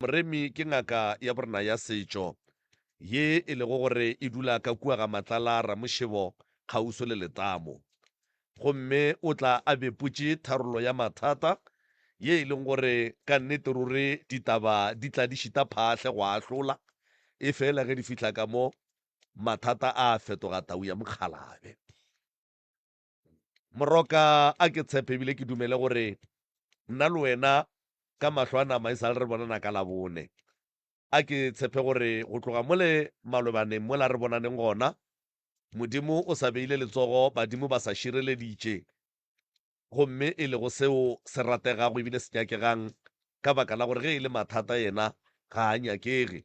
Moremi ke ngaka ya borena ya setšo ye e lego gore e dula ka kua ga Matlala Ramošebo kgauswi le letamo. Gomme o tla a bepotše tharollo ya mathata ye e leng gore ka nnete ruri ditaba di tla di šita phaahle go ahlola, efela ge di fihla ka mo mathata a fetoga tau ya mokgalabje. Moroka, a ke tshepe ebile ke dumele gore nna le wena ka mahlo a nama e sa le re bonana ka Labone. A ke tshepe gore go tloga mole malobaneng mola re bonaneng gona, Modimo o sa beile letsogo, badimo ba sa šireleditše, gomme e lego seo se rategago ebile se nyakegang ka baka la gore ge e le mathata yena ga a nyakege.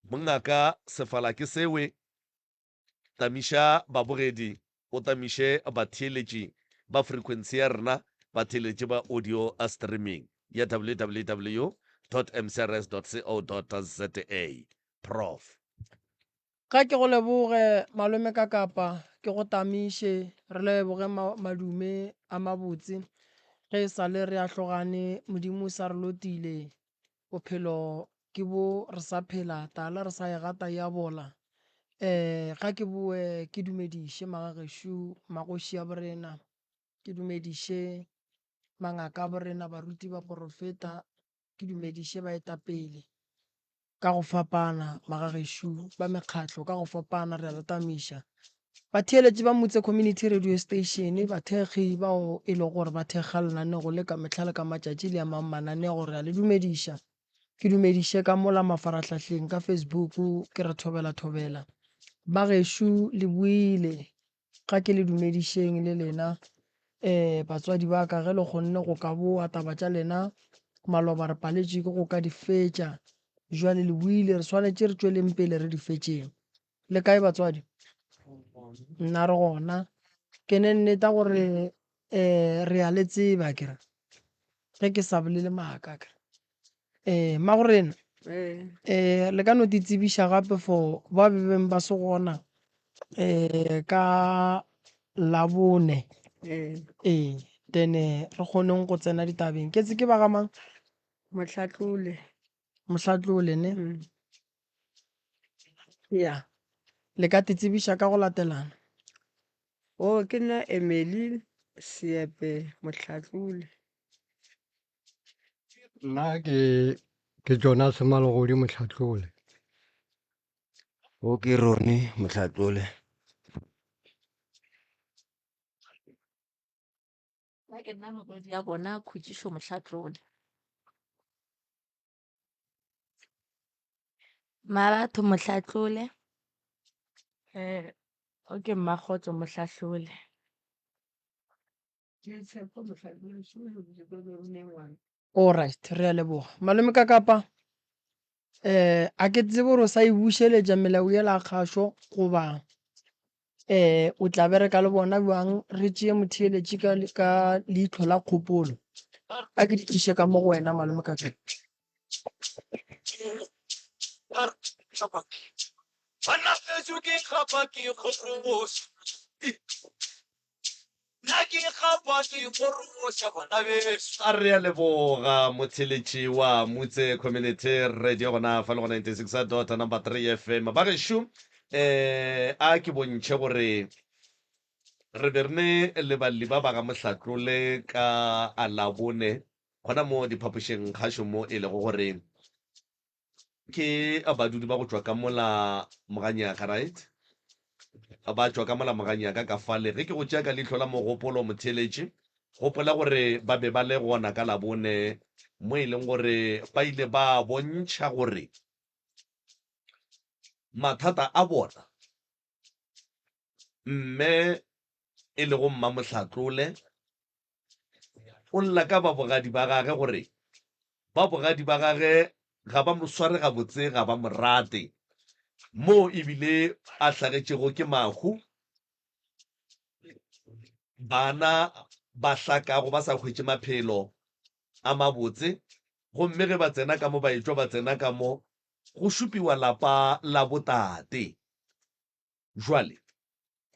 Mongaka, sefala ke sewe. Tamiša babogedi, o tamiše batheeletši ba frequency ya rena, batheeletši ba audio streaming ya www dot mcrs dot co dot za. Prof. Ga ke go leboge malome ka kapa ke go tamiše, re leboge madume a mabotse ge e sa le re ahlogane Modimo o sa re lotile bophelo ke bo re sa phela tala re sa e gata ya bola. Um ga ke boe ke dumediše magagešo magoši a borena, ke dumediše mangaka a borena, baruti, baporofeta, ke dumediše baetapele ka go fapana, magagešo ba mekgatlo ka go fapana, re a le tamiša. Batheeletši ba Motse Community Radio Station, bathekgi bao e lego gore ba thekga lenanego le ka mehla le ka matšatši le amang mananego, re a le dumediša. Ke dumediše ka mola mafarahlahleng ka Facebook ke re thobela thobela. Ba gešo le boile ga ke le dumedišeng le lena um batswadi ba ka ge le kgonne go ka boa taba tša lena maloba re paletšwe ke go ka di fetša jwale le boile re swanetše re tšweleng pele re di fetšeng. Le kae batswadi? Nna re gona. Ke ne nneta gore um re a le tseba akere ge ke sa bolele maaka akere. Um Mmagorena um le ka no te tsebiša gape for ba be beng ba se gona um ka Labone ee then re kgoneng go tsena ditabeng. Ke tse ke ba ga mang? Mohlatlole. Mohlatlole ne? Ya, le ka te tsebiša ka go latelana. O, ke nna Emily Seepe Mohlatlole. Nna ke ke Jonas Malogodi Mohlatlole. O ke Rone Mohlatlole. Nna ke nna morwedi ya bona Khutšišo Mohlatlole. Mmabatho Mohlatlole. Eh, o ke Mmakgotso Mohlahlole. Alright, re a leboga. Malome ka kapa eh a ke tsebe gore o sa e bušeletša melao yela ya kgašo goba um o tla bereka le bona bjang re tšee motheeletši ka, ka leihlo la kgopolo a ke di tliše ka mo go wena malome ka Banna bešo ke kgapa ke kgoroša Nna ke kgapa ke kgoroša bana bešo. A re a leboga motheeletši wa Mutse Community Radio gona fa le go 96 dot number 3 FM. Ba gešo eh a ke bontšhe gore re be re ne le balli ba ba ga Mohlatlole ka a Labone gona mo diphapošeng kgašo mo e lego gore ke badudi ba go tšwa ka mola Moganyaka, right? Ba tšwa ka mola Moganyaka ka fale. Ge ke go tšea ka leihlo la mogopolo, motheeletši, gopola gore ba be ba le gona ka Labone mo e leng gore ba ile ba bontšha gore mathata a bona mme e lego Mmamohlatlole o lla ka ba bogadi ba gage gore ba bogadi ba gage ga ba mo sware gabotse, ga ba mo rate, moo e bile a hlagetšego ke mahu, bana ba hlakago ba sa hwetše maphelo a mabotse, gomme ge ba tsena ka mo ba etšwa ba tsena ka mo, go šupiwa lapa la botate. Jwale,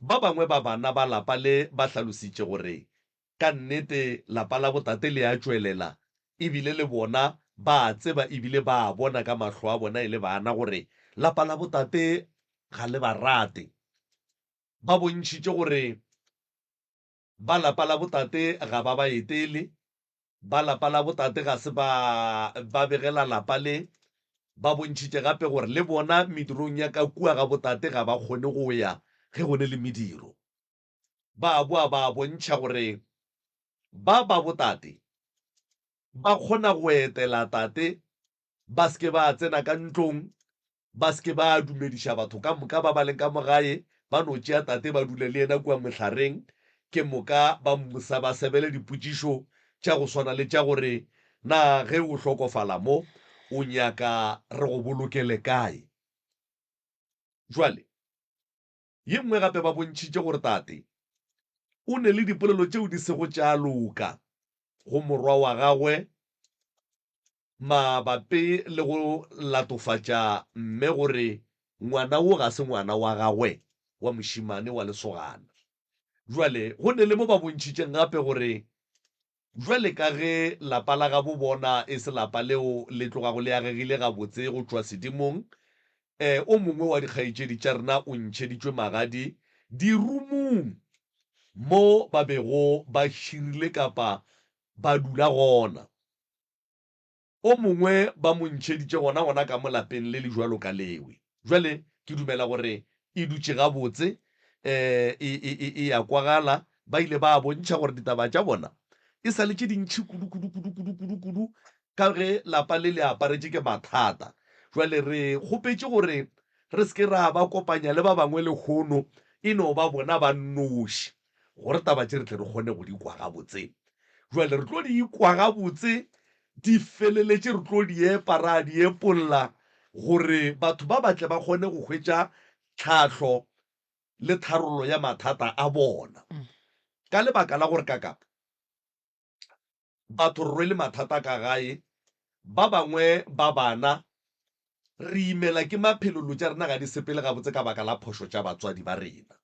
ba bangwe ba bana ba lapa le ba hlalositše gore ka nnete lapa la botate le a tšwelela e bile le bona Ba a tseba e bile ba a bona ka mahlo a bona e le bana gore lapa la botate ga le ba rate. Ba bontšhitše gore ba lapa la botate ga ba ba etele, ba lapa la botate ga se ba ba begela lapa le. Ba bontšhitše gape gore le bona medirong ya ka kua ga botate ga ba kgone go ya ge go ne le mediro. Ba boa ba bontšha gore ba ba botate ba kgona go etela tate, ba se ke ba tsena ka ntlong, ba se ke ba dumediša batho ka moka ba ba leng ka mo gae, ba no tšea tate ba dule le yena kua mohlareng, ke moka ba mmusa ba sebele dipotšišo tša go swana le tša gore, Na ge o hlokofala mo, o nyaka re go bolokele kae? Bjale, ye nngwe gape ba bontšhitše gore tate o ne le dipolelo tšeo di sego tša loka go morwa wa gagwe mabapi le go latofatša mme gore ngwana wo ga se ngwana wa gagwe wa mošemane wa lesogana. Bjale go ne le mo ba bontšhitšeng gape gore bjale ka ge lapa la gabo bona e se lapa leo le tlogago le agegile gabotse go tšwa sedimong, o mongwe wa dikgaetšedi tša rena o ntšheditšwe magadi dirumung mo ba bego ba širile kapa ba dula gona. O mongwe ba mo ntšheditše gona gona ka mo lapeng le le bjalo ka lewe. Bjale ke dumela gore e dutše gabotse, e, e, e, e a kwagala. Ba ile ba bontšha gore ditaba tša bona e sa le tše dintši kudu, kudu, kudu, kudu, kudu, kudu, ka ge lapa le le aparetše ke mathata. Bjale re kgopetše gore re se ke ra ba kopanya le ba bangwe lehono, e no ba bona ba nnoši, gore taba tše re tle re kgone go di kwa gabotse. Bjale re tlo di kwa gabotse di feleletše, re tlo di epa ra di epolla gore batho ba ba tle ba kgone go hwetša tlhahlo le tharollo ya mathata a bona. Ka lebaka la gore kakapa batho re rwele mathata ka gae, ba bangwe ba bana re imela ke maphelo, dilo tša rena ga di sepele gabotse ka baka la phošo tša batswadi ba rena.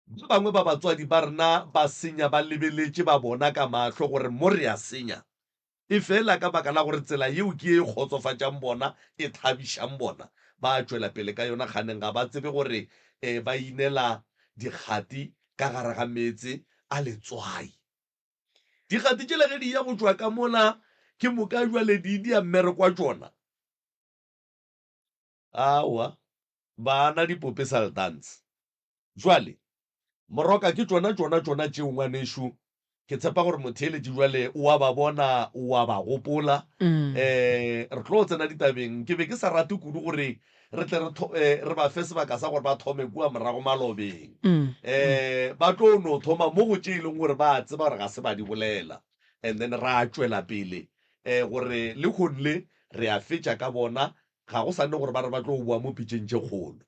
Ba bangwe ba batswadi ba rena ba senya ba lebeletše ba bona ka mahlo gore mo re a senya, efela ka baka la gore tsela yeo ke ye e kgotsofatšang bona, e thabišang bona, ba tšwela pele ka yona kganeng ga ba tsebe gore ba inela dikgati ka gare ga meetse a letswai. Dikgati tšela ge di ya go tšwa ka mola ke moka bjale di dia mmereko wa tšona. Aowa, bana dipope sa dance. Jwale, Moroka, ke tšona, tšona, tšona tšeo, ngwanešu. Ke tshepa gore motheeletši jwale o a ba bona, o a ba gopola. Um re tlo tsena ditabeng. Ke be ke sa rate kudu gore re tle re tho, eh, re ba fe sebaka sa gore ba thome kua morago malobeng. Um ba tlo no thoma mo go tše e leng gore ba a tseba gore ga se ba di bolela. And then ra tšwela pele, um gore lehono le re a fetša ka bona, ga go sa ne gore ba re ba tlo boa mo pitšeng tše kgolo.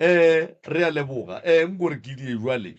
Ee, re a leboga. Ee, nko re ke die bjale.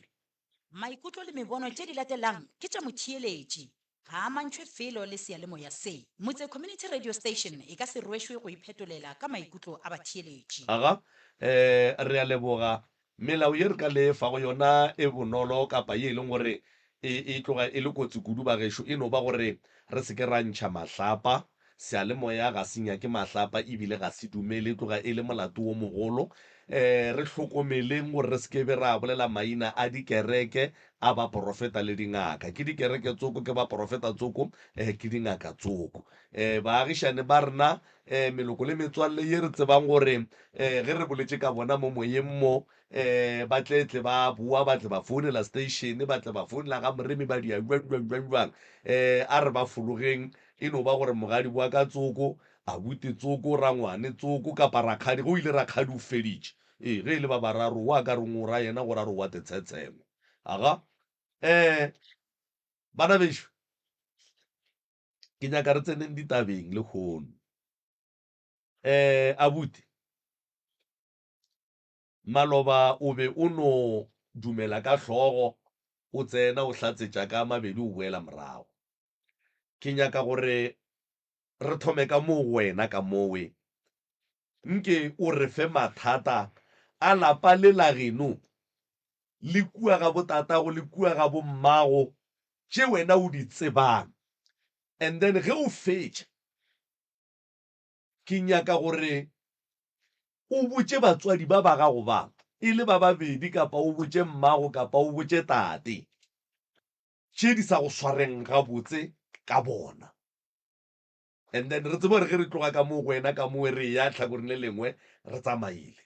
Maikutlo le mebono tše di latelang ke tša motheeletši. Ga a amantšhwe felo le seyalemoya se. Motse Community Radio Station e ka se rwešwe go iphetolela ka maikutlo a batheeletši. Aga, ee, re a leboga. Melao ye re ka le fago yona e bonolo kapa ye e leng gore e, e tloga e le kotsi kudu bagešo e no ba gore re se ke ra ntšha mahlapa Seyalemoya ga se nyake mahlapa ebile ga se dumele, e tloga e le molato wo mogolo. Re hlokomeleng gore re se ke be ra bolela maina a dikereke, a baporofeta le dingaka. Ke dikereke tsoko, ke baporofeta tsoko, ke dingaka tsoko. Baagišane ba rena, meloko le metswalle ye re tsebang gore ge re boletše ka bona mo moyeng mo, ba tle tle ba boa, ba tle ba founela station, ba tle ba founela ga Moremi ba dia jwang jwang jwang jwang, a re ba fologeng E no ba gore mogadi wa ka tsoko, abuti tsoko, rangwane tsoko kapa rakgadi, ge o ile rakgadi o feditše. Ee, ge e le ba bararo, wa ka reng o ra yena gore a re o wa tetshetshengo. Aga? Eh, bana bešo, ke nyaka re tseneng ditabeng lehono. Eh, abuti, maloba o be o no dumela ka hlogo, o tsena o hlatsetša ka mabedi o boela morago. Ke nyaka gore re thome ka moo go wena ka mowe. Nke o re fe mathata a lapa le la geno, le kua ga botatago le kua ga bommago, tše wena o di tsebang. And then ge o fetša, ke nyaka gore o botše batswadi ba ba gago ba, e le ba babedi kapa o botše mmago kapa o botše tate, tše di sa go swareng gabotse ka bona. And then re tsebe gore ge re tloga ka moo go wena ka moo re eya tlhakoreng le lengwe re tsamaile.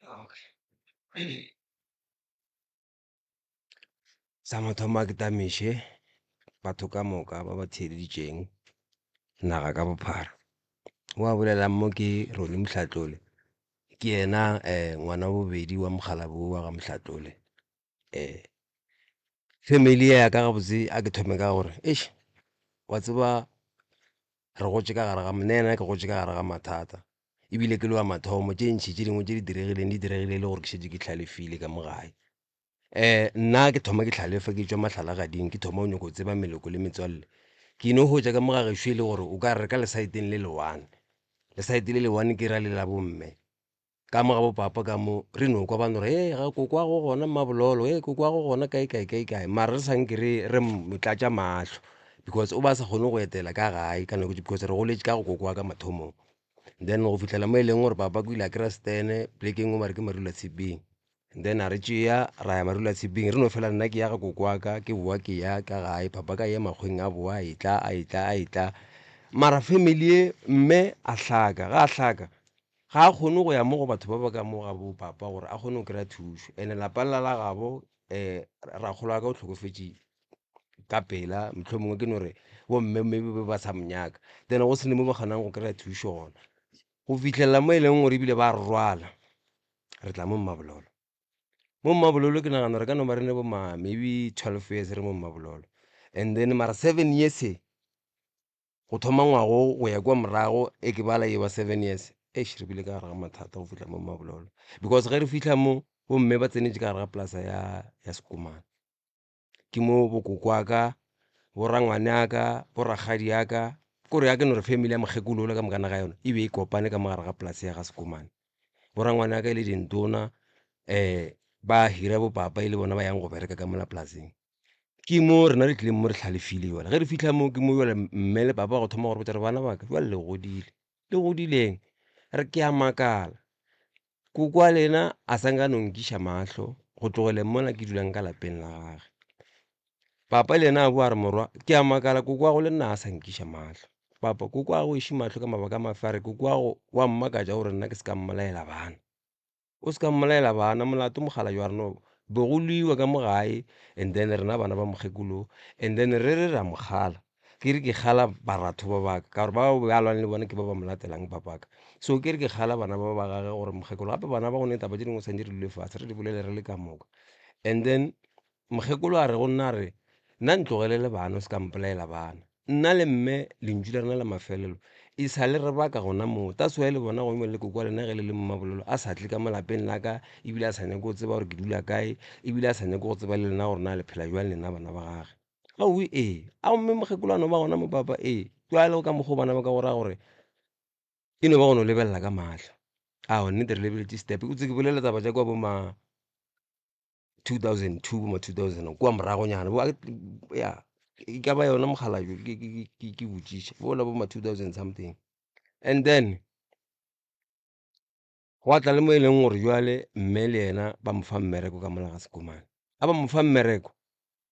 Okay. Sa mathomo a ke tamiše batho ka moka ba ba theeleditšeng naga ka bophara. Wa bolelang mo ke Ronnie Mohlatlole, ke yena ngwana wa bobedi wa mokgalabje wa ga Mohlatlole. Family ya ka gabotse a ke thome ka gore eish wa tseba re gotše ka gare ga, nna yena ke gotše ka gare ga mathata ebile ke le wa mathomo tše ntši tše dingwe tše di diregileng di diregile e le gore ke šetše ke hlalefile ka mo gae. Nna ke thoma ke hlalefa ke tšwa mahlalagading ke thoma go nyaka go tseba meloko le metswalle. Ke no hwetša ka mo ga gešo e le gore o ka re ka lesaeteng le le one, lesaete le le one ke ra le la bomme. Ka mo ga bo papa ka mo re no kwa ba no re hee ga koko wa go gona Mmabololo, hee koko wa go gona kae kae kae kae, mara re sa nke re re mo tlatša mahlo because o be a sa kgone go etela ka gae ka nako tše because re goletše ka go koko wa ka mathomong. Then go fihlela mo e leng gore papa o ile a kry-a stene poleke e nngwe ba re ke Marula-Tshiping. Then a re tšea ra ya Marula-Tshiping re no fela nna ke ya ga koko wa ka ke boa ke ya ka gae, papa ka ya makgweng a boa a etla a etla a etla. Mara family ye mme a hlaka, ga a hlaka ga a kgone go ya mo go batho ba ba ka mo ga bo papa gore a kgone go kry-a thušo. And-e lapa lela la gabo rakgolo wa ka o hlokofetše ka pela, mohlomongwe ke no re bomme maybe ba be ba sa mo nyaka. Then go se ne mo ba kgonang go kry-a thušo gona, go fihlelela mo e leng gore ebile ba rwala re tla mo Mmabololo. Mo Mmabololo ke nagana gore ka no ba re ne bo ma maybe 12 years re mo Mmabololo and then mara 7 years e go thoma ngwago go ya kwa morago e ke bala e ba 7 years eish re bile ka gare ga mathata go fihla mo Mmabololo because ge re fihla mo bomme ba tsenetše ka gare ga polasa ya ya Sekomane. Ke mo bokoko wa ka, borangwane a ka, borakgadi a ka, kore a ke no re family ya mokgekolo yola ka mokana ga yona e be e kopane ka mo gare ga polase ya ga Sekomane. Borangwane a ka e le dintona ba hira bo papa e le bona ba yang go bereka ka mola polaseng. Ke mo rena re tlileng mo re hlalefile jwale, ge re fihla mo ke mo jwale mme le papa ba go thoma go re botša gore bana ba ka jwale le godile, le godileng? Re ke a makala. Koko wa lena a sa nka no nkiša mahlo go tlogeleng mola ke dulang ka lapeng la gage. Papa le yena a boa a re, Morwa, ke a makala koko wa go le nna a sa nkiša mahlo. Papa, koko wa go iše mahlo ka mabaka a mafe? A re, Koko wa go wa mmakatša gore nna ke se ka mmolaela bana. O se ka mmolaela bana, molato mokgalabje wa rena be go lwiwa ka mo gae and then rena bana ba mokgekolo and then re re re a mo kgala. Ke re ke kgala baratho ba baka ka gore ba ba lwang le bona ke ba ba mo latelang papaka. So ke re ke kgala bana ba ba gage gore mokgekolo gape bana ba go ne taba tše dingwe santše re dule fatshe re di bolele re le ka moka. And then mokgekolo a re go nna a re nna ntlogelele bana o se ka mpolaela bana. Nna le mme lentšu la rena la mafelelo e sa le re baka gona moo. That's why le bona gongwe le koko wa lena ge le le mo Mabolelo a sa tle ka mo lapeng la ka ebile a sa nyake go tseba gore ke dula kae ebile a sa nyake go tseba le lena gore na le phela bjang lena bana ba gage. Aowi ee, a gomme mokgekolo a no ba gona mo papa ee. Bjale ka mokgwa o bana ba ka go raya gore e no ba go no lebelela ka mahlo. Aowa nnete re lebeletše step, o tsebe ke bolela taba tša kua bo ma 2002 bo ma 2000 kua moragonyana bo ya e ka ba yona mokgalabje ke botšiša bola bo ma 2000 something. And then Gwa tla le mo e leng gore bjale mme le yena ba mo fa mmereko ka mola ga Sekomane. Ga ba mo fa mmereko,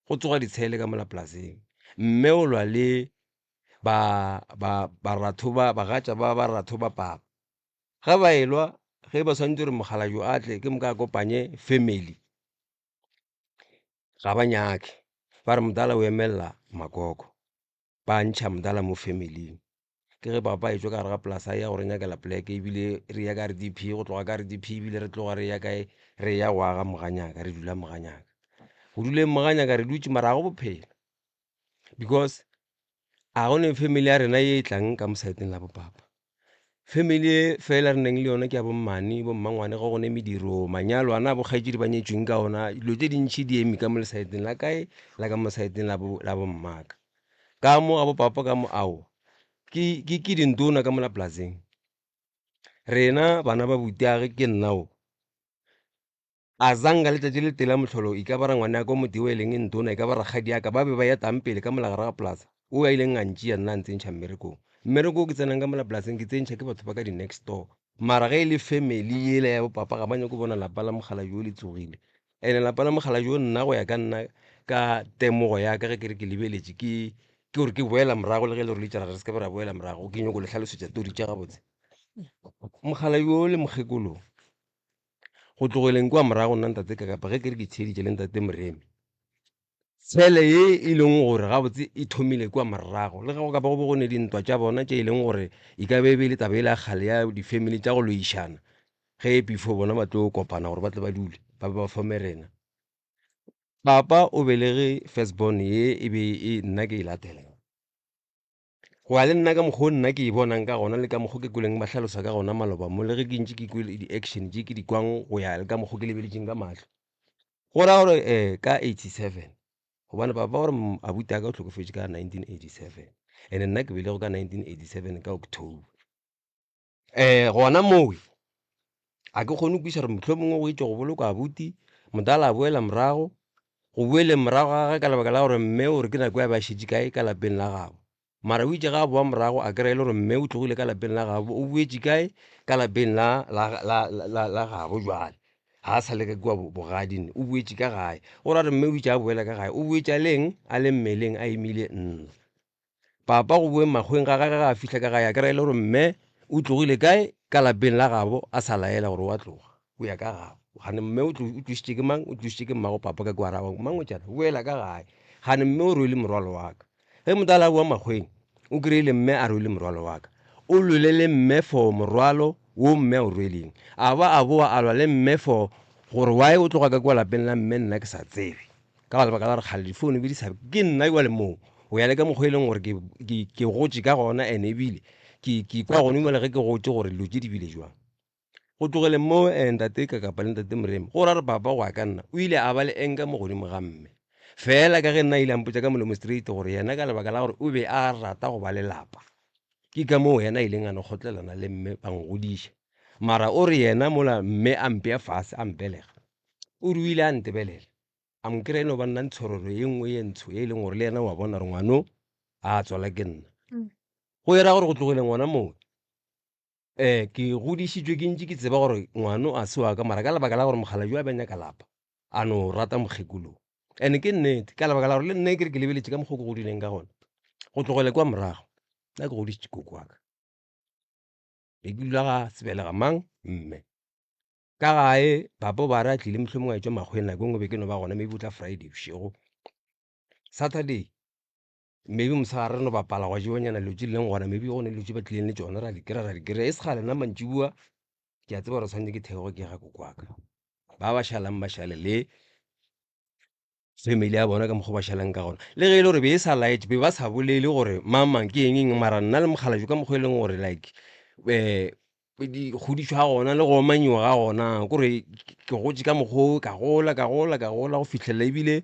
go tsoga ditshele ka mola polaseng. Mme o lwa le ba, ba, baratho ba, bagatša ba baratho ba papa. Ge ba elwa, ge ba swanetše gore mokgalabje a tle, ke moka a kopanye family, ga ba nyake. Ba re motala o emelela makoko. Ba ntšha mdala mo family-ing. Ke ge papa a etšwa ka gare ga polasa a ya go re nyakela poleke ebile re ya ka R_D_P, go tloga ka R_D_P ebile re tloga re ya kae, re ya go aga Moganyaka, re dula Moganyaka. Go duleng Moganyaka re dutše mara ga go bophelo because ga go ne family ya rena ye e tlang ka mo side-eng la bo papa. Family e fela re nang le yona ke ya bommane, bommangwane ge go ne mediro, manyalo ana a bokgaetšedi ba nyetšweng ka ona, dilo tše dintši di eme ka mo lesaeteng la kae, la ka mo saeteng la bo la bommaka. Ka mo ga bopapa ka mo aowa, ke ke ke dintona ka mo la polaseng. Rena bana ba butiage ke nna o. A zanga letšatši le tee la mohlolo, e ka ba rangwane ya ka o motee o e leng ntona, e ka ba rakgadi ya ka, ba be ba etang pele ka mola gare ga polasa. O a ileng a ntšea nna a ntsentšha mmerekong. Mmereko o ke tsenang ka mola polaseng ke tsentšha ke batho ba ka di-next door. Mara ge e le family yela ya bo papa ga ba nyake go bona lapa la mokgalabje o le tsogile. And-e lapa la mokgalabje o nna go ya ka nna ka temogo ya ka ge ke re ke lebeletše ke ke gore ke boela morago le ge e le gore le itše ra re se ke be ra boela morago ke nyako le hlalosetša tori tša gabotse. Mokgalabje o le mokgekolo go tlogeleng kua morago nna ntate Kakapa ge ke re ke theeditše le ntate Moremi. Tshele ye e leng gore gabotse e thomile kua morago, le ge go ka ba go be go ne dintwa tša bona tše e leng gore e ka be e be e le taba yela ya kgale ya di-family tša go loišana ge before bona ba tlo kopana gore ba tle ba dule ba be ba forme rena. Papa o belege first born ye e be e nna ke e latela. Go ya le nna ka mokgwa o nna ke e bonang ka gona le ka mokgwa o ke kweleng ba hlalosa ka gona maloba mo, le ge ke ntše ke kwele di-action tše ke di kwang go ya le ka mokgwa o ke lebeletšeng ka mahlo. Go ra gore ka 87 gobane papa gore abuti wa ka o hlokofetše ka 1987 and-e nna ke belegwe ka 1987 ka October. Gona moo ga ke kgone go kwešiša gore mohlomongwe go etšwa go bolokwa abuti, motala a boela morago, go boeleng morago ga gagwe ka lebaka la gore mme o re ke nako ya be a šetše kae ka lapeng la gabo. Mara o itše ge a boa morago a kry-a e le gore mme o tlogile ka lapeng la gabo o boetše kae, ka lapeng la gabo jwale. Ga a sa le ka kua bogading o boetše ka gae, go ra gore mme o itše a boela ka gae o boetše a le eng, a le mmeleng a imile nna. Papa go boeng makgoweng ga gage ge a fihla ka gae a kry-a e le gore mme o tlogile kae ka lapeng la gabo a sa laela gore o a tloga o ya ka gabo. Kgane mme o tlošitše ke mang? O tlošitše ke mmago papa ka kua a ra mangwetšana boela ka gae. Kgane mme o rwele morwalo wa ka. Ge motala a boa makgoweng o kry-ile mme a rwele morwalo wa ka. O lwele le mme for morwalo wo mme a o rweleng. A ba a boa a lwa le mme for gore why o tloga ka kua lapeng la mme nna ke sa tsebe. Ka lebaka la gore kgale difounu be di sa, ke nna jwale moo go ya le ka mokgwa e leng gore ke gotše ka gona and ebile ke kwa gone jwale ge ke gotše gore dilo tše di bile jwang. Go tlogeleng moo ntate Kakapa le ntate Moremi, go ra gore papa go ya ka nna o ile a ba le anger mo godimo ga mme. Fela ka ge nna a ile a mpotša ka molomo straight gore yena ka lebaka la gore o be a rata go ba le lapa, ke ka moo yena a ileng a no kgotlelana le mme ba ngodiša. Mara o re yena mola mme a mpea fase a mpelega, o re o ile a ntebelela A mo kry-a e no ba nna ntshororo ye nngwe ye ntsho ye e leng gore le yena wa bona gore ngwano a tswala ke nna. Go era gore go tlogele ngwana mongwe um ke godišitšwe ke ntše ke tseba gore ngwano a se wa ka mara ka lebaka la gore mokgalabje a be a nyaka lapa a no rata mokgekolo. And ke nnete ka lebaka la gore le nna ke re ke lebeletše ka mokgwa o ke godileng ka gona go tlogele kwa morago nna ke godišitše koko wa ka. Be ke dula ga sebelega mang mme. Ka gae papa o ba re a tlile mohlomongwe a etšwa makgweng nako e nngwe be ke no ba gona maybe o tla Friday bošego. Saturday maybe mosegare re no bapala gwa jewanyana dilo tše di leng gona maybe go ne dilo tše ba tlileng le tšona ra di kry-a ra di kry-a e se kgale nna mantšiboa ke a tseba gore tshwanetse ke theoge ke ye ga koko wa ka. Ba ba šalang ba šale le family ya bona ka mokgwa ba šalang ka gona. Le ge e le gore be e sa laetše be ba sa bolele gore mang mang ke eng eng mara nna le mokgalabje ka mokgwa e leng gore like kgodišo ya gona le go omanyiwa ga gona kore ke gotše ka mokgwa o ka gola ka gola ka gola go fihlelela ebile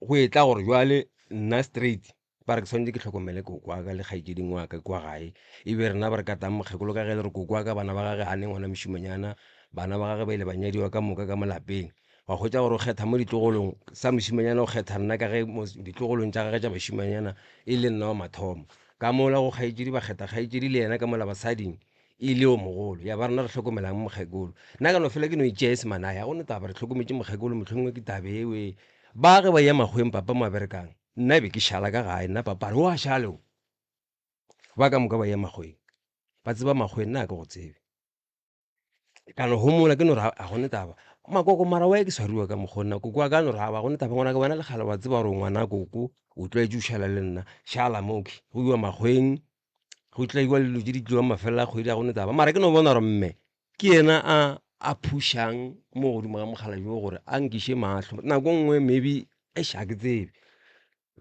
go etla gore jwale nna straight ba re ke swanetše ke hlokomele koko wa ka le kgaetšeding wa ka kwa gae, e be rena ba re katang mokgekolo ka ge e le gore koko wa ka bana ba gage ga ne ngwana mošimanyana, bana ba gage ba ile ba nyadiwa ka moka ka mo lapeng. Wa hwetša gore o kgetha mo ditlogolong sa mošimanyana o kgetha nna ka ge mo ditlogolong tša gage tša bašimanyana e le nna wa mathomo. Ka mola go kgaetšedi ba kgetha kgaetšedi le yena ka mola basading e le yo mogolo, ya ba rena re hlokomelang mokgekolo. Nna ka no fela ke no itšea e se manaya, ga go ne taba re hlokometše mokgekolo mohlomongwe ke taba eo e. Ba ge ba eya makgoweng papa mo a berekang, nna be ke šala ka gae, nna papa a re o a šale o. Ba ka moka ba eya makgoweng, ba tseba makgoweng nna ga ke go tsebe. Ka no homola ke no re ga go ne taba. Makoko mara why ke swariwa ka mokgwa o nna koko wa ka a no re aowa ga go ne taba ngwanaka wena le kgale wa tseba gore o ngwana koko o tlwaetše o šala le nna, šala mo okay. Go iwa makgoweng go tlaiwa le dilo tše di tliwang mafelelo a kgwedi ga go ne taba. Mara ke no bona gore mme ke yena a a phušang mo godimo ga mogala jo gore a nkiše mahlo. Nako nngwe maybe eish ga ke tsebe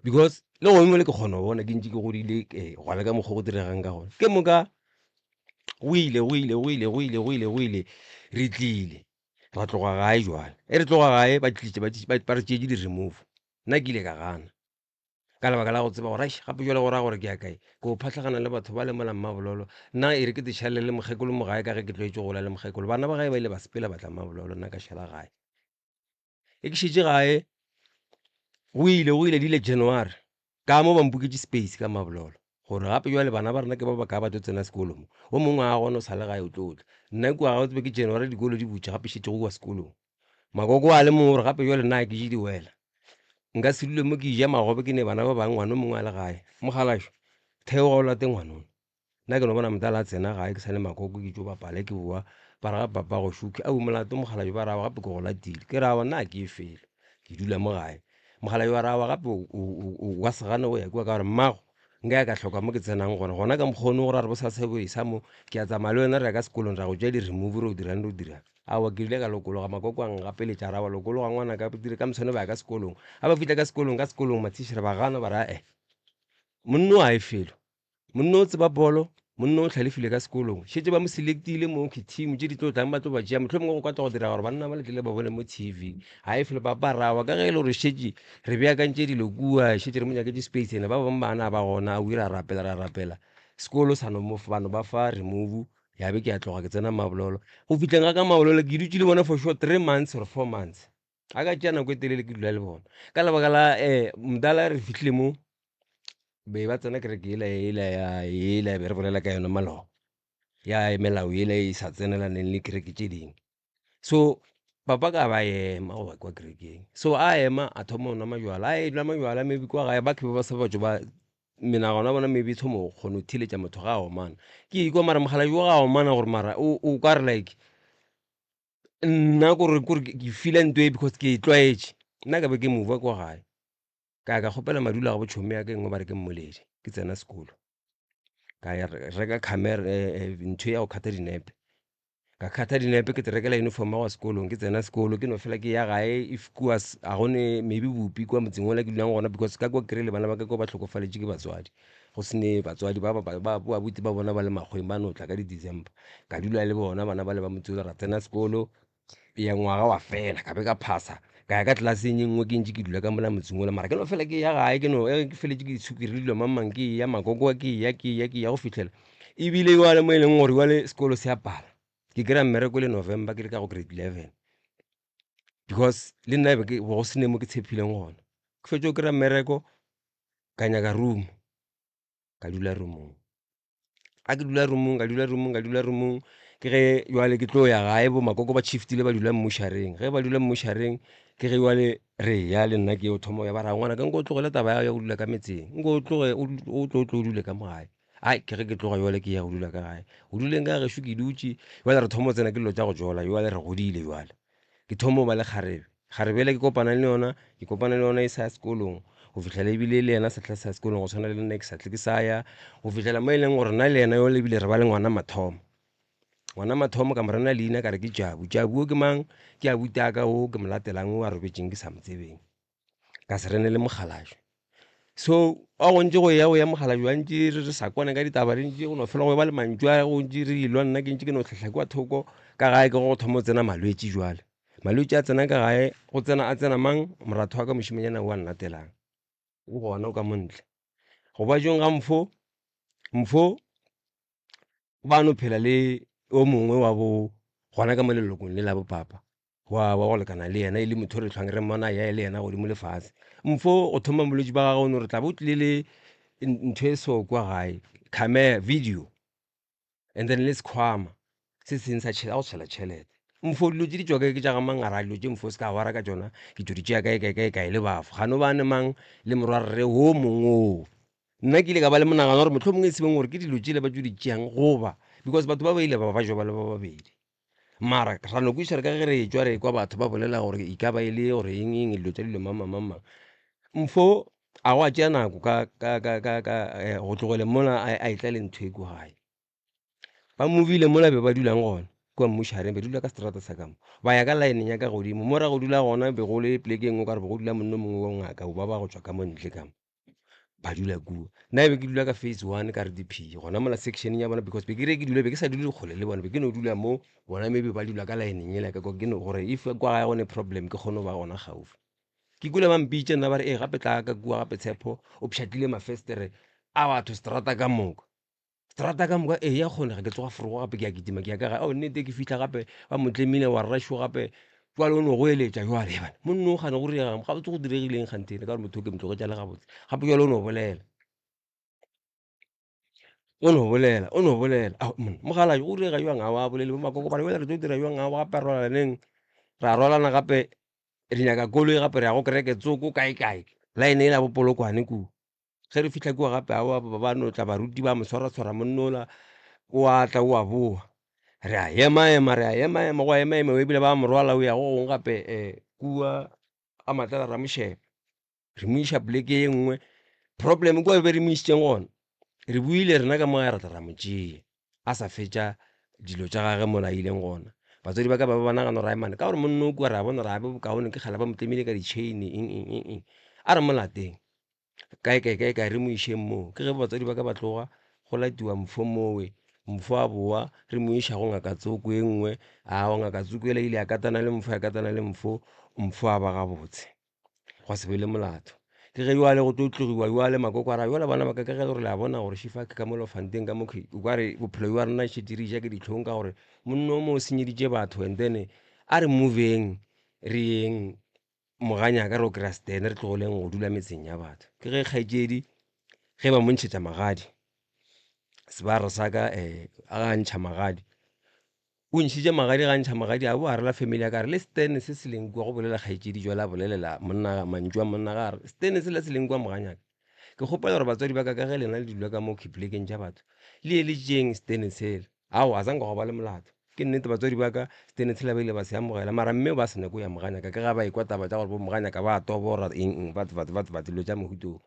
because le gongwe le ke kgona go bona ke ntše ke godile gwa le ka mokgwa o go diregang ka gona. Ke moka go ile go ile go ile go ile go ile go ile re tlile ra tloga gae jwale. Ge re tloga gae ba tlišitše ba re tšeetše di-remove nna ke ile ka gana. Ka lebaka la go tseba gore eish gape jwale go raya gore ke ya kae, ke o phahlagana le batho ba le mola Mmabololo. Nna e re ke te šalele le mokgekolo mo gae ka ge ke tlwaetše go gola le mokgekolo. Bana ba gae ba ile ba sepela ba tla Mmabololo, nna ka šala gae. Ge ke šetše gae, go ile go ile di ile January. Ka mo ba mpuketše space ka Mabololo gore gape bjale bana ba rena ke ba bakae ba tlo tsena sekolo mo. O mongwe a gona o sa le gae o tlo tla. Nna kua ga o tsebe ke January dikolo di butše gape šetše go kua sekolong. Makoko a le mongwe gore gape bjale nna ga ke je diwela. Nka se dule mo ke ja magobe ke ne bana ba bangwe ngwana o mongwe a le gae. Mokgalajwe, theoga o late ngwanona. Nna ke no bona motala a tsena gae ke sa le makoko ke tšo bapala ke boa ba re ga papa go šuke ao molato mokgalabje ba re awa gape ke go latile ke re awa nna ga ke ye felo ke dula mo gae mokgalabje wa re awa gape o ka se gane go ya kua ka gore mmago nka ya ka hloka mo ke tsenang gona gona ka mokgwa ono gore a re bosasa bo esa mo ke a tsamaya le wena re ya ka sekolong ra go tšea di-remove re o dirang re o dirang aowa ke ile ka lokologa makoko a ngapeletša ra wa lokologa ngwana ka dire ka moswane ba ya ka sekolong ga ba fihla ka sekolong ka sekolong mathišere ba gana ba re ae monno ga e felo Monna o tseba bolo, monna o hlalefile ka sekolong. Šetše ba mo selectile mo ke team tše di tlo tlang ba tlo ba tšea. Mohlomongwe go ka tla go dira gore banna ba le tlile ba bone mo TV. Ga e felo papa rawa ka ge e le gore šetše re beakantše dilo kua, šetše re mo nyaketše space ene ba bangwe bana ba gona o ile ra rapela ra rapela. Sekolo sa no mo ba no ba fa remove ya be ke a tloga ke tsena Mabololo. Go fihleng ga ka Mabololo ke dutše le bona for sure 3 months or 4 months. Ga ka tšea nako e telele ke dula le bona. Ka lebaka la um mdala re fihlile mo be ba tsena kereke yela yela ya yela be re bolela ka yona maloba ya melao yela e sa tsenelaneng le kereke tše dingwe. So papa ka ba ema go ba kwa kerekeng, so a ema a thoma go nwa majwala, a enwa majwala maybe kwa gae batho ba ba sa batšo ba menagano ya bona maybe e thoma go kgona go theeletša motho ga a omana. Ke ikwa mara mokgalabje wa ga a omana gore mara o ka re like nna kore kore ke feela ntho e because ke e tlwaetše. Nna ka be ke mova kwa gae ka ya ka kgopela madulo a gabo tšhomi ya ka e nngwe ba re ke mmoledi ke tsena sekolo. Ka ya reka camera ntho ya go kgatha dinepe, ka kgatha dinepe ke rekela uniform ya go ya sekolong ke tsena sekolo ke no fela ke ya gae if kua ga go ne maybe bupi kua motseng wola ke dulang gona because ka kua ke kry-ile bana ba ka kua ba hlokofaletše ke batswadi. Go se ne batswadi ba ba abuti ba bona ba le makgoweng ba no tla ka di-December. Ka dula le bona bana bale ba motse wola ra tsena sekolo. Ya ngwaga wa fela ka be ka phasa ka ya ka tlelaseng ye nngwe ke ntše ke dula ka mola motseng wola mara ke no fela ke ya gae ke no ke feletše ke sukiri le dilo mang mang ke eya makoko ke eya ke eya ke eya go fihlela ebile jwale mo e leng gore jwale sekolo se a pala ke kry-a mmereko le November ke le ka go grade 11 because le nna be ke go se ne mo ke tshepileng gona ke fetša go kry-a mmereko ka nyaka room ka dula roomong. Ga ke dula roomong, ka dula roomong, ka dula roomong, ke ge jwale ke tlo ya gae bo makoko ba shift-ile ba dula mmošareng. Ge ba dula mmošareng ke ge jwale re ya le nna ke yo thoma go ya ba re ngwanaka nko o tlogele taba ya go dula ka metseng, nko o tloge o tlo o tlo o dule ka mo gae. Ai ke ge ke tloga jwale ke ya go dula ka gae. Go duleng ka gešo ke dutše jwale re thoma go tsena ke dilo tša go jola jwale re godile jwale. Ke thoma go ba le kgarebe. Kgarebe yela ke kopana le yona, ke kopana le yona e sa ya sekolong go fihlela ebile le yena sehla sa sekolong go tshwana le nna ke sa tle ke sa ya go fihlela mo e leng gore nna le yena yole ebile re ba le ngwana mathomo. Ngwana mathomo ka mo rena leina ka re ke Jabu. Jabu o ke mang? Ke abuti wa ka o ke mo latelang o a robetšeng ke sa mo tsebeng. Ka se rene le mokgalajwe. So a go ntše go ya go ya mokgalajwe wa ntše re sa kwane ka ditaba re ntše go no fela go ba le mantšu a go ntše re elwa nna ke ntše ke no hlahla kua thoko ka gae ke go thoma go tsena malwetši jwale. Malwetši a tsena ka gae go tsena a tsena mang moratho wa ka mošemanyana o a nnatelang o gona o ka mo ntle. Go ba jong ga Mpho, Mpho ba no phela le o mongwe wa bo gona ka mo lelokong le la bo papa wa wa go lekana le yena e le motho re hlwang re mmona ya le yena godimo le fase. Mpho go thoma bolwetši ba gagwe o no re tla bo tlile le ntho e so kwa gae camera video and then le sekhwama se seng sa go tšhela tšhelete. Mpho dilo tše di tšwa kae ke tša ga mang a ra dilo tše mpho se ka wara ka tšona ke tšo di tšea kae kae kae kae le bafo gane o bane mang le morwarre wo mongwe o. Nna ke ile ka ba le monagano wa gore mohlomongwe e se beng gore ke dilo tšele ba tšo di tšeang goba because batho ba ba ile ba ba ja ba le ba babedi. Mara ra no kwešiša ka ge re etšwa re kwa batho ba bolela gore e ka ba e le gore eng eng dilo tša dilo mang mang mang mang. Mpho a go a tšea nako ka ka ka ka ka go tlogele mola a etla le ntho e kwa gae. Ba movile mola be ba dulang gona kua mmušareng, be dula ka seterata sa ka mo. Ba ya ka line ya ka godimo mo ra go dula gona be go le poleke e nngwe o ka re be go dula monna o mongwe wa ngaka ba ba go tšwa ka mo ntle ka mo. Ba dula kua. Nna be ke dula ka phase one ka R_D_P gona mola section ya bona because be ke re ke dula be ke sa dule kgole le bona be ke no dula mo bona maybe ba dula ka line yela ka kwa ke no gore if kwa gae go ne problem ke kgone go ba gona gaufi. Ke kwele ba mpitša nna ba re ee gape tla ka kua gape Tshepo o pšhatlile mafestere a batho seterata ka moka. Seterata ka moka ee ya kgonega ke tsoga forogo gape ke a kitima ke ya ka gae, ao nnete ke fihla gape ba mo tlemile wa rrašo gape. Jwale o no goeletša jwale, Hee banna, monna o gane go diregang? Gabotse go diregile eng kganthe? Ka gore motho o ke mo tlogetše a le gabotse. Gape jwale o no bolela. O no bolela, o no bolela. Ao monna, mokgalabje go direga bjang? Aowa a bolele bo makoko ba re bjale re tlo dira bjang? Aowa gape re rwalana neng? Ra rwalana gape re nyaka koloi gape re ya go kereke tsoko kae kae. Line yela bo Polokwane kua. Ge re fihla kua gape aowa ba no tla baruti ba mo swaraswara monna ola o a tla o a boa. Re a ema ema, re a ema ema, go a ema ema ebile ba mo rwala o ya go gongwe gape kua ga Matlala Ramošepe. Re mo iša poleke ye nngwe, problem kua be re mo išitšeng gona re boile rena ka mo gae ra tla ra mo tšea a sa fetša dilo tša gage mola a ileng gona. Batswadi ba ka ba be ba nagana gore aemane ka gore monna o kua re a bona gore a be bokaone ke kgale ba mo tlemile ka di-chain eng eng eng eng, a re mo lateng. Kae kae kae kae re mo išeng moo. Ke ge batswadi ba ka ba tloga go latiwa Mpho mowe, Mpho a boa re mo iša go ngaka tsoko e nngwe, aowa ngaka tsoko yela e ile ya katana le Mpho ya katana le Mpho, Mpho a ba gabotse gwa se be le molato. Ke ge jwale go tlo tlogiwa jwale makoko a ra jwale bana ba ka ka ge e le gore le a bona gore šifa ke ka mo lofanteng ka mo o ka re bophelo bja rena šetše re ja ke dihlong ka gore monna o mo o senyeditše batho and then a re move-eng re yeng Moganyaka re o kry-a stand re tlogeleng go dula metseng ya batho. Ke ge kgaetšedi ge ba mo ntšhetša magadi, sebaro sa ka a ga ntšha magadi, o ntšhitše magadi ga ntšha magadi a bo a rela family ya ka a re le stand se se leng kua, go bolela kgaetšedi jwale a bolelela monna mantšu a monna ga a re stand sela se leng kua moganyaka, ke kgopela gore batswadi ba ka ka ge lena le dula ka mo polekeng tša batho le ye le tšeeng stand sela. Aowa, a sa nka gwa ba le molato. Ke nnete batswadi ba ka setene tshela ba ile ba se amogela, mara mme o ba se nyake go ya Moganyaka ke ga ba ekwa taba tša gore bo Moganyaka ba a tobora eng eng vat vat vat vat dilo tša mohuta wo.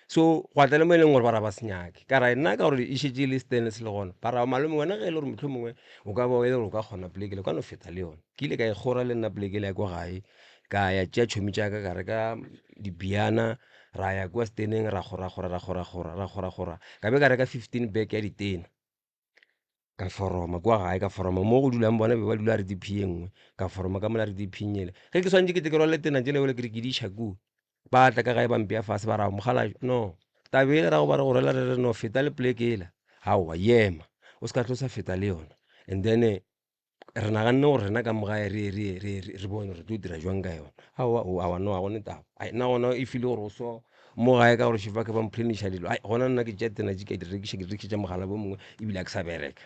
So gwa tla le mo e leng gore ba ra ba se nyake. Ka ra nna ka gore e šetše e le setene se le gona, ba ra malome wena ge e le gore mohlomongwe o ka ba e le gore o ka kgona poleke le ka no feta le yona. Ke ile ka e kgora le nna poleke yela ya kwa gae, ka ya tšea tšhomi tša ka ka reka dibiana ra ya kua seteneng ra kgora kgora ra kgora kgora ra kgora kgora ka be ka reka 15 bag ya ditena. Ka foroma kua gae, ka foroma mo go dulang bona be ba dula R_D_P ye nngwe, ka foroma ka mola R_D_P-ing yela. Ge ke swanetše ke tle ke rwale tena tšela bjale ke re ke di iša kua, ba tla ka gae ba mpea fase ba re ao mokgalabje no, taba yela ra go ba re go rwala re re no feta le poleke yela, aowa ema o se ka tlo sa feta le yona and then Re naganne gore rena ka mo gae re ye, re ye, re ye, re bone gore re tlo dira jwang ka yona. Aowa, o, aowa, no, ga go ne taba. Ai, nna gona e feel gore o so mo gae ka gore šefa ke ba mphleniša dilo. Ai, gona nna ke tšea tena tše ka di rekiša, ke di rekišetša mokgalabje o mongwe ebile ga ke sa bereka.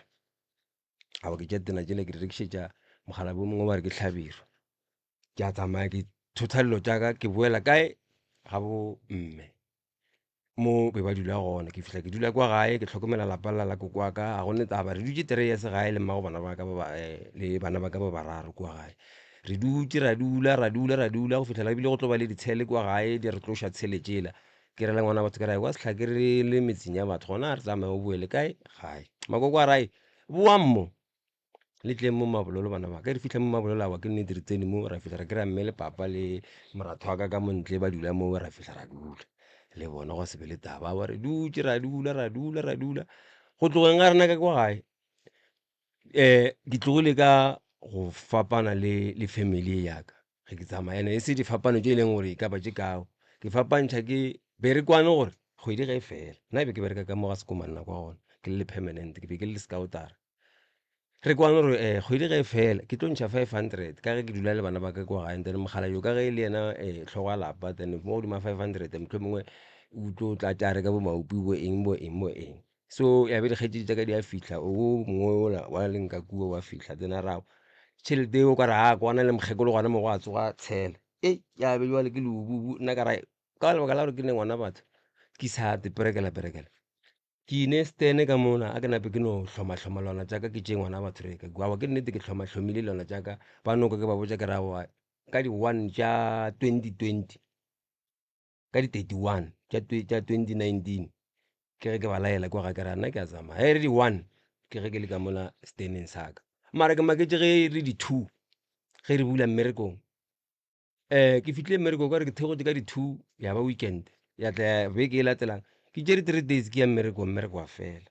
Aowa, ke tšea tena tšela ke di rekišetša mokgalabje o mongwe ba re ke Hlabirwa. Ke a tsamaya ke thotha dilo tša ka, ke boela kae? Ga bo mme. Mo be ba dula gona. Ke fihla ke dula kwa gae ke hlokomela lapa lela la koko wa ka, ga go ne taba. Re dutše 3 years gae le mmago bana ba ka ba ba le bana ba ka ba bararo kua gae. Re dutše ra dula ra dula ra dula go fihlela ebile go tlo ba le ditshele kua gae di re tloša tshele tšela. Ke rela ngwana batho ke re wa se hlake re le metseng ya batho gona a re tsamaye o boele kae gae. Makoko a re ai boang mo. Le tleng mo Mabololo bana ba ka. Ge re fihla mo Mabololo aowa ke nnete re tsene mo ra fihla ra kry-a mme le papa le moratho wa ka ka mo ntle ba dula moo ra fihla ra dula le bona gwa se be le taba. Aowa re dutše ra dula ra dula ra dula go tlogeng ga rena ka kwa gae ke tlogile ka go fapana le family ye ya ka ge ke tsamaya. And-e e se difapano tše e leng gore e ka ba tše kago, ke fapantšha ke be re kwane gore kgwedi ge e fela nna be ke bereka ka mo ga Sekomanna kwa gona ke le permanent ke be ke le scout-ara. Re kwane gore kgwedi ge e fela ke tlo ntšha 500 ka ge ke dula le bana ba ka kwa gae, and then mokgalabje ka ge e le yena hlogo ya lapa then mo godimo ga 500 mohlomongwe o tlo tla tša reka bo maopi bo eng bo eng bo eng. So ya be dikgaetšedi tša ka di a fihla o mongwe ola wa leng ka kua wa fihla then a re aowa tšhelete eo o ka re a kwana le mokgekolo gona mo gwa tsoga tshela. Hei ya be jwale ke leobubu nna ka re ka lebaka la gore ke ne ngwana batho ke sa perekela perekela. Ke ine stene ka mona, a ke nape ke no hloma-hloma lwana tša ka ke tšee ngwana batho re ka kua. Aowa ke nnete ke hloma-hlomile lwana tša ka, ba no kwa ke ba botša ke re aowa ka di one tša 2020, ka di 31 tša tša 2019 ke ge ke ba laela kwa gae ke re nna ke a tsamaya. Ge e re di one ke ge ke le ka mola steneng sa ka. Mara ke maketše ge e re di two ge re bula mmerekong. Ke fihlile mmerekong ka re ke theogetse ka di-two ya ba weekend, ya tla ya beke e latelang ke tšere 3 days ke ya mmerekong, mmereko wa fela.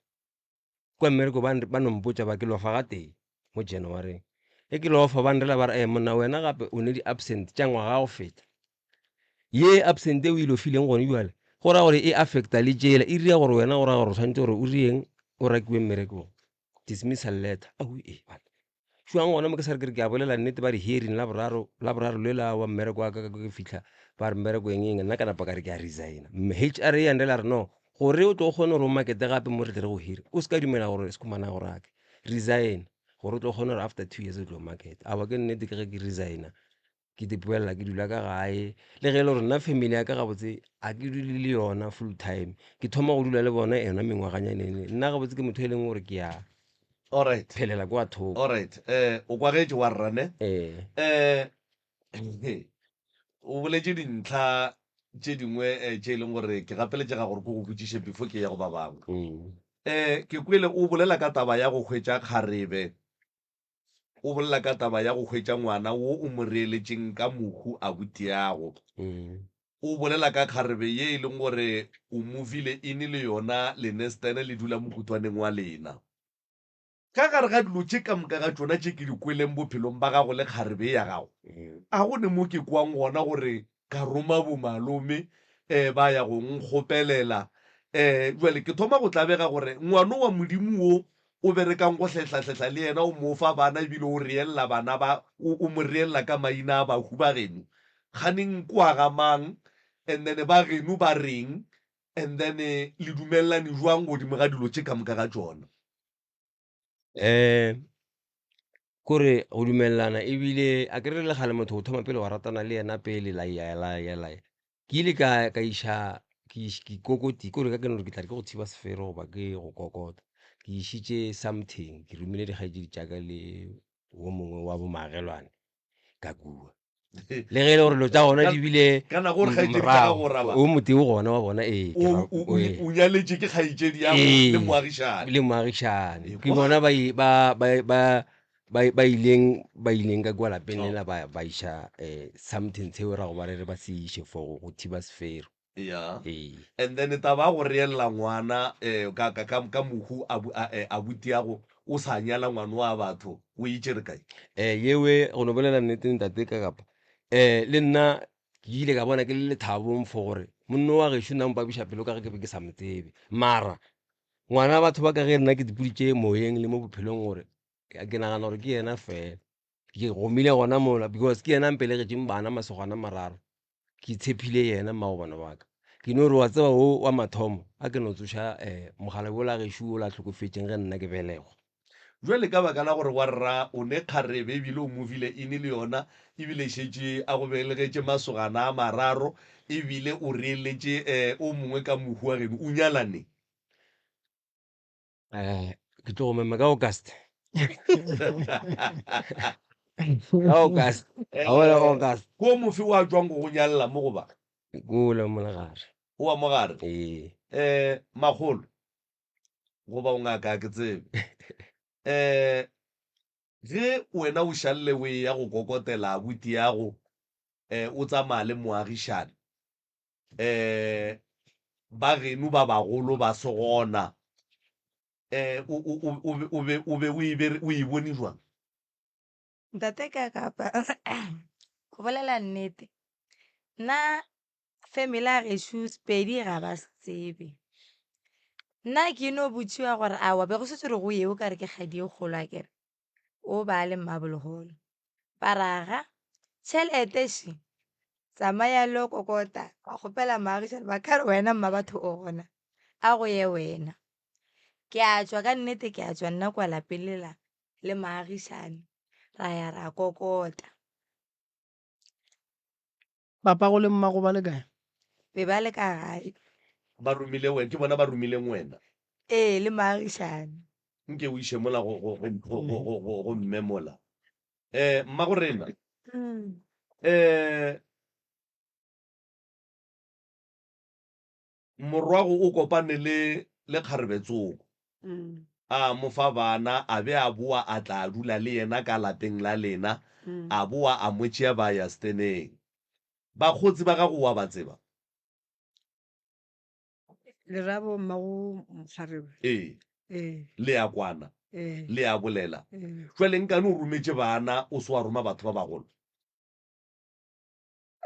Kua mmereko ba ba no mpotša ba ke lofa ga tee mo January-eng. Ge ke lofa ba nrela ba re monna wena gape o ne di-absent tša ngwaga wa go feta. Ye absent e o e lofileng gone bjale go ra gore e affect-a le tšela, e dira gore wena go ra gore o swanetše gore o direng o rakiwe mmerekong, dismissal letter. Aowi ee banna. Šuang gona mo ke sa re ke re ke a bolela nnete ba re hearing Laboraro, Laboraro le la wa mmereko wa ka ka ke fihla ba re mmereko eng eng nna ka napa ka re ke a resigna. H_R ya nrela re no gore o tlo o kgone gore o markete gape mo re tle re go hire o se ka dumela gore Sekhumana a go rake, resign gore o tlo kgone gore after 2 years o tlo market. Aowa ke nnete ke ge ke resigna ke ipoelela ke dula ka gae le ge e le gore nna family ya ka gabotse a ke dule le yona full time ke thoma go dula le bona yona mengwaganyana ene nna gabotse ke motho e leng gore ke a Alright. phelela kwa thoko Alright. Eh, o kwagetše wa rra ne? ee Eh, o boletše dintlha tše dingwe eh, tše e leng gore ke gapeletšega gore ke go botšiše before ke ya go ba bangwe. mm. Eh, ke kwele o bolela ka taba ya go hwetša kgarebe O bolela ka taba ya go hwetša ngwana wo o mo reeletšeng ka mohu abutiago. O bolela ka kgarebe ye e leng gore o movile in le yona le Nestene le dula mokutwaneng wa lena. Ka gare ga dilo tše ka moka ga tšona tše ke di kweleng bophelong ba gago le kgarebe ye ya gago, a go ne mo ke kwang gona gore ka roma bomalome um ba ya go nkgopelela. Um bjale ke thoma go tlabega gore ngwano wa Modimo wo o berekang go hlehlahlehla le yena o mo fa bana ebile o reelela bana ba, o, o mo reelela ka maina a bahu ba geno. Kganeng kwa ga mang? And then ba geno ba reng? And then le dumelelane jwang godimo ga dilo tše ka moka ga tšona? Um kore go dumelelana ebile a kere le kgale motho o thoma pele wa ratana le yena pele la ya la ya la ya. Ke ile ka ka iša ke ke kokoti kore ka ke no re ke tla re ke go thiba sefero goba ke go kokota. Ke išitše something ke romile dikgaetšedi tša ka le wo mongwe wa bo maagelwane ka kua. Le ge e le gore dilo tša gona di bile Ka nako gore kgaetšedi tša gago o ra ba? O motee o gona wa bona ee. ke O, ra- o, o, ee. o nyaletše ke kgaetšedi ya go Ee, le moagišane. le moagišane. Ee, Ke bona ba i- ba ba ba ba ba ileng ba ileng ka kua lapeng Oh. lela ba ba iša eh, something seo ra go ba re re ba se iše for go go thiba sefero. Ya. Ee. And then taba ya go reelela ngwana eh, ka, ka, ka, ka mohu abu, a, eh, abutiago o sa nyala ngwana wa batho o e tšere kae? Eh, yewe go no bolela nnete ntate ka kapa eh, le nna ke ile ka bona ke le lethabong for gore monno wa gešo nna mpabiša pelo ka ge ke be ke sa mo tsebe mara ngwana batho ba ka ge nna ke dipoditše moyeng le mo bophelong gore ke nagana gore ke yena fela ke gomile gona mola because ke yena a mpelegetšeng bana masogana mararo ke tshepile yena mmago bana ba ka ke no re wa tseba wo wa mathomo a ke no tsoša um mogala wola gešo wola hlokofetšeng ge nna ke belegwa. Bjale ka baka la gore wa rra o ne kgarebe ebile o movile in le yona ebile e šetše a go belegetše masogana a mararo ebile o reeletše um o mongwe ka mohu wa geno, o nyala neng? Eh, ke tlo go mema ka August. Ka August. A bona August. Ko mofe wa tšwang go go nyalela mo goba? Ko la mo legare. O wa mogare? Ee. Eh, makgolo. Goba o ngaka a ke tsebe. Eh, ge wena o šalle o eya go kokotela abuti yago, eh, o tsamaya le moagišane. um ba geno ba bagolo ba se gona um o, o, o, o be, o be, o be o e bere, o e bone jwang? Ntate ka kapa go bolela nnete nna family ya gešo Sepedi ga ba se tsebe. Nna ke no botšiwa gore aowa be go šetše re go ye o ka re ke kgadi e kgolo akere. O ba le mmabolegolo. Paraga, tšhelete še, tsamaya le yo kokota, wa kgopela moagišani ba ka re wena mmabatho o gona, a go ye wena. Ke a tšwa ka nnete ke a tšwa nna kwa lapeng lela le moagišani, ra ya ra kokota. Papago le mmago ba le kae? Be ba le ka gae. Ba romile wena, ke bona ba romileng wena? Ee, le moagišani. Nke o iše mola go, go, go, go, go, go, go, go mme mola. Eh, mmago rena. Eh, morwago o kopane le, le kgarebe tsoko. A mo fa bana, a be a boa a tla a dula le yena ka lapeng la lena, a boa a mo tšea ba ya steneng. Bakgotsi ba gago o a ba tseba? Le ra bo mmago mokgarebe? Ee. Ee. Le a kwana? Ee. Le a bolela? Ee. Jwale nkane o rometše bana o se wa roma batho ba bagolo?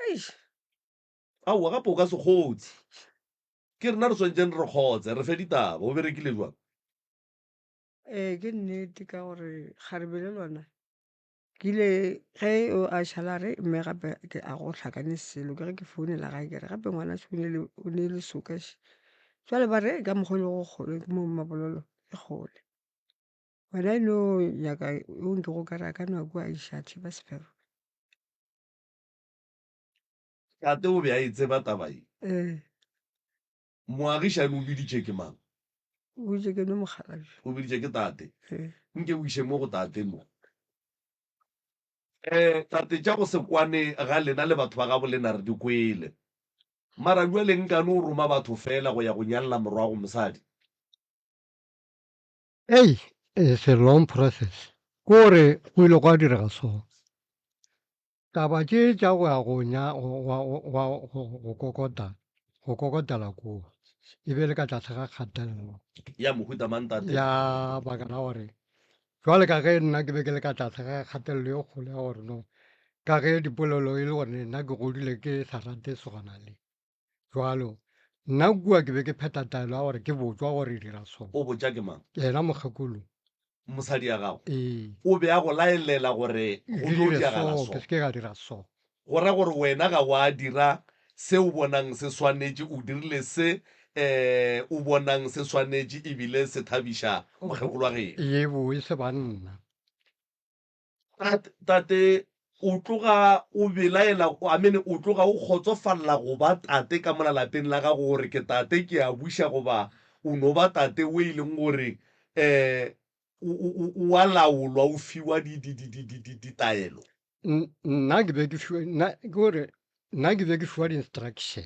Eish. Aowa, gape o ka se kgotse. Ke rena re swanetšeng re kgotse, re fe ditaba. O berekile bjang? Ee, ke nnete ka gore kgarebe le lona. Ke ile ge o a šala a re mme gape ke a go hlakane selo ke ge ke founela gae ke re gape ngwana šo o ne o ne le soka še. Jwale ba re ka mokgwa o lego kgole ke mo Mmabololo ke kgole. Wena e no nyaka o nke go ka re a ka no ya kua a iša thiba sefero. Tate o be a e tseba taba ye. Ee. Moagišani o biditše ke mang? O biditše ke no mokgalabje. O biditše ke tate. Ee. Nke o iše mo go tate mo. Eh, tate tša go se kwane ga lena le batho ba gabo lena re di kwele. Mara bjale nkane o roma batho fela go ya go nyalla morwago mosadi? Ei, it's a long process. Ke gore go ile gwa direga so. Taba tše tša go ya go nya go go go go go kokota go kokotela koo e be le ka tlase ga kgatelelo. Ya mohuta mang tate? Ya baka la gore jwale ka ge nna ke be ke le ka tlase ga kgatelelo e kgolo ya gore no ka ge dipolelo e le gore nna ke godile ke sa rate sogana le. Jwalo nna kua ke be ke phetha taelo ya gore ke botšwa gore dira so. O botša ke mang? Yena mokgekolo. Mosadi ya gago? Ee. O be a go laelela gore go tlo dire diragala so, so? ke se ke ka dira so. Go ra gore wena ga wa dira se o bonang se swanetše, o dirile se um o bonang se swanetše ebile se thabiša mokgekolo wa geno. Yebo, e se banna. Tate, tate, o tloga o belaela, I mean, o tloga o kgotsofalla go ba tate ka mola lapeng la gago gore ke tate ke a buša goba o no ba tate o e leng gore um o, o, o, o a laolwa, o fiwa di, di, di, di, di, di, ditaelo? Nna ke be ke fiwa, nna ke gore nna ke be ke fiwa di-instruction.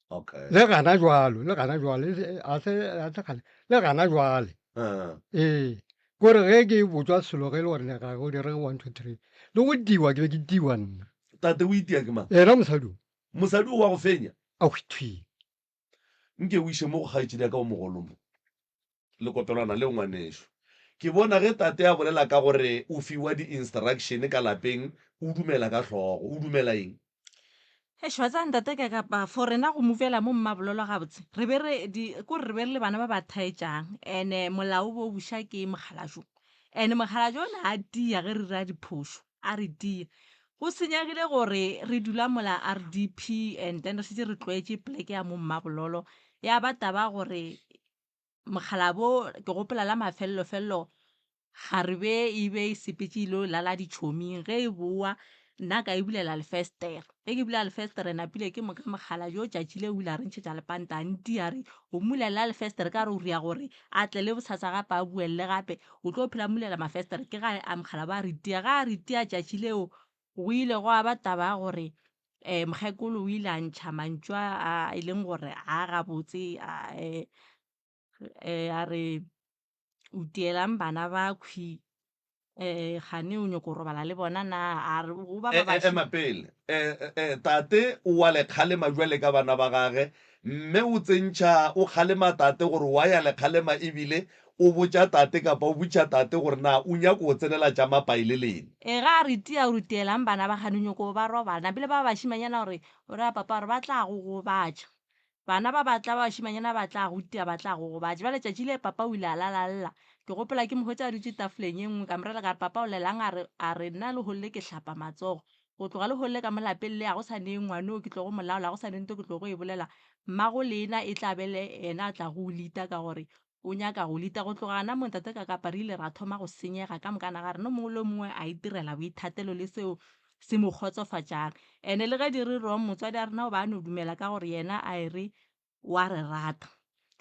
Okay. Le gana jwalo, le gana jwale, e se- a se a se kgale, le gana jwale. Ah. Ee, kore ge ke botšwa selo ge e le gore ga go direge 1 2 3, le go tiwa ke be ke tiwa nna. Tate o itia ke mang? Yena mosadi o. Mosadi o wa go fenya? A hwithwi. Nke o iše mo go kgaetšedi ya ka o mogolo mo. Lekopelwana leo ngwanešo. Ke bona ge tate a bolela ka gore o fiwa di-instruction ka lapeng o dumela ka hlogo. O dumela eng? Eish wa tseba ntate ka kapa for rena go movela mo Mmabololo gabotse re be re di kore re be re le bana ba ba thaetšang and-e molao o be o buša ke mokgalajwe and-e mokgalajwe o ne a tia ge re dira diphošo a re tia. Go senyegile gore re dula mola R_D_P and then re šetše re tlwaetše poleke ya mo Mmabololo ya ba taba gore Mokgalabo ke gopola la mafelelo-felelo kgarebe e be e sepetše e ile lala ditšhoming ge e boa nna ka e bulela lefestere ge ke bula lefestere napile ke moka mokgalabje o tšatši leo o ile a re ntšhetša lepanta a ntia a re o mmulela lefestere ka re o ria gore a tle le bosasa gape a boelele gape o tlo phela mmulela mafestere ke ga a mokgalabo a re tia ga a re tia tšatši leo go ile gwa ba taba ya gore mokgekolo o ile a ntšha mantšu a e leng gore a gabotse a re o tielang bana ba khwi kgane o nyoko robala le bona na a re go ba ba Ema pele tate o wa le kgalema bjale ka bana ba gage mme o tsentšha o kgalema tate gore wa ya le kgalema ebile O botša tate kapa o botša tate gore na o nyako go tsenela tša mapai le lena. E ga a re tia o re tielang bana ba gane o nyoko ba robala. Napile ba bašimanyana gore o ra papa gore ba tla go gobatša. Bana ba ba tla ba bašimanyana ba tla go tia ba tla go gobatša. Bjale tšatši le papa o ile a lala a lla. Ke gopola ke mo hwetša a dutše tafoleng ye nngwe ka mo rela ka re papa o llelang a re a re nna lehono le ke hlapa matsogo. Go tloga lehono le ka mo lapeng le ga go sa ne ngwano ke tlogo mo laola ga go sa ne nto ke tlogo e bolela. Mmago lena e tla be le yena a tla go lita ka gore O nyaka go lita go tloga gana moo Ntate Kakapa re ile ra thoma go senyega ka mokana ga rena, o mongwe le o mongwe a itirela boithatelo le seo se mo kgotsofatšang. Ene le ge di re wrong motswadi wa rena o ba a no dumela ka gore yena a e re wa re rata.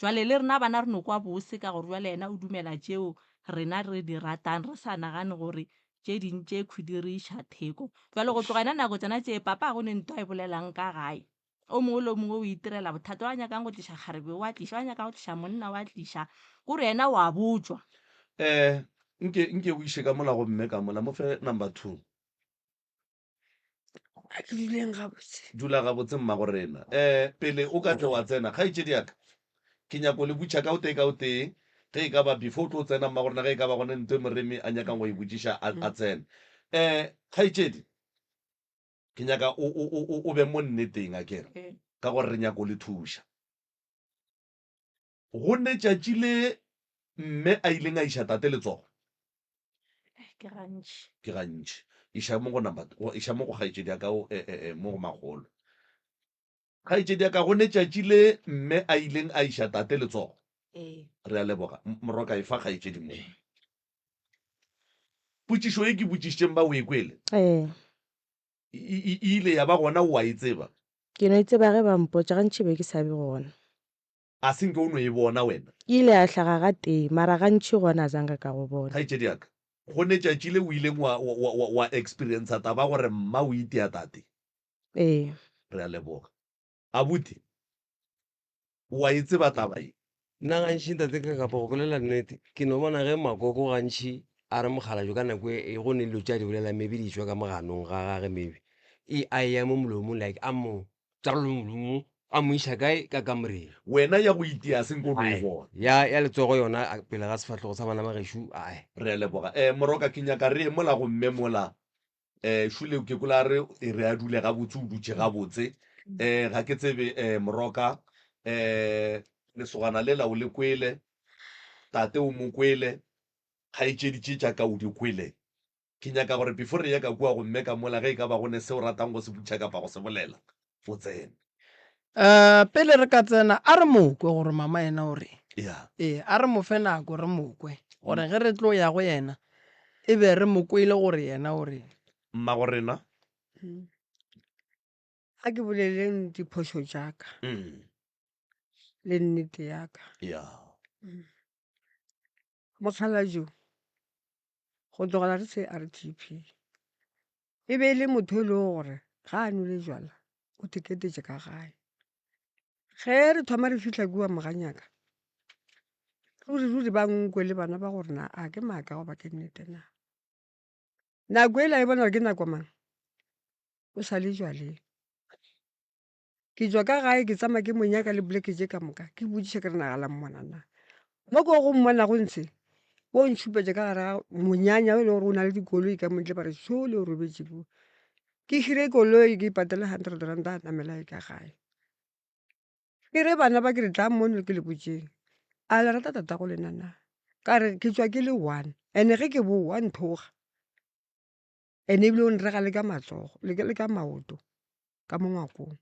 Jwale le rena bana re no kwa bose ka gore jwale yena o dumela tšeo rena re di ratang re sa nagane gore tše ding tše khwi di re iša theko. Jwale go tloga yona nako tsona tše papa ga go ne nto a e bolelang ka gae. O mongwe le o mongwe o itirela bothata, wa nyakang go tliša kgarebe o a tliša, wa nyakang go tliša monna o a tliša, kore yena o a botšwa. Eh, nke, nke o iše ka mola go mme ka mola, mo fe number 2. A ke duleng gabotse. Dula gabotse mmagorena. Eh, pele o ka tle wa tsena, kgaetšedi ya ka, ke nyako le butša ka o tee ka o tee, ge e ka ba before o tlo tsena mmagorena, ge e ka ba gona nto e moremi a nyakang go e botšiša, a, a tsene. Eh, kgaetšedi, Ke nyaka o, o, o, o, o be mo nneteng, a ke re, Ee. ka gore re nyaka go le thuša. Go ne tšatši le mme a ileng a iša tate letsogo. Ke gantši. Ke gantši. Iša mo go number, iša mo go kgaetšedi ya ka o, e, e, e, mo go makgolo. Kgaetšedi ya ka, go ne tšatši le mme a ileng a iša tate letsogo. Ee. Re a leboga. Moroka, efa kgaetšedi mo. Potšišo ye ke botšišitšeng ba o e kwele? Ee. E, e, e ile ya ba gona o a e tseba? Ke no e tseba ge ba mpotša, gantši be ke sa be gona. A se nke o no e bona wena? E ile ya hlaga gatee, mara gantši gona a zanka ka go bona. Kgaetšedi ya ka, go ne tšatši le o ileng wa, wa, wa, wa experiencer taba gore mma o itia tate? Ee. Re a leboga. Abuti, o a e tseba taba ye? Nna gantši ntate ka kapa go bolela nnete, ke no bona ge makoko gantši a re mokgalabje ka nako e go ne dilo tše a di bolelang maybe di tšwa ka moganong ga gage maybe e a eya mo molomong like a mo a mo iša kae ka kamoreng. Wena ya go itia se nke o no e bona. Ya ya letsogo yona pele ga sefahlogo sa bana ba gešo ae. Re a leboga. Eh Moroka ke nyaka re ye mola go mme mola. Eh Šule ke kwele a re e re a dule gabotse o dutše gabotse. Eh ga ke tsebe eh Moroka eh lesogana lela o le kwele, tate o mo kwele, kgaetšedi tše tša ka o di kwele. Ke nyaka gore before re ya ka kua go mme ka mola, ge e ka ba go ne se o ratang go se butša kapa go se bolela, o tsene. Eh, pele re ka tsena, a re mo kwe gore mama yena o reng. Yeah. Ee, a re mo fe nako re mo kwe, gore ge re tlo ya go yena, e be re mo kwele gore yena o reng. Mmago rena. A ke boleleng diphošo tša ka le nnete ya ka. Yeah. Mokgalabje go tlogela re se RTP. E be e le motho e lego gore ga a nwele jwala o theketetše ka gae. Ge re thoma re fihla kua Moganyaka, ruri ruri ba nkwe le bana ba gore na a ke maaka goba ke nnete na. Nako ela e bona gore ke nako mang, o sa le jwaleng. Ke tšwa ka gae ke tsamaya ke mo nyaka le poleke tše ka moka, ke botšiša ke re na ga la mmona na. Mo ko go mmonago ntshe, bo ntšhupetša ka gare ga monyanya o e le gore o na le dikoloi ka montle ba re šole o robetše kua. Ke hire koloi ke patele hundred rand a namela ye ka gae. Ke re bana ba ke re tlang mono ke le botšeng, a le rata tatago lena na? Ka re ke tšwa ke le one and-e ge ke bowa nthoga. And-e ebile o nrega le ka matsogo le ka maoto. ka mo ngwakong.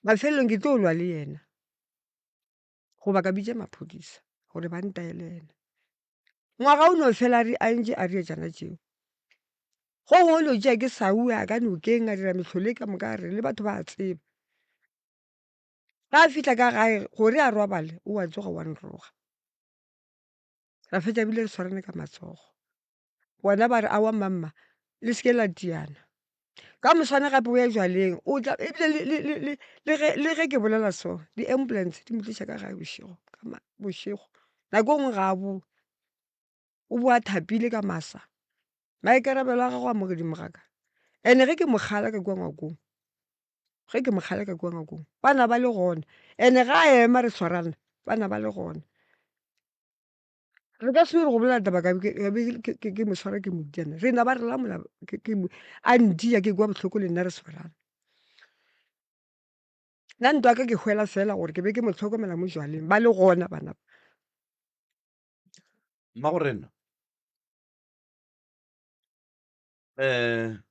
Mafelelong ke tlo lwa le yena goba ka bitša maphodisa gore ba ntaele yena. Ngwaga o no fela a ntše a re tšana tšeo. Go gongwe o no tšea ke saua a ka nokeng a dira mehlolo e ka moka a re le batho ba a tseba. Ga a fihla ka gae gore a robale o a tsoga wa nroga. Ra fetša ebile re swarane ka matsogo. Bona ba re, Aowa mmamma, le se ke la tiana. Ka moswane gape o ya jwaleng, o tla ebile le, le, le, le, le ge, le ge ke bolela so, di-ambulance di mo tliša ka gae bošego, ka ma, bošego. Nako e nngwe ga a boe, o boa a thapile ka masa. Maikarabelo a gagwe a mo godimo ga ka. And-e ge ke mo kgala ka kua ngwakong, ge ke mo kgala ka kua ngwakong, ba na ba le gona. And-e ga a ema re swarana, ba na ba le gona. Re ka se no re go bolela taba ka be ke mo swara ke mo diana re na ba re lamola a ntia ke kwa bohloko le nna re swarana. Nna ntwa ka ke hwela fela gore ke be ke mo hlokomela mo jwaleng ba le gona bana ba. Mmagorena um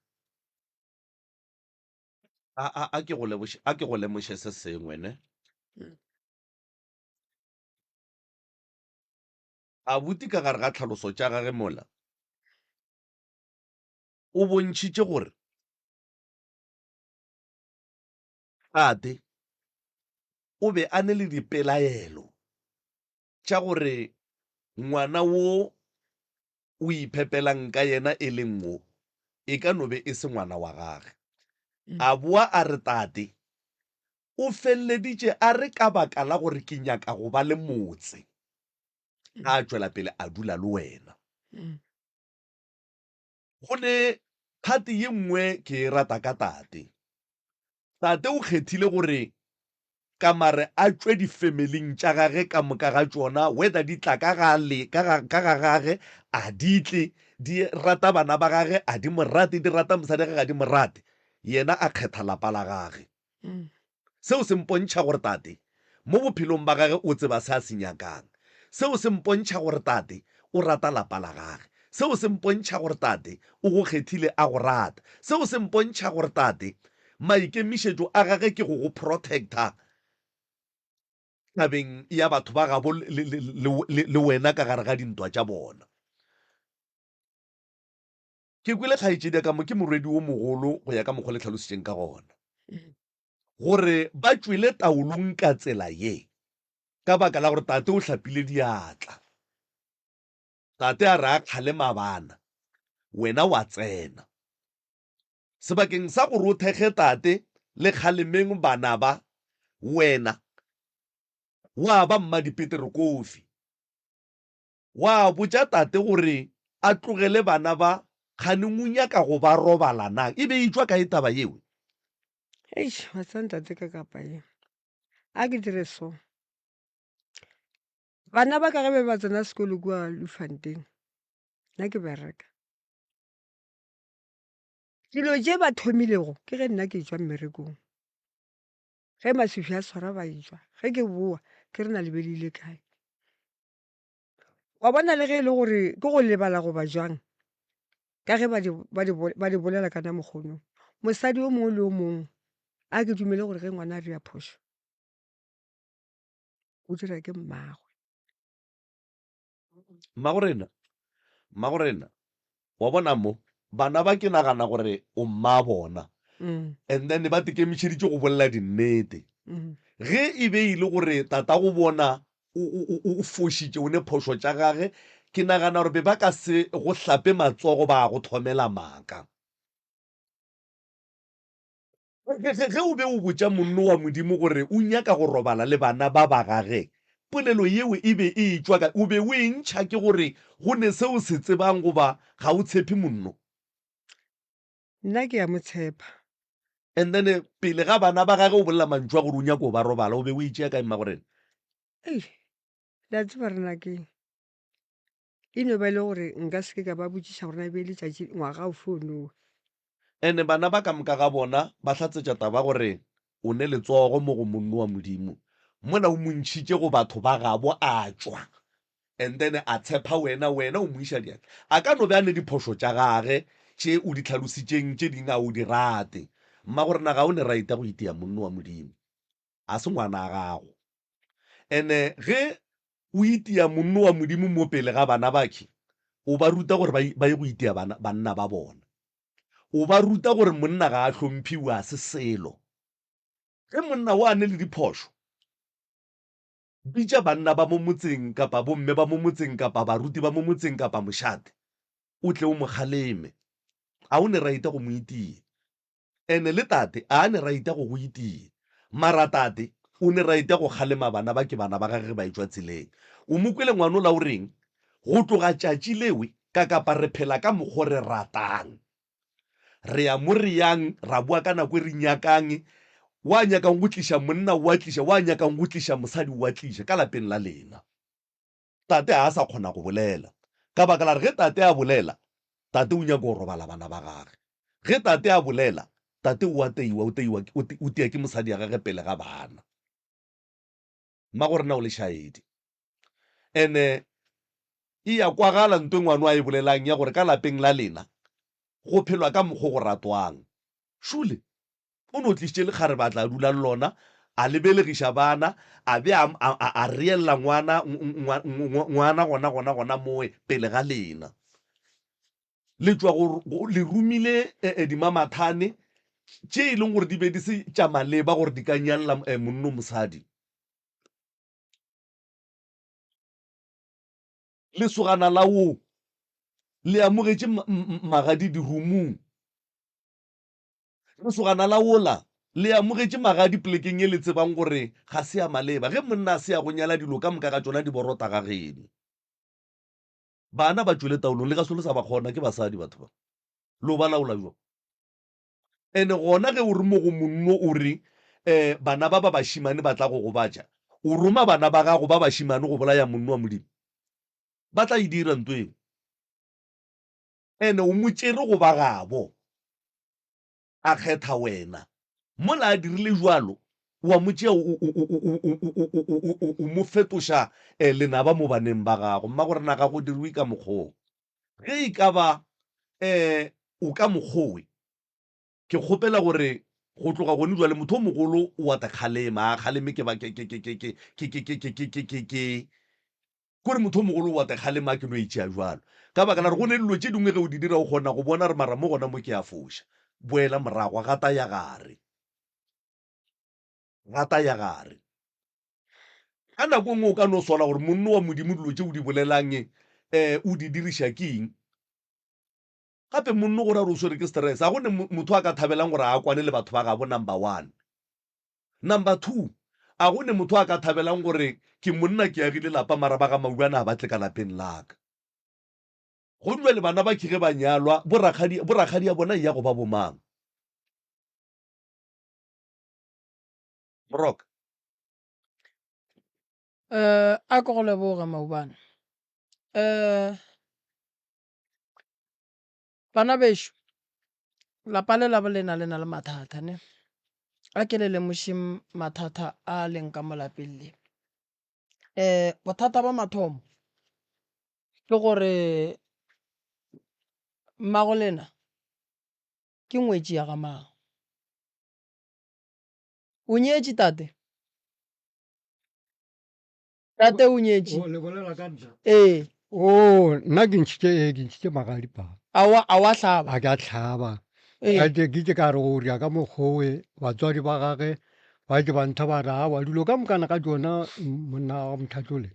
a ke go leboše a ke go lemoše se sengwe ne. Abuti ka gare ga tlhaloso tša gage mola o bontšhitše gore tate o be a ne le dipelaelo tša gore ngwana wo o iphepelang ka yena e leng wo e ka no be e se ngwana wa gage. A boa a re tate O feleleditše a re ka baka la gore ke nyaka go ba le motse, a tšwela pele a dula le wena. Go ne phate ye nngwe ke e rata ka tate. Tate o kgethile gore ka mare a tšwe difemeling tša gage ka moka ga tšona, whether di tla ka ga le, ka ga, ka ga gage, a di tle, di rata bana ba gage, a di mo rate, di rata mosadi wa gage, a di mo rate, yena a kgetha lapa la gage. Seo se mpontšha gore tate mo bophelong ba gage o tseba se a se nyakang. Seo se mpontšha gore tate o rata lapa la gage. Seo se mpontšha gore Tate o go kgethile a go rata. Seo se mpontšha gore Tate maikemišetšo a gage ke go go protecta tabeng ya batho ba gabo le, le, le, le, le wena ka gare ga dintwa tša bona. Ke kwele kgaetšedi ya ka mo, ke morwedi wo mogolo go ya ka mokgwa le tlhalositšeng ka gona, gore ba tšwele taolong ka tsela ye ka baka la gore tate o hlapile diatla. Tate a re a kgalema bana, wena wa tsena. Sebakeng sa gore o thekge tate le kgalemeng bana ba, wena wa ba mmadipeterekofi. Wa botša tate gore a tlogele bana ba, kganeng o nyaka go ba robala na? E be e tšwa kae taba yeo? Eish, wa tseba ntate ka kapa ye. A ke dire so. Bana ba ka ge be ba tsena sekolo kua Lufanteng, nna ke bereka. Dilo tše ba thomilego ke ge nna ke tšwa mmerekong. Ge maswifi a swara ba etšwa, ge ke boa ke re na le be le ile kae. Wa bona le ge e le gore ke go lebala goba jwang, ka ge ba di, ba di, ba di bolela ka na mokgono. Mosadi o mongwe le o mongwe a ke dumele gore ge ngwana a dira phošo, o dira ke mmagwe. Mmagorena, mmagorena, wa bona mo, bana ba ke nagana gore o mma bona. Mm. And then ba tekemišeditše go bolela dinnete. Mm. Ge e be e le gore tatago bona o, o, o, o fošitše, o ne phošo tša gage, ke nagana gore be ba ka se go hlape matsogo ba go thomela maaka. Ge, ge, ge o be o botša monno wa Modimo gore o nyaka go robala le bana ba ba gage, polelo yeo e be e etšwa kae? O be o e ntšha ke gore go ne se o se tsebang goba ga o tshepe monno? Nna ke a mo tshepa. And then pele ga bana ba gage o bolela mantšu a gore o nyaka go ba robala, o be o e tšea kae mmagorena? Ei, le a tseba rena keng? E no ba e le gore nka se ke ka ba botšiša gore na e be e le tšatši ngwaga ofe ono. Ene bana ba ka moka ga bona ba hlatsetša taba gore o ne letsogo mo go monno wa Modimo, mola o mo ntšhitše go batho ba gabo a tšwa, and then a tshepha wena, wena o mo iša diatla. A ka no be a ne diphošo tša gage tše o di hlalositšeng, tše ding a o di rate. Mmagorena ga o ne right ya go itia monno wa Modimo. A se ngwana a gago. Ene ge o itia monno wa Modimo mo pele ga bana bakhe, o ba ruta gore ba, ba ye go itia bana, banna ba bona. O ba ruta gore monna ga a hlomphiwe, a se selo. Ge monna o a ne le diphošo, bitša banna ba mo motseng kapa bomme ba mo motseng kapa baruti ba mo motseng kapa mošate, o tle o mo kgaleme. A o ne right go mo itia. Ene le tate a ne raita go go itia. Mara tate o ne raita go kgalema bana ba ke bana ba gage ge ba etšwa tseleng. O mo kwele ngwanola o reng? Go tloga tšatši lewe ka kapa re phela ka mokgo re ratang. Re ya mo re yang, ra boa ka nako e re nyakang. Wa nyakang go tliša monna o a tliša, wa nyakang go tliša mosadi o a tliša ka lapeng la lena. Tate ga a sa kgona go bolela. Ka baka la gore ge tate a bolela, tate o nyaka go robala bana ba gage. Ge tate a bolela, tate o a teiwa, o teiwa, o tia ke mosadi ya gage pele ga bana. Mmagorena o lešaedi. Ene e ya kwagala nto e ngwano a e bolelang ya gore ka lapeng la lena go phelwa ka mokgo go ratwang. Šule, O no tlišitše lekgarebe a tla dula le lona, a le belegiša bana, a be a, a, a, a reella ngwana, ngwana gona, gona, gona mowe pele ga lena. Le tšwa go, go le romile e, e, dimamathane tše e leng gore di be di se tša maleba gore di ka nyalla e, monno mosadi. Lesogana la wo le amogetše magadi dirumung. Lesogana la wola le amogetše magadi polekeng ye le tsebang gore ga se ya maleba. Ge monna a se ya go nyala dilo ka moka ga tšona di borota ga geno. Bana ba tšwele taolong le ka se lo sa ba kgona ke basadi batho ba. Lo ba laola bjang? Ene gona ge o re mo go monno o re um bana ba ba bašimane ba tla go gobatša, o roma bana ba gago ba bašimane go bolaya monno wa Modimo? Ba tla e dira nto eo. Ene o mo tšere go ba gabo. a kgetha wena. Mola a dirile bjalo, o a mo tšea o mo fetoša lenaba mo baneng ba gago. Mmagorena ga go dirwe ka mokgwa wo. Ge e ka ba um o ka mokgowe, ke kgopela gore go tloga gone jwale motho o mogolo o a te kgalema, a kgaleme ke ba ke ke ke ke ke ke ke ke ke ke ke ke ke kore motho o mogolo o a te kgalema a ke no e tšea jwalo. Ka baka la gore go ne dilo tše dingwe ge o di dira o kgona go bona gore mara mo gona mo ke a foša. Boela morago, gata ya gare. Gata ya gare. Ka nako e nngwe o ka no sola gore monno wa Modimo dilo tše o di bolelang um o di diriša ke eng. Gape monno gore a re o swere ke stress, ga go ne motho a ka thabelang gore a kwane le batho ba gabo number one. Number two, a go ne motho a ka thabelang gore ke monna ke agile lapa mara ba ga Maubane ga ba tle ka lapeng la ka. Go bjale bana ba ke ge ba nyalwa, borakgadi borakgadi ya bona e ya go ba bomang? Moroka. Eh, a ke go leboge Maubane. Eh, bana bešo, lapa le la bolena le na le mathata ne. A ke le lemošeng mathata a leng ka mo lapeng le. Eh, bothata ba mathomo ke gore mmago lena ke ngwetši ya ga mang. O nyetše tate? Tate o nyetše? O le bolela ka nna? Ee. O nna ke ntšhitše ee ke ntšhitše magadi pa. A wa a wa hlaba? A ke a hlaba. Ee. Ka ke ke ka re go ria ka mokgowe batswadi ba gage ba ke ba ntha ba re awa dilo ka mokana ga tšona monna wa Mothatlole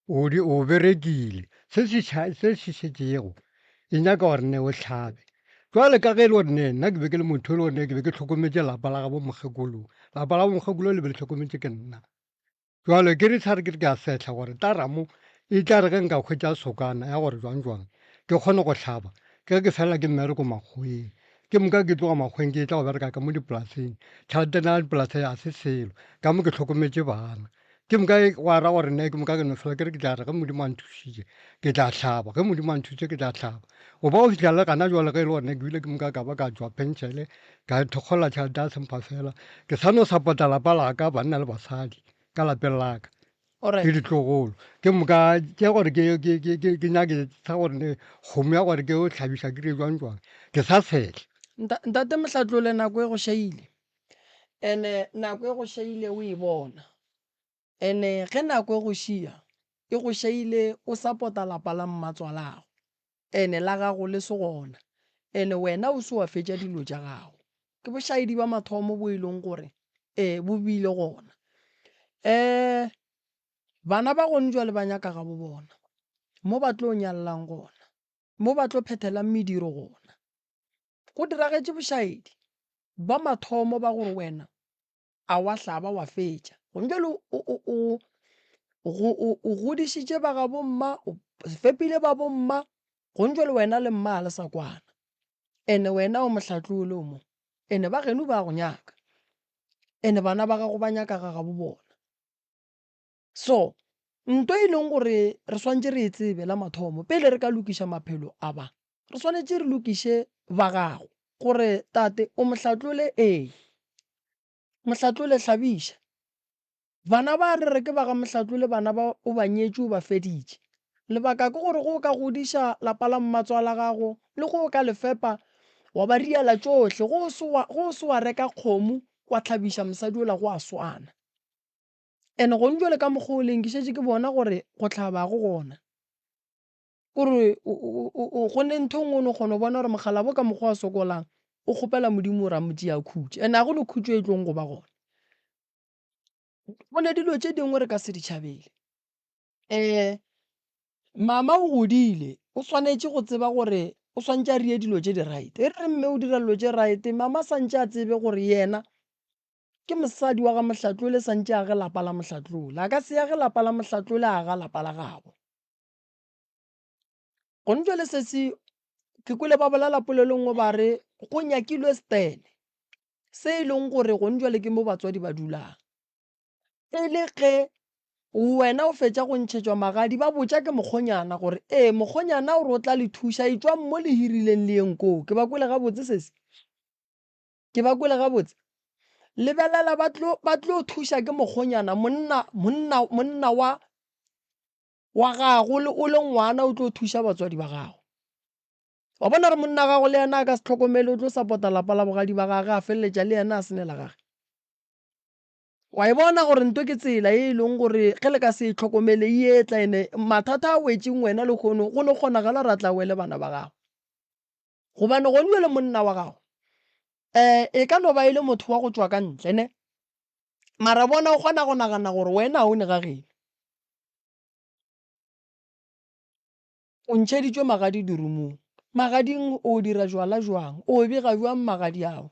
o di o berekile se se se se šetšego e nyaka gore ne o hlabe. Jwale ka ge e le gore ne nna ke be ke le motho e le gore ne ke be ke hlokometše lapa la gabo mokgekolo, lapa la mokgekolo le be le hlokometše ke nna. Jwale ke re sa re ke re ke a sehla gore taramo e tla re ge nka hwetša sokana ya gore jwang jwang ke kgone go hlaba, ke ge ke felela ke mmereko makgoweng. Ke moka ke tloga makgoweng ke tla go bereka ka mo dipolaseng, tšhelete ya dipolase ga se selo, ka mo ke hlokometše bana. Ke moka gwa ra gore nna ke moka ke no fela ke re ke tla re ge Modimo a nthušitše ke tla hlaba, ge Modimo a nthušitše ke tla hlaba. Go ba go fihla le gana jwale ge e le gore ke bile ke moka ka ba ka tšwa penšele ka thokgola tšhelete ya sempha fela, ke sa no support-a lapa la ka banna le basadi ka lapeng la ka le ditlogolo. Ke moka tše gore ke nyake sa gore ne kgomo ya gore ke yo hlabiša ke dire jwang jwang ke sa sehla. Ntate Mohlatlole nako e go šaile Ene nako e go šaile o e bona. Ene ge nako e go šia, e go šaile o sapota lapa la mmatswalago. Ene la gago le se gona. Ene wena o se wa fetša dilo tša gago. Ke bošaedi ba mathomo bo e leng gore e bo bile gona. E bana ba gone jwale ba nyaka gabo bona, mo ba tlo nyallang gona, mo ba tlo phethelang mediro gona. Go diragetše bošaedi ba mathomo ba gore wena a wa hlaba wa fetša. Gomme bjale o, o, o, go, o, o godišitše ba ga bomma, o fepile ba bomma, gomme bjale wena le mma ga le sa kwana. Ene wena o mohlatlole o mo. Ene ba geno ba go nyaka. Ene bana ba gago ba nyaka ga gabo bona. So, nto e leng gore re swanetše re e tsebe la mathomo pele re ka lokiša maphelo a ba, re swanetše re lokiše ba gago gore tate o mohlatlole ee, mohlatlole hlabiša. Bana ba re re ke ba ga mohlatlole bana ba o ba nyetše o ba feditše. Lebaka ke gore go o ka godiša lapa la mmatswala gago le go o ka le fepa wa ba riela tšohle go o se wa, go o se wa reka kgomo wa hlabiša mosadi ola go a swana. And gone jwale ka mokgwa o leng ke šetše ke bona gore go hlaba go gona. Kore go ne ntho e nngwe o no kgona go bona gore mokgalabo ka mokgwa a sokolang o kgopela Modimo gore a mo tšee a khutše. And ga go ne khutšo e tlong go ba gona. Go ne dilo tše dingwe re ka se di tšhabele. Mama o godile o swanetše go tseba gore o swantše a rie dilo tše di right. E re mme o dira dilo tše right, mama santše a tsebe gore yena Ke mosadi wa ga Mohlatlole santše a ge lapa la Mohlatlole. A ka se age lapa la Mohlatlole a aga lapa la gabo. Gone jwale sesi ke kwele ba bolela polelo nngwe ba re go nyakilwe stene se e leng gore gone jwale ke mo batswadi ba dulang. E le ge wena o fetša go ntšhetšwa magadi ba botša ke mokgonyana gore ee mokgonyana o re o tla le thuša etšwang mo le hirileng le yeng koo. Ke ba kwele gabotse sesi? Ke ba kwele gabotse? Lebelela ba tlo ba tlo thuša ke mokgonyana monna monna monna wa wa gago le o le ngwana o tlo thuša batswadi ba gago. Wa bona gore monna gago le yena a ka se hlokomele o tlo support-a lapa la bogadi ba gage a feleletša le yena a se ne la gage. Wa e bona gore nto ke tsela ye e leng gore ge le ka se e hlokomele e etla ene mathata a wetšeng wena lehono go no kgonagala gore a tla wele bana ba gago. Gobane gone bjale monna wa gago um e ka no ba e le motho wa go tšwa ka ntle ne, mara bona o kgona go nagana gore wena ga o ne ga geno. O ntšheditšwe magadi dirumong. Magading o dira jwala jwang? O bega bjang magadi ao?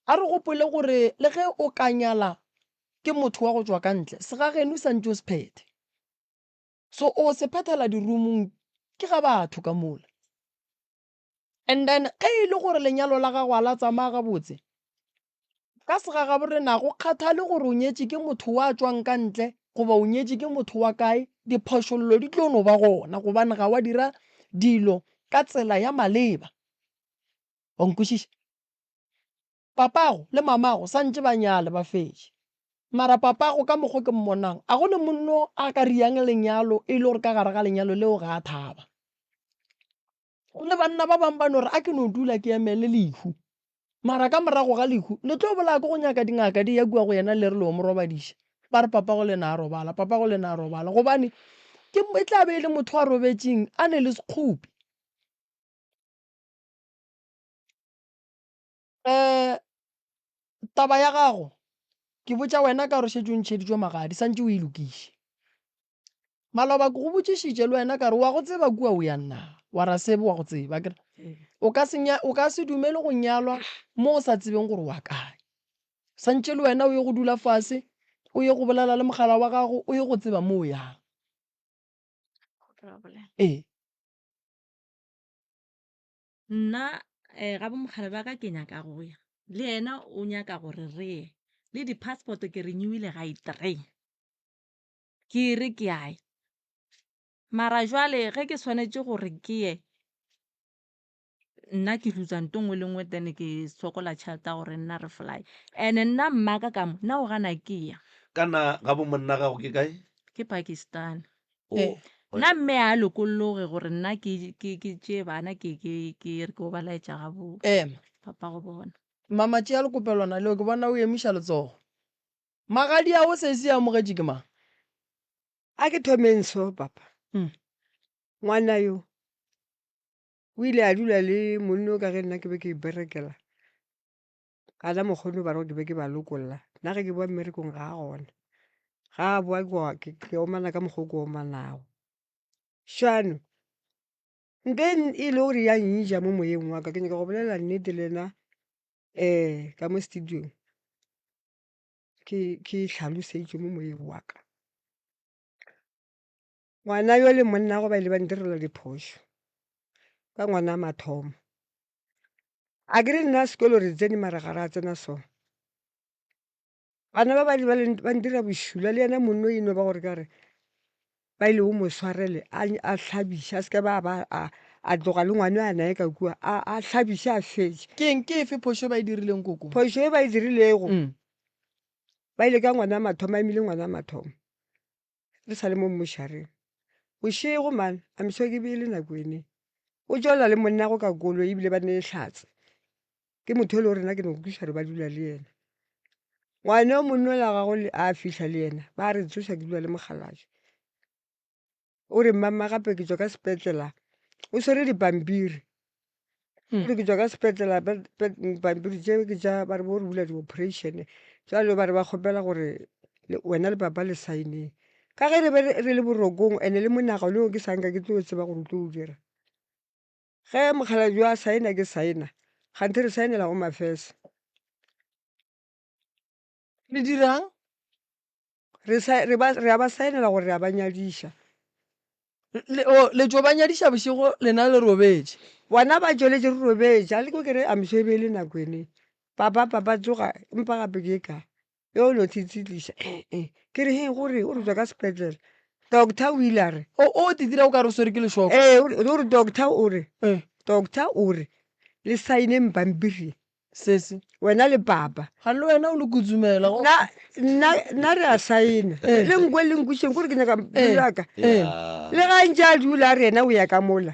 A re gopole gore le ge o ka nyala ke motho wa go tšwa ka ntle, segageno sa ntše o se phethe. So o se phethela dirumong ke ga batho ka mola. And then ge e le gore lenyalo la gago a la tsamaya gabotse, ka segagabo rena go kgathale gore o nyetše ke motho wa tšwang ka ntle goba o nyetše ke motho wa kae, diphošollo di tlo no ba gona gobane ga wa dira dilo ka tsela ya maleba. Wa nkwešiša? Papago le mamago sa ntše ba nyale ba fetše. Mara papago ka mokgo ke mmonang a go ne monno a ka riang lenyalo e le gore ka gare ga lenyalo leo ga a thaba. Go ne banna ba bang ba no re a ke no dula ke emele lehu. Mara ka morago ga lehu le tlo bolaya ke go nyaka dingaka di ya kua go yena le re le o mo robadiša. Ba re papago le na a robala, papago le na a robala gobane ke e tla be e le motho a robetšeng a ne le sekgopi. Um taba ya gago ke botša wena ka gore šetše o ntšheditšwe magadi santše o e lokiše. Maloba ke go botšišitše le wena ka re wa go tseba kua o yang na? Wa ra sebe wa go tseba akere? O ka se o ka se dumele go nyalwa mo o sa tsebeng gore wa kae. Santše le wena o ye go dula fase, o ye go bolela le mogala wa gago, o ye go tseba mo o yang. Ee. Nna um ga bo mogala ba ka ke nyaka go ya le yena o nyaka gore re ye le di-passport ke renewile ga e three. Ke re ke a ya, mara jwale ge ke swanetše gore ke ye, nna ke lutsa nto nngwe le nngwe then ke sokola tšhelete ya gore nna re fly. And-e nna mmaka ka mo nna o gana ke ya. Kana ga bo monna gago ke kae? Ke Pakistan. O, Nna mme a lokolloge gore nna ke ke ke tšee bana ke ke ke re ke o ba laetša ga bo Ema. papa go bona. Mama tšea lekopelwana leo ke bona o emiša letsogo. Magadi ao sesi a amogetše ke mang? A ke thomeng so, papa. Ngwana yo o ile a dula le monno ka ge nna ke be ke iperekela. Gana mokgono ba re ke be ke ba lokolla. Nna ge ke boa mmerekong ga a gona. Ga a boa ke ke omana ka mokgwa o ke omanago. Šano nto e le gore ya nja mo moyeng wa ka, ke nyaka go bolela nnete le lena ka mo studio-ng. Ke ke hlalosetšwe mo moyeng wa ka. Ngwana yo le monna gwe ba ile ba ntirela diphošo ka ngwana wa mathomo. Akere nna sekolo re tsene mara ga ra tsena so. Bana ba ba ile ba ntira bošula le yena monno e no ba gore ka re ba ile o mo swarele a a hlabiše a se ke ba ba a a tloga le ngwana a naye ka kua a a hlabiše a fetše. Ke eng ke efe phošo e ba e dirileng koko? Phošo e ba e dirilego ba ile ka ngwana wa mathomo a imile ngwana wa mathomo re sa le mo mmošareng. Bošego man I'm sure ke be e le nako ene o tšwelela le monnagwe ka koloi ebile ba ne hlatse. Ke motho e le gore nna ke no kwešiša gore ba dula le yena. Ngwana yo monna yola wa gagwe a fihla le yena ba re tsoša ke dula le mokgalabje. O re mmamma gape ke tšwa ka sepetlela o swere dipampiri. O re ke tšwa ka sepetlela pampiri tše ke tša ba re bo re bula di-operation. Jwale ba re ba kgopela gore wena le papa le sign-eng. Ka ge re be re le borokong and-e le monagano ke sa nka ke tlo tseba gore o tlo o dira. Ge mokgalabje yo a saena ke saena, kganthe re saenela Home Affairs. Le dirang? Re sa, re ba, re a ba saenela gore re a ba nyadiša. Le, o, le tšo ba nyadiša bošego lena le robetše. Bona ba tšweletše re robetše, a le kwe ke re I'm sure e be e le nako ene. Papa, papa tsoga, empa gape ke e kae? Yo o no tsitsitliša, eh, ke re he gore o re tswa ka sepetlele. Doctor o ile a re. O, o ti dira o ka re o swere ke lešoko. Ee, o re doctor o re, doctor o re le saeneng pampiri. Sesi. Wena le papa. Ga le wena o le kutsumela. Nna, nna, nna re a saena. Le nkwe le nkwišeng kore ke nyaka pelo ya ka. Le ga ntše a dula a re yena o ya ka mola.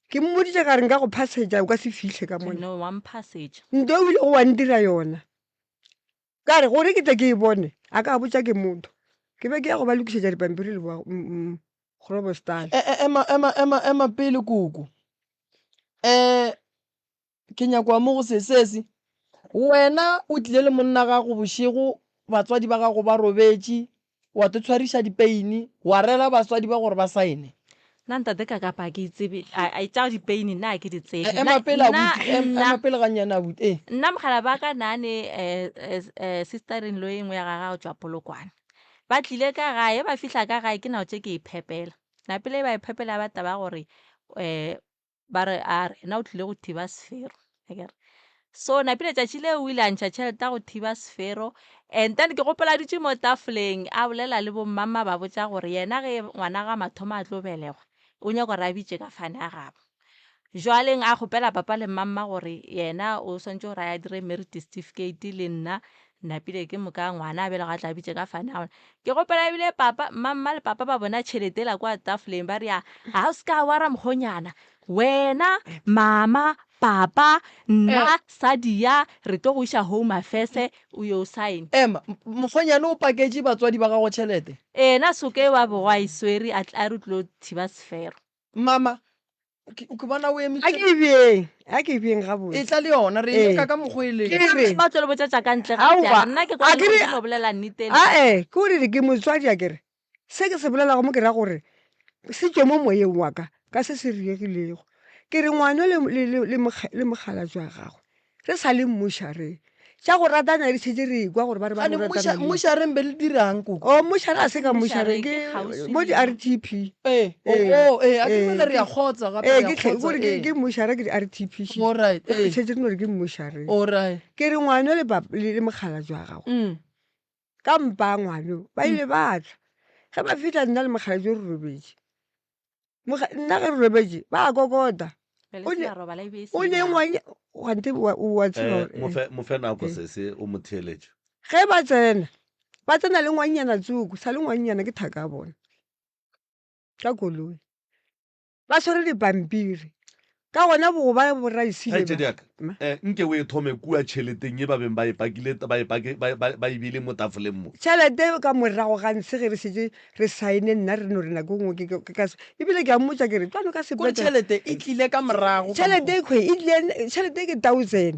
Ke mmoditše ka re nka go phasetša o ka se fihle ka mona. No, wa mphasetša. Nto o ilego wa ntira yona. Ka re gore ke tle ke e bone, a ka botša ke motho. Ke be ke ya go ba lokišetša dipampiri le boa Groblersdal. E, e, ema, ema, ema, ema pele koko. Um ke nyako mo go se sesi. Wena o tlile le monna gago bošego, batswadi ba gago ba robetše, wa to tshwariša dipeini, wa rela batswadi ba gore ba saene. Nna ntate ka kapa ga ke itsebe, a, a, tša dipeini nna ga ke di tsebe. E, ema pele abuti, em, ema pele gannyane abuti, ee. Nna mogala ba ka na ne, eh, eh, eh, sister in law e nngwe ya gagwe go tšwa Polokwane. Ba tlile ka gae, ba fihla ka gae ke nako tše ke iphepela. Napile ba iphepela ba taba gore, eh, ba re a re yena o tlile go thiba sefero akere so napile tšatši leo o ile a ntšha tšhelete ya go thiba sefero and then ke gopola dutše mo tafoleng a bolela le bommamma ba botša gore yena ge ngwana ga mathomo a tlo belegwa o nyaka gore a bitše ka fane a gabo jwaleng a kgopela papa le mmamma gore yena o swantše gore a dire marriage certificate le nna napile ke moka ngwana a belegwa a tla bitše ka fane a gona Ke gopela ebile papa, mmamma le papa ba bona tšhelete yela kwa tafoleng ba re ya, ga o se ka wara mokgonyana. Wena, mama, papa, nna, Sadia, re tlo go iša Home Affairs o yo sign. Ema, mokgonyane o paketše batswadi ba gago tšhelete? Ee, na soke wa bo wa e swere a tla re o tlo thiba sefero. Mama, ke ke bona o A emitše. ke e beeng, a ke e beeng gabotse. Etla le yona, re e Ee. nyaka ka mokgwa e leng. Ke re. Ba tlo le botša tša ka ntle ga Aowa, tša. Nna ke kwa a ke re- ke no bolela nnete le. Ae, ke gore ke motswadi a kere. Se ke se bolelago mo ke ra gore se tšwe mo moyeng wa ka, ka se se riegilego. Ke re ngwana le, le, le, le, mokga, le mokgalabje wa gagwe re sa le mmušareng. Tša go ratana re šetše re ekwa gore ba re ba Gane no mmuša, ratana neng. mmušareng be le dirang koko? Oh, mmušare a se ka Mmušareng mmušareng, ke ke kgauswi mo le di-R_T_P. Ee, oh, Ee, oh, ee, a ke ee, jwale re ke a kgotsa gape ee, re a ke tlhe- kgotsa, kore ke ee. ke mmušare ke di-R_T_P. Alright, Re ee. šetše re no re ke mmušareng. Alright. Ke re ngwana le pap- le le mokgalabje wa gagwe Mm. ka mpa ngwano ba ile ba tla. Ge ba fihla nna le mokgalabje re robetše. Moga- nna ge re robetše ba a kokota. Bjale O se ne- la robala e be e se o ne nako. ngwanye gante wa wa tseba Eh, gore, eh. mofe mofe nako Eh. sese o mo theeletše. Ge ba tsena, ba tsena le ngwannyana tsoko, sa le ngwannyana ke thaka ya bona ka koloi. Ba swere dipampiri. Ka gona bogo ba boraisile ba. Kgaetšedi ya ka, Ma. eh, nke o e thome kua tšheleteng ye ba beng ba e pakile, ba e pake, ba, ba, ba e beile mo tafoleng mo. Tšhelete ka morago ga ntshe ge re šetše re saene nna re no re nako e nngwe ke, ke, ke ka se, ebile ke a mmotša ke re tlano ka Kore sepetlele. tšhelete e tlile ka morago ka Tšhelete mokgwa. e khwe e tlile, tšhelete ke thousand.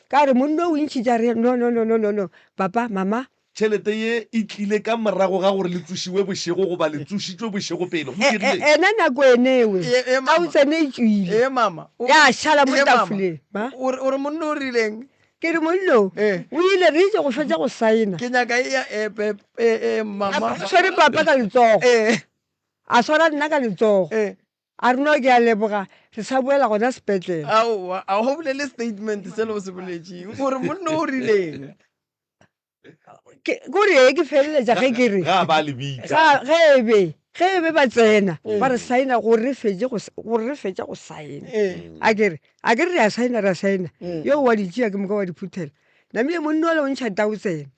Ka re monna o ntšhitše a re no, no, no, no, no, no, papa, mama, Tšhelete ye e tlile ka morago ga gore le tsošiwe bošego goba le tsošitšwe bošego pele. Go E, e, dirile. ena nako enewe, E, e, mama. thousand e tšwile. E, mama. O, Ya šala mo e, mama. tafoleng. Ma? O re, o re monna o rileng? Ke re mollo, E. o ile re itše go fetša go saena. Ke nyaka e ya e, pe, e, e, mama. A swere papa ka letsogo. E. A swara nna ka letsogo. E. A re no ke a leboga, re sa boela gona sepetlele. Aowa, a go bolele statement sele o se boletšeng. O re monna o rileng? Ke kore e ke feleletša ge ke re Ga ba le bitša. ga ge e be ge e be ba tsena ba re saena gore re fetše go gore re fetša go saena. A ke re a ke re re a saena re a saena yo wa di tšea ke moka wa di phuthela. Namile monna ole o ntšha thousand.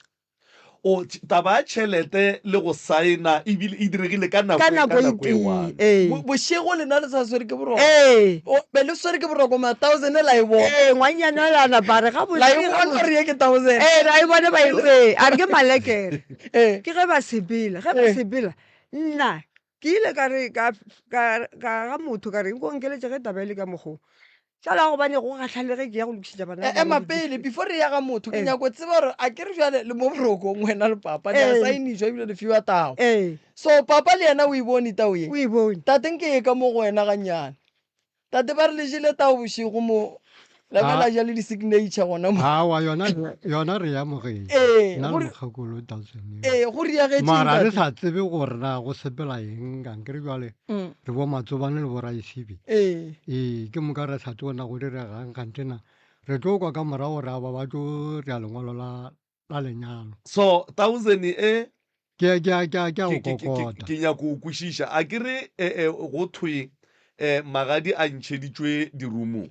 O taba ya tšhelete le go saena ebile e diregile ka nako Ka ka nako e nako e tee one. ee. Bošego lena le sa swere ke boroko. Ee. O be le swere ke boroko ma thousand la e bona. Ee, ngwannyana ole a napa a re gabotse. La e bona gore ye ke thousand. Ee, ra e bona ba e ee, a re ke malekere. Ee. Ke ge ba sepela, ge ba sepela nna ke ile ka re ka ka ka ga motho ka re nko nkeletše ge taba e le ka mokgo. Jwale ka gobane go kgahla le ge ke ya go lokišetša bana ba Ema bangwe pele di-gift. before re ya ga motho ke Ee. nyako tseba gore a ke re bjale le mo borokong wena le papa le a Ee. saenišwa ebile le fiwa tao. Ee. So papa le yena o e bone tao ye? O e bone. Tate nke ye ka mo go wena gannyane. Tate ba re le jele tao bošego mo la be Ah. la ja le di-signature gona mo. Aowa yona yona re e amogetše. Ee, Nna le gore mokgekolo thousand eo. ee go riagetšeng Mara re tate? sa tsebe gore na go sepela eng kankere bjale re bo Matsobane le bo Raisibe. Ee. Ee, ke moka re sa tsebe na go diregang kganthe na re tlo kwa ka morago gore aowa ba tlo rea lengwalo la la lenyalo. So thousand e Ke ke a ke a ke a go ke ke ke ke kokota. ke nyako o kwešiša. A ke re eh, eh, go thwe eh, magadi a ntšheditšwe dirumong.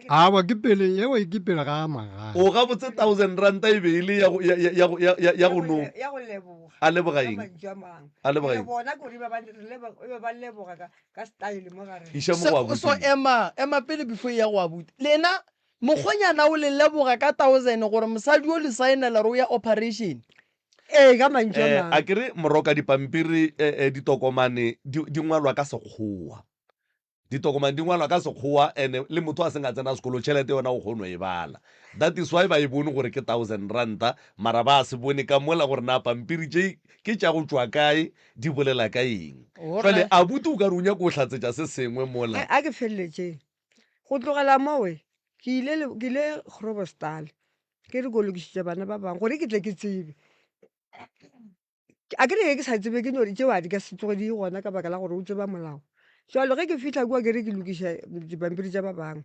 Awa ke pele yeo ke pele ga magadi. O gabotse thousand ranta e be e le ya go ya ya ya ya ya go no ya go leboga a leboga ka eng? mantšu a mangwe. A leboga Re eng? bona kore ba ba re leboga e be ba leboga ka ka style mo gare. Iša mo So, go abuti. so ema ema pele before e ya go abuti lena mokgonyana o le leboga ka thousand gore mosadi o le saenela gore o ya operation Ee, ka mantšu a Eh, mangwe. a ke re moroka dipampiri eh, eh, ditokomane di di ngwalwa ka sekgowa. Ditokomane di ngwalwa ka sekgowa and le motho a seng a tsena sekolo tšhelete yona o kgono e bala. That is why ba e bone gore ke thousand ranta mara ba se bone ka mola gore na pampiri tše ke tša go tšwa kae di bolela ka eng. Jwale abuti o ka re o nyako hlatsetša se sengwe mola. A ke feleletšeng. Go tlogela mowe ke ile ke ile Groblersdal ke re ko lokišetša bana ba bangwe gore ke tle ke tsebe. A ke re ge ke sa tsebe ke no re tšeo a di ka se tsoge di gona ka baka la gore o tseba molao. Jwale ge ke fihla kua ke re ke lokiša dipampiri tša ba bangwe,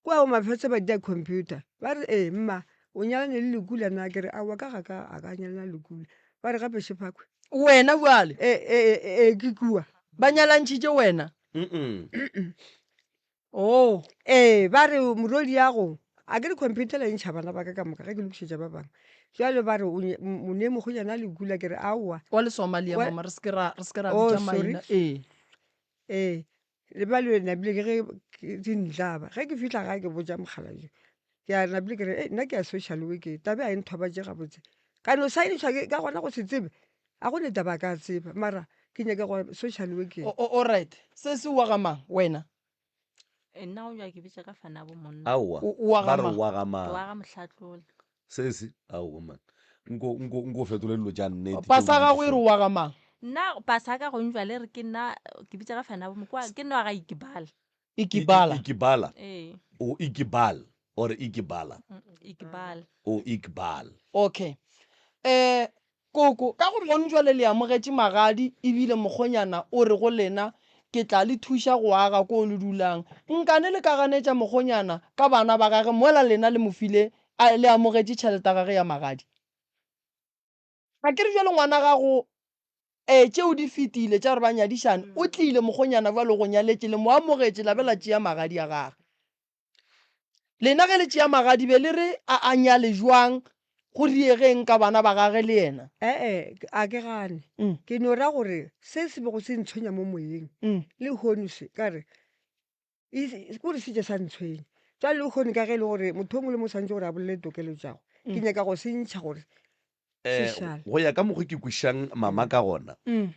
kua Home Affairs ba dia computer ba re ee mma o nyalane le Lekula na? Ke re aowa ka ga ka ga ka nyalana le Lekula. Ba re gape šephakwe. Wena bjale? Ee ee ee ke kua. Ba nyalantšhitše wena? Oh. Ee, ba re morwediago, a ke re computer la ntšha bana ba ka ka moka ge ke lokišetša ba bangwe. Jwale ba re o nye- m- o ne mokgonyana a lekula ke re aowa. Wa Lesomalia Wa- mama, re se ke ra re se ke ra Oh, bitša sorry. maina. Ee. Ee, le ba le napile ke ge ke- di ntlaba. Ge ke fihla gae ke botša mokgalabje. Ke a napile ke re, "Ei, nna ke ya social work, taba e a e nthobatše gabotse. Ka no saenišwa ke ka gona go se tsebe. A go ne taba a ka tseba, mara ke nyaka go ya social workeng. O, o, alright. Se se wa ga mang wena? Eh, nna go nyaka ke bitša ka fana bo monna. Aowa, O, o wa ba ga re mang? wa ga mang? Ke wa ga Mohlatlole. Se se, aowa man. Nko, nko, nko fetole dilo tša nnete tšeo Pasa o di gago e re tlišago. wa ga mang? Nna pasa ka gong jwale re ke nna ke bitša ka fana bo mo kwa ke nna wa ga Ikibala. Ikibala. Ikibala. Ee. O Ikibal or Ikibala. Ikibal. O Ikbal. Okay. Eh Koko, ka gore gone jwale le amogetše magadi ebile mokgonyana o re go lena ke tla le thuša go aga ko le dulang. Nkane le ka ganetša mokgonyana ka bana ba gage mola lena le mo file a le amogetše tšhelete ya gage ya magadi? Ga ke re bjale ngwana gago ee tšeo di fetile tša gore ba nyadišane, o tlile mokgonyana bjale o go nyaletše le mo amogetše la be la tšea magadi a gage. Lena ge le tšea magadi be le re a a nyale jwang go diegeng ka bana ba gage le yena? E-e, a ke gane. Ke no ra gore se se bego se ntshwenya mo moyeng lehono se, ka re, e kore se tše sa ntshwenya. Bjale lehono ka ge e le gore motho o mongwe le mongwe o swanetše gore a bolele tokelo tša gagwe, ke nyaka go se ntšha gore se šale. Go ya ka mokgo ke kwešišang mama ka gona, um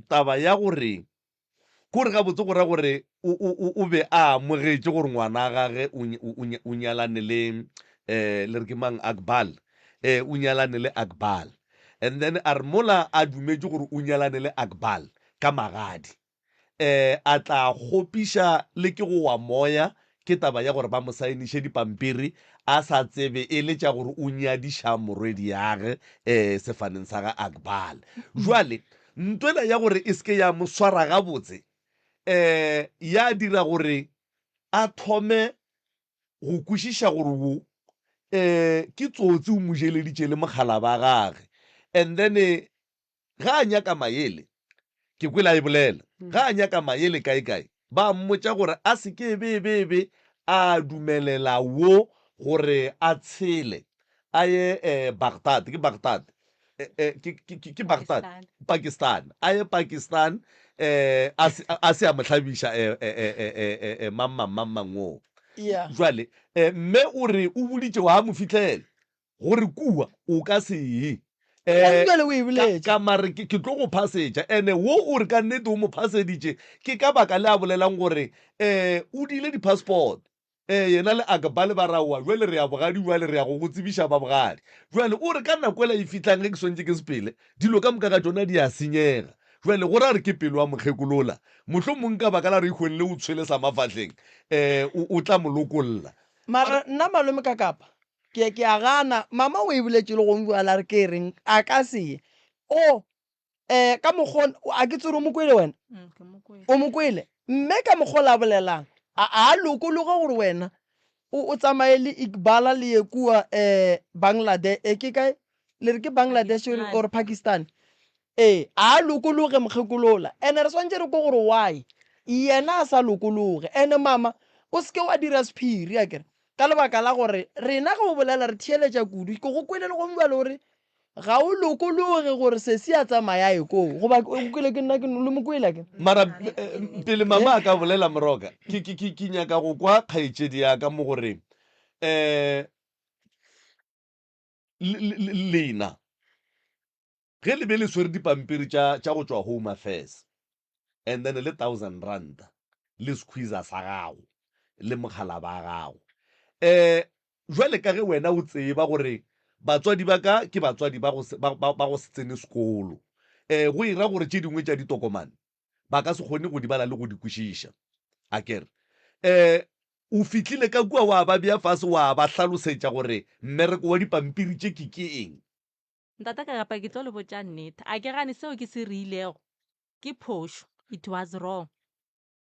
Taba ya gore, kore gabotse go ra gore o, o, o, o be a amogetše gore ngwana gage o, o, o nyalane le, eh, le re ke mang, Akbal, eh, o nyalane le Akbal. And then a re mola a dumetše gore o nyalane le Akbal ka magadi, eh, a tla kgopiša le ke go wa moya Ke taba ya gore ba mo saeniše dipampiri a sa tsebe e le tša gore o nyadiša morwediage sefaneng sa ga Akbal. Jwale ntwela ya gore e se ke ya mo swara gabotse ya dira gore a thome go kwešiša gore wo ke tsotsi o mo jeleditše le mokgalaba wa gage and then Ge a nyaka maele, ke kwele a e bolela, ge a nyaka maele kaekae, ba mmotša gore a se ke be-be-be a dumelela wo gore a tshele a ye Baghdad, ke Baghdad, ke, ke, ke, ke Baghdad, Pakistan, a ye Pakistan, a se, a se a mo hlabiša mang, mang, mang, mang woo. Yeah. Jwale, mme o re o boditše wa mo fihlela. Gore kua o ka se ye. Gantši bjale o e boletše. Ka mare ke, ke tlo go phasetša. Ene wo o re ka nnete o mo phaseditše, ke ka baka le a bolelang gore um o diile di-passport. Um yena le Akbal ba re aowa bjale re ya bogadi bjale re ya go go tsebiša ba bogadi. Bjale o re ka nako ela e fihlang ge ke swantše ke sepele, dilo ka moka ga tšona di a senyega. Bjale go ra re ke pelo ya mokgekolola. Mohlomong ka baka la re ihweng le o tshwele sa mafahleng, um o, o tla mo lokolla. Mara nna malome ka kapa Ke, ke a gana. Mama o e boletše le gong bjale a re ke reng, a ka se ye. O, eh, ka mokgo, a ke tsere o mo kwele wena? Mm, ke mo kwele. O mo kwele? Mme ka mokgo la bolelang, a, a lokologe gore wena o, o tsamaye le Iqbala le ye kua, eh, Bangladesh, eh, ke kae? Le re ke Bangladesh or, or Pakistan? Ee, a lokologe mokgekolola. Ene re swantše re kwe gore why. Yena a sa lokologe. Ene mama, o se ke wa dira sephiri, akere, ka lebaka la gore rena ge o bolela re theeletša kudu. Ke go kwele le gong bjale o re ga o lokologe gore sesi a tsamaya a ye koo. Goba o kwele ke nna ke le mo kwele akere? Mara pele mama a ka bolela Moroka, ke, ke, ke, ke nyaka go kwa kgaetšedi ya ka mo gore um lena Ge le be le swere dipampiri tša, tša go tšwa Home Affairs, and then le thousand ranta, le squeezer sa gago, le mokgalaba wa gago, um jwale ka ge wena o tseba gore batswadi ba ka ke batswadi ba go se, ba, ba, ba go se tsene sekolo, um go e ra gore tše dingwe tša ditokomane ba ka se kgone go di bala le go di kwešiša. Akere? Um o fihlile ka kua wa ba bea fase wa ba hlalosetša gore mmereko wa dipampiri tše ke ke eng. Ntate Kakapa ke tlo le botša nnete, a ke gane seo ke se riilego ke phošo, it was wrong.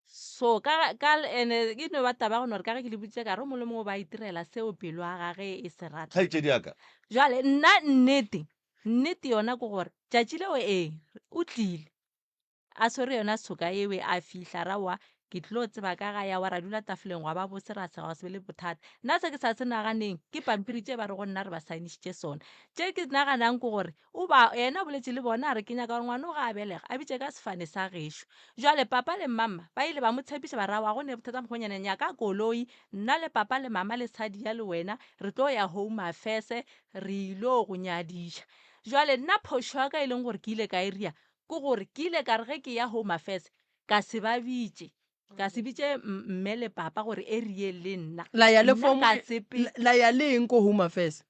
So ka ka ene e no ba taba ya go no re ka ge ke le boditše ka re o mongwe le mongwe o ba itirela seo pelo ya gage e se ratang. Kgaetšedi ya ka. Jwale nna nnete, nnete yona ke gore tšatši leo ee o tlile A swere yona soka ewe a fihla ra wa ke tlo tseba ka ga ya wa ra dula tafoleng gwa ba bose ra sega gwa se be le bothata. Nna se ke sa se naganeng ke pampiri tše ba rego nna re ba saenišitše sona. Tše ke naganang ke gore o ba yena o boletše le bona a re ke nyaka gore ngwana o ga a belega a bitše ka sefane sa gešo. Jwale papa le mmamma ba ile ba mo tshepiša ba re aowa go ne bothata mokgonyana nyaka koloi nna le papa le mama le Sadia le wena re tlo ya Home Affairs re ilo go nyadiša. Jwale nna phošo ya ka e leng gore ke ile ka e ria Ke gore ke ile ka re ge ke ya Home Affairs ka se ba bitše, ka se bitše mme le papa gore e re yeng le nna. La ya le Nna form ka sepe. la ya le eng ko Home Affairs?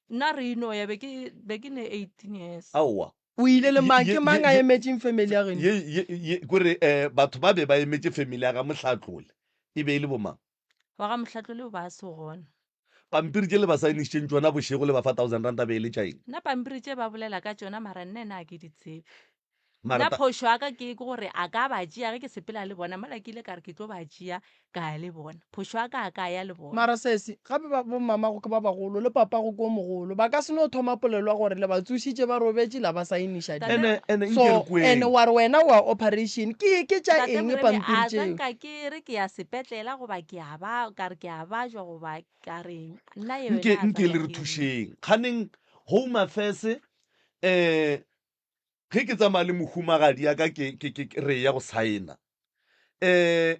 Nna re ino ya be ke be ke ne 18 years. Aowa. O ile le mang? Ye, Ke ye, mang a ye, emetšeng family ya geno? ye, ye, ye, kore eh, batho ba be ba emetše family ya ga Mohlatlole e be e le bomang? Wa ga Mohlatlole o ba a se gona. Pampiri tše le ba saenišitšeng tšona bošego le ba fa thousand ranta be e le tša eng? Nna pampiri tše ba bolela ka tšona mara nna ena ga ke di tsebe. Mara Nna ta. phošo ya ka ke ke gore a ka ba tšea ge ke sepela le bona mola ke ile ka re ke tlo ba tšea ka ya le bona. Phošo ya ka a ka ya le bona. Mara sesi, gape ba bommamago ke ba bagolo le papago ke o mogolo. Ba ka se no thoma polelo ya gore le ba tsošitše ba robetše la ba saeniša Tate. dilo. Ene, ene So, nke re ene kweng. wa re wena o ya operation. Ke, ke tša Tate eng Moremi, pampiri a tšeo? tsanka ke re ke ya sepetlela goba ke a ba, ka re ke a bajwa goba ka reng? Nna ye Nke, wena a nke tsanka le re ke eng? thušeng. Kganeng Home Affairs, eh, ge ke tsamaya le mohumagadi ya ka ke, ke, ke, re ya go saena. Eh,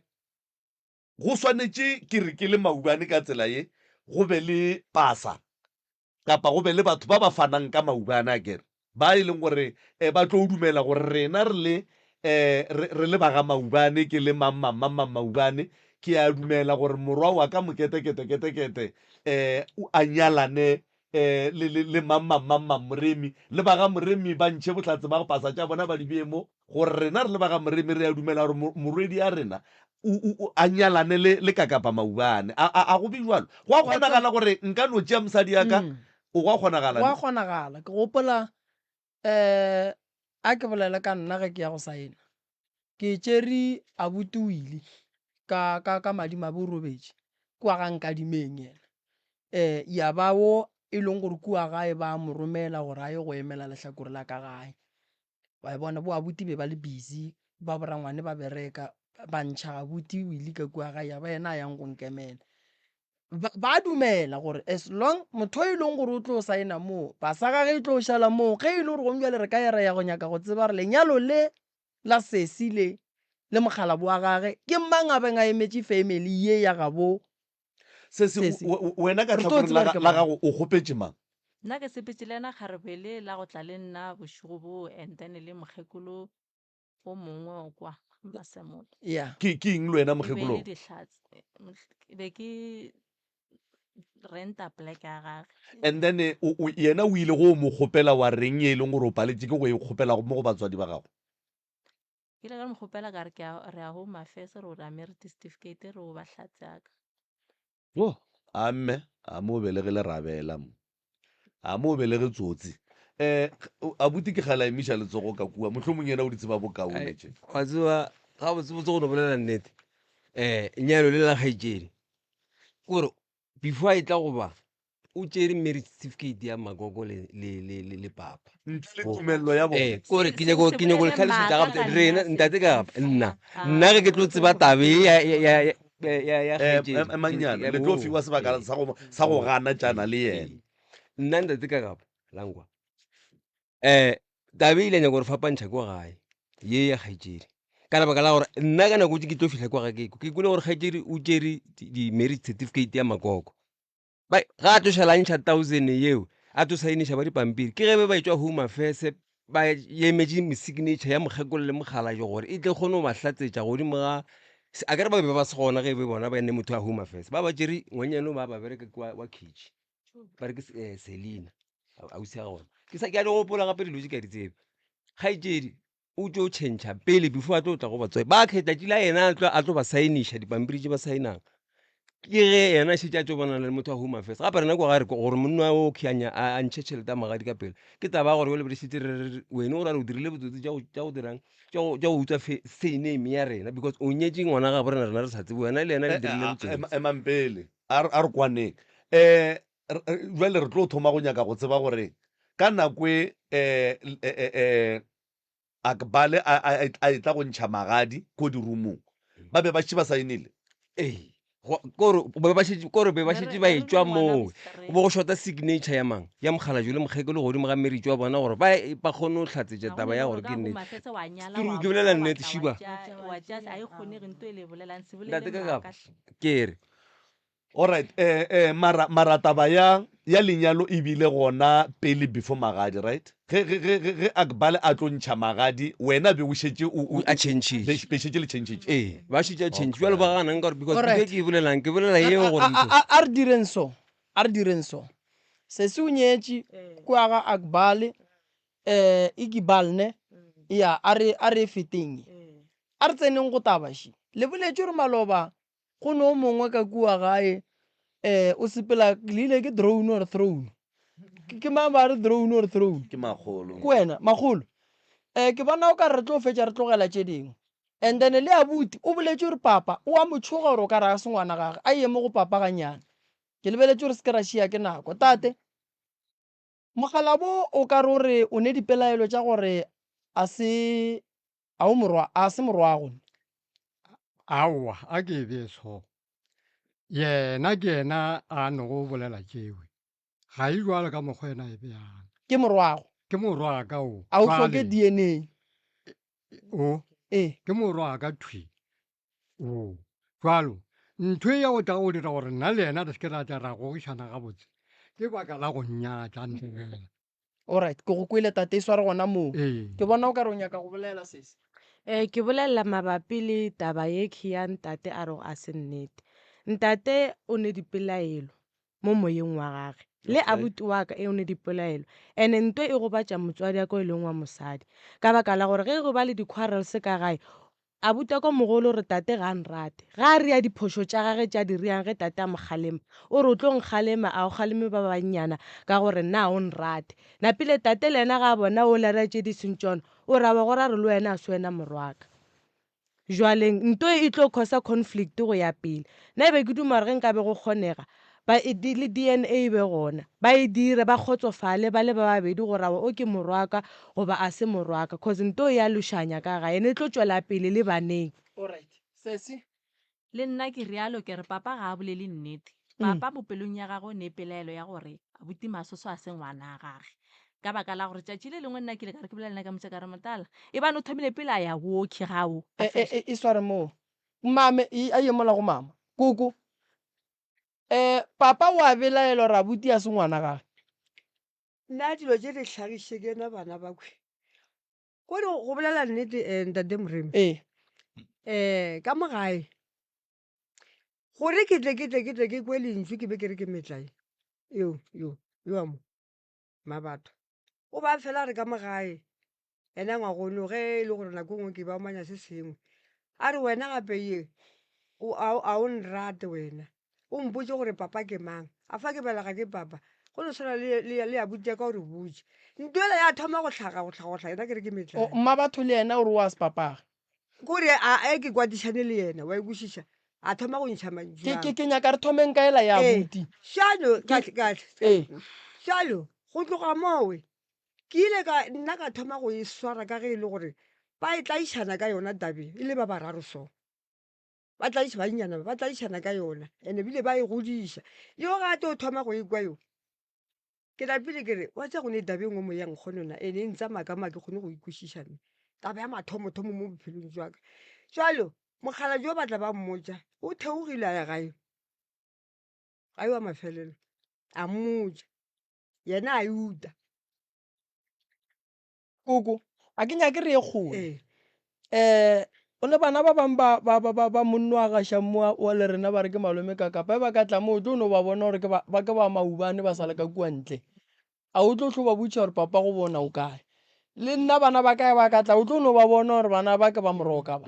go swanetše ke re ke le maubane ka tsela ye, go be le pasa kapa go be le batho ba ba fanang ka maubane akere, ba e leng gore um ba tlo dumela gore rena re le um re le ba ga maubane, ke le mang mang mang mang maubane, ke a dumela gore morwa wa ka moketekete ketekete um a nyalane um le, le, le mang mang mang mang Moremi, le ba ga Moremi ba ntšhe bohlatse ba go pasa tša bona ba di bee mo, gore rena re le ba ga Moremi re a dumela gore morwedi ya rena o, o, o, a nyalane le, le Kakapa Maubane. A, a, a go be bjalo? Go a Wa tseba, kgonagala gore nka no tšea mosadi ya ka? mm, O go a kgonagala go a ne? kgonagala. Ke gopola um a ke bolele ka nna ge ke ya go saena. Ke tšere abuti o ile ka, ka, ka madimabe o robetše kua ga Nkadimeng yena. Um ya ba wo e leng gore kua gae ba mo romela gore a ye go emela lehlakore la ka gae. Wa e bona, bo abuti be ba le busy, ba borangwane ba bereka, ba ntšha abuti o ile ka kua gae ya ba yena a yang go nkemela. Ba, ba dumela gore as long motho e leng gore o tlo saena moo, pasa gage e tlo šala moo. Ge e le gore gong bjale re ka ya ra ya go nyaka go tseba gore lenyalo le la sesi le le mokgalabo wa gage ke mang a beng a emetše family ye ya gabo Sesi, sesi. wena ka Re tlo tlhakoreng tseba la gore ke la mang. gago o kgopetše mang? Nna ke sepetše le yena kgarebe le la go tla le nna bošego boo and then le mokgekolo o mongwe o kwa Masemola. Yeah. Ke, ke eng le wena E be e le mokgekolo? dihlatse. Ke be ke renta plek ya gage. And then o, o, yena o ile go o mo kgopela wa reng ye e leng gore o paletše ke go e kgopela mo go batswadi ba gago? Ke ile ka mo kgopela ka re ke a, re ya Home Affairs re o ra marriage certificate re o ba hlatse ya ka. Oh, a mme, a mo o belege lerabela mo. A mo o belege tsotsi. Eh, abuti ke kgale a emiša letsogo ka kua, mohlomong yena o di tseba bokaone tše. Wa tseba, gabotsebotse go no bolela nnete, um nyalo le la kgaetšedi, ke gore before a e tla go ba. o tšere marriage certificate ya makoko le, le, le, le, le papa ntle le tumelelo ya bona Eh, kore ke nyako Se ke nyako le bolele tlhalosetša maaka gabotse ka rena nna, ntate ka gapa nna Ah. nna ge ke tlo tseba tabe ye ya ya ya ya ya ya Eh, kgaetšedi, em- emanyana ke- le tlo oh, fiwa sebaka eh, sa go sa go gana tšana le yena ee. nna ntate ka gapa lankwa um tabe e ile ya nyaka gore fapantšha kwa gae ye ya kgaetšedi ka lebaka la gore nna ka nako tse ke tlo fihla kwa ga ke ke kwele gore kgaetšedi o tšere di-marriage certificate ya makoko Ba, ga a tlo šala a ntšha thousand yeo a tlo saeniša ba dipampiri ke ge be ba etšwa home affairs ba emetše signature ya mokgekolo le mokgalabje gore e tle kgone go ba hlatsetša godimo ga a kere ba be ba se gona ge e be bona ba ne motho wa home affairs ba ba tšere ngwanyana ba ba bereka kwa wa kitchen ba re ke eh, Selina ausi ya gona ke sa ke a di gopola gape dilo tše ke a di tseba kgaetšedi o tlo tšhentšha pele before a tlo tla go batswadi ba kgetha tšila yena a tlo a tlo ba saeniša dipampiri tše ba saenang ke ge yena a šetše a tlo bonana le motho wa home affairs gape rena kwa ga re gore monna o khianya a ntšhe tšhelete ya magadi ka pele ke taba ya gore jale re šetše re re wena o ra re o dirile botsotsi tša go tša go dirang tša go tša go utswa surname ya rena because o nyetše ngwana gabo rena rena re sa tsebe wena le yena le Eh, dirile eh, botsotsi ema- emang pele a re a re kwaneng um jale re tlo thoma go nyaka go tseba gore ka nako e um um Akbale a, a, a etla go ntšha magadi ko dirumong, ba be ba šetše ba saenile. Ee, kore be ba šetše kore be ba šetše ba etšwa moo go bo go shota signature ya mang ya mokgalabje le mokgekolo godimo ga marriage wa bona gore ba ba kgone go hlatsetša taba ya gore ke nnete. True, ke bolela nnete Shiba. Ntate Kakapa, ke re Alright, eh, eh, mara, mara taba ya, ya lenyalo e bile gona pele before magadi, right? Ge, ge, ge, ge, ge Akbal a tlo ntšha magadi, wena be o šetše o, o, O- a tšhentšhitše. be, be šetše le tšhentšhitše. Ee, ba šetše a tšhentšhe. Bjalo ba ganang ka gore because Alright. ntho e ke e bolelang, ke bolela yeo A- gore a- ntho. a a re direng so a re direng so sesi o nyetše kua ga akbal um ikibal ne ya a re a re e feteng e a re tseneng go taba še le boletše gore maloba Go ne o mongwe ka kua gae um o sepela leile ke drone or throne ke mang ba re drone or throne Ke makgolo. ke wena makgolo um ke bona o ka re re tlo fetša re tlogela tše dingwe and then le abuti o boletše gore papa o a mo tšhoga gore o ka re ga se ngwana gage a ye mo go papa ganyane ke lebeletše gore se ke ra šia ke nako tate mogalabo o ka re o re o ne dipelaelo tša gore a se A o morwa, a se morwago? Aowa, a ke e bee so. Yena ke yena a nogo bolela tšewe. Ga e jwalo ka mokgwa yena a e beang. Ke morwago. Ke morwaka o. A o hloke Jwale, DNA? O. Ee. Ke morwaka thwi. O. Jwalo, ntho e ya go tla go dira gore nna le yena re se ke ra tla ra gogišana gabotse, ke baka la go nnyatša ntlogela. Alright, ke go kwele tate, e sware gona moo. Ee. Ke bona o ka re o nyaka go bolela sesi. Ee, ke bolelela mabapi le taba ye khi ya ntate a rego a se nnete. Ntate o ne dipelaelo mo moyeng wa gage. Le Okay. abuti wa ka e o ne dipelaelo. Ene nto e gobatša motswadi wa ka e leng wa mosadi. Ka baka la gore ge go ba le di-quarrels ka gae, Abuti wa ka mogolo o re tate ga a nrate. Ge a rea diphošo tša gage tše a di reang ge tate a mo kgalema, o re o tlo nkgalema a o kgaleme ba bannyana ka gore nna ga o nrate. Napile tate le yena ge a bona o la rea tše di seng tšona, o re aowa go ra re le wena ga se wena morwaka. Jwaleng nto e e tlo causa conflict go ya pele. Nna e be ke duma gore ge nkabe go kgonega ba e di le DNA e be gona ba e dire ba kgotsofale ba le ba babedi gore awa o ke morwaka goba a se morwaka cause nto e ya lošanya ka gae ene e tlo tšwela pele le baneng. Alright sesi. Le nna ke realo ke re papa ga a bolele nnete. Papa mo pelong ya gagwe o ne pelaelo ya gore abuti Masoso a se ngwana a gage. Ka baka la gore tšatši le lengwe nna ke ile ka re ke bolela le yena ka motša ka re motala e bane o thomile pele a ya booki gao a E, e, fehla. e, e sware moo. Mame, e, a ye mola go mama. Koko. Eh, papa o a belaela gore abuti a se ngwana gage. Nna dilo tše di hlagiše ke ena bana ba kwe. Kore go bolela nnete eh, ntate Moremi. Ee. Eh, ka mo gae gore ke tle ke tle ke tle ke kwe lentšu ke be ke re ke metlae yo yo yo a mo mabatho o ba fela re ka mo gae Yena ngwagono ge e le gore nako e nngwe ke ba omanya se sengwe, a re wena gape ye o a a o nrate wena, o mpotše gore papa ke mang, a fa ke belega ke papa, go no swana le le le abuti ya ka o re botše. Nto ela ya thoma go hlaga go hlaga go hlaga, yena ke re ke O, metlae. Mmabatho le yena o re o a se papage. Kore a e ke kwatišane le yena, wa e kwešiša? A thoma go ntšha mantšu Ke, ao. ke, ke nyaka re thomeng ka ela ya Ee, abuti. Šalo, Ke, kahle, kahle. ee. Šalo, go tloga mowe, ke ile ka, nna ka thoma go e swara ka ge e le gore ba e tlaišana ka yona tabeng, e le ba bararo so. Ba tlaiša, bannyana ba, ba tlaišana ka yona, and-e bile ba e godiša. Yo ge a tlo thoma go e kwa yo, Ke napile ke re, wa tseba go ne taba e nngwe mo ya nkgonona ene e ntsamaya ka mo ga ke kgone go e kwešiša nna. Taba ya mathomothomo mo bophelong jwa ka. Jwalo mokgalabje o batla ba mmotša, o theogile a ya gae, gae wa mafelelo, a mmotša, yena a e uta. Koko, a ke nyake re ye kgole. Um o ne bana ba bangwe ba, ba, ba, ba, ba monno a gašang mo wa le rena ba re ke malome ka kapa e ba ka tla mo o tlo no ba bona gore ke ba, ba ke ba maubane ba sa le ka kua ntle. A o tlo hlo ba botšiša gore papa go bona o kae. Le nna bana ba ka e ba ka tla o tlo no ba bona gore bana ba ke ba moroka ba.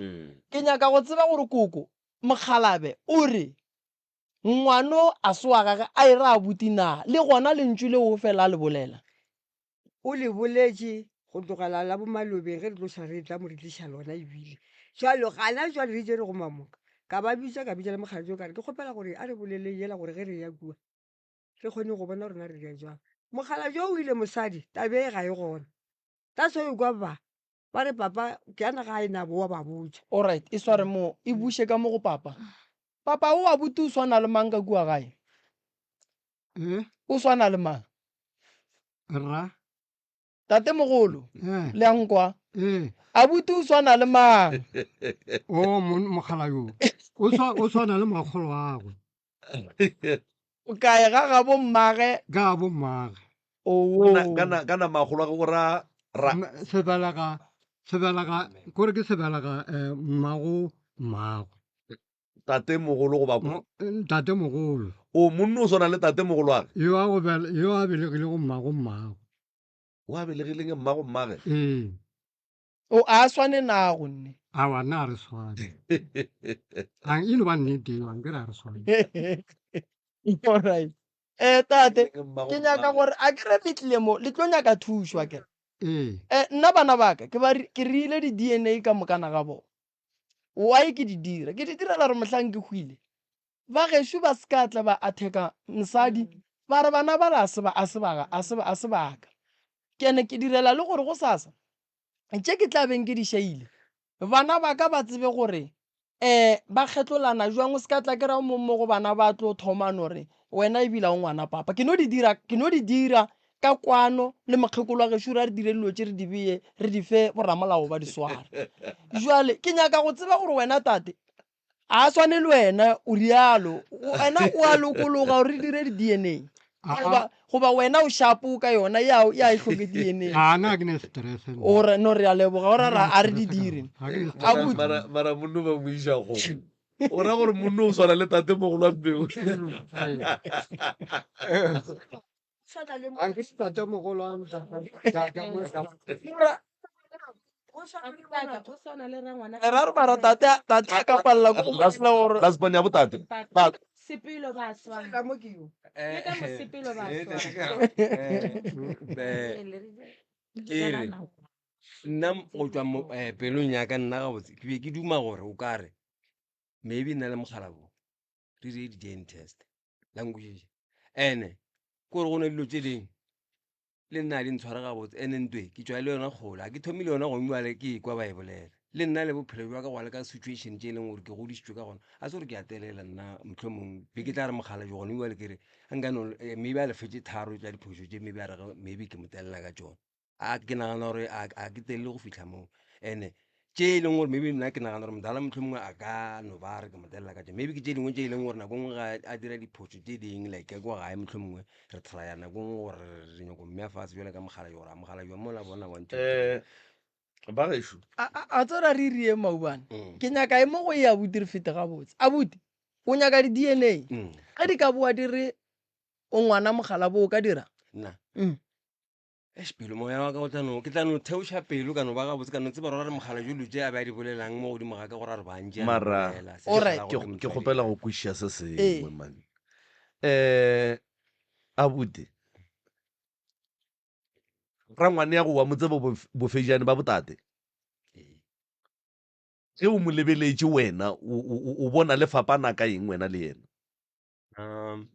Ke nyaka go tseba gore koko mokgalabe o re ngwano a se wa gage a e re abuti na le gona lentšu leo o fela a le bolela. O le boletše go tlogela la bomalobeng ge re tloša re tla mo re tliša lona ebile. Jwalo gana jwale re tšere go mamoka. Ka ba bitša ka bitša le mokgalabje ka re ke kgopela gore a re boleleng yela gore ge re eya kua re kgone go bona gore na re dira jwang. Mokgalabje o ile mosadi taba e ga e gona. That's why o kwa ba ba re papa ke yana ga e na boa ba botša. Alright e sware mo e buše ka mo go papa. Papa o abuti o swana le mang ka kua gae? Eh? O swana le mang? Rra. Tatemogolo, Eh. le a nkwa? Eh. Abuti o swana le mang? O mon- mogala yo. O swa o swana le makgolo agwe. O kae ga gabo mmage? Ga bo mmage. Oo. Kana kana kana makgolo a go ra ra M- Sebelega sebelega kore ke sebelega eh, mmago mmagwe. Tatemogolo goba ko? Ntatemogolo. O monno o swana le tatemogolo wa ge? Yo a go bele, yo a belegilego mmago mmago. O a belegileng mmago mmage? Ee. O a swane nago nne. Aowa nna ga re swane. A e no ba nnete eo, ankere ga re swane. Alright. Eh tate, ke nyaka gore a ke re le tlile mo, le tlo nyaka thušo akere? Ee. Eh nna bana ba ka ke ba ke riile di DNA ka mokana ga bona. Why ke di dira? Ke di direla gore mohlang ke hwile, ba gešo ba se ka tla ba atheka mosadi ba re bana bala a se ba, a se ba, a se ba, a se ba ka. Ke ene ke direla le gore gosasa tše ke tla beng ke di šaile, bana ba ka ba tsebe gore um ba kgetlolana jwang. O se ka tla ke ra o mong mo go bana ba tlo thoma no re wena ebile o ngwana papa. Ke no di dira, ke no di dira ka kwano le mokgekolo wa gešo ra re dire dilo tše re di beye re di fe boramolao ba di sware. Jwale ke nyaka go tseba gore wena tate a swane le wena o rialo wena o a lokologa gore re dire di-D_N_A goba goba wena o shapo ka yona ya ya e hloke D_N_A. A nna ga ke ne stress nna. O re no re a leboga o ra ra a re di dire. Ga ke ne stress. Abuti. Mara mara monno ba mo iša go. O ra gore monno o swana le tate mogolo wa mpeo. Le ra re mara tate a tate a ka palela ko go bolela gore Last born ya botate. Ba Sepelo ba swana. Le ka mosepelo ba swana. Ke re nna go tšwa mo eh, pelong ya ka nna gabotse ke be ke duma gore o ka re maybe nna le mokgalabo re dire di-dna test la nkwešiša ene kore go ne dilo tše dingwe le nna di ntshware gabotse ene ntwe ke tšwa le yona kgole ga ke thomile yona gongwe bjale ke ekwa ba e bolela le nna le bophelo jwa ka go le ka situation tše e leng gore ke godišitšwe ka gona a se gore ke a telela nna mohlomong be ke tla re mokgalabje gone bjale ke re nka no eh, maybe a lefetše tharo tša diphošo tše maybe a re maybe ke mo telela ka tšona A ke nagana gore a a ke telele go fihla moo and-e tše e leng gore maybe nna ke nagana gore modala mohlomongwe a ka no ba re ke mo telela ka tšona maybe ke tše dingwe tše e leng gore nako nngwe ga a dira diphošo tše dingwe like ka kwa gae mohlomongwe re try-a nako nngwe gore re nyako mmea fatshe bjale ka mokgalabje gore a mokgalabje mola bona one two three. Um ba gešo A a a tseba re irieng maubane? Ke nyaka e mo go e abuti re fete gabotse. Abuti, o nyaka di-D_N_A? Ge di ka boa di re o ngwana mokgalabo o ka dira? Nna? Mm. Eish, pelo moya wa ka o tla no ke tla no theoša pelo ka no ba gabotse ka no tseba gore re mogala jo dilo tše a be a di bolelang mo godimo ga ka gore a re bantši a no Mara bolela se Alright. se ke gore ke kgopela go kwešiša se Ee. sengwe man. Eh abuti rangwane ya go wa mo tseba bofejane ba botate. Ge o mo lebeletše wena, o, o, o bona le fapana ka eng wena le yena? Um,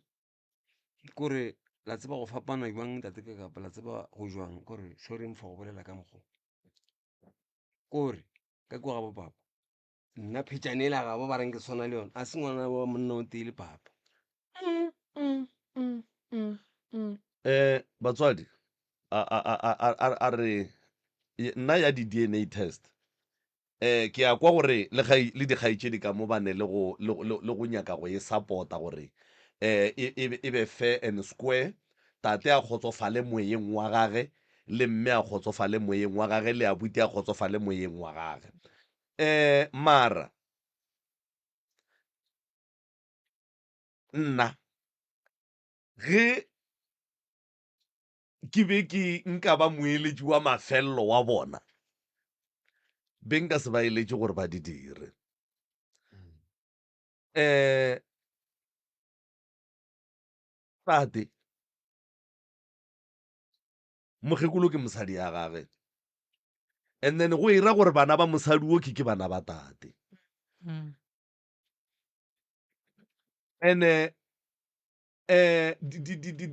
kore la tseba go fapana jwang ntate ka kapa la tseba go jwang kore sorry for go bolela ka mokgo kore ka kua ga bo papa nna phetšane ela gabo ba reng ke tshwana le yona a se ngwana wa monna o tee le papa Mm, mm, mm, mm, mm. Eh, batswadi, a, a, a, a, a, a, a re nna ya di-D_N_A test eh ke a kwa gore le kgai le dikgaetšedi ka mo ba ne le go le, le, le go nyaka go e support-a gore eh e, e, be- e be fair and square tate a kgotsofale moyeng wa gage le mme a kgotsofale moyeng wa gage le abuti a kgotsofale moyeng wa gage eh mara nna ge ke be ke nka ba moeletši wa mafelelo wa bona, be nka se ba eletše gore ba di dire. Um tate, mokgekolo ke mosadi ya gage, and then go era gore bana ba mosadi wo ke ke bana ba tate. And-e um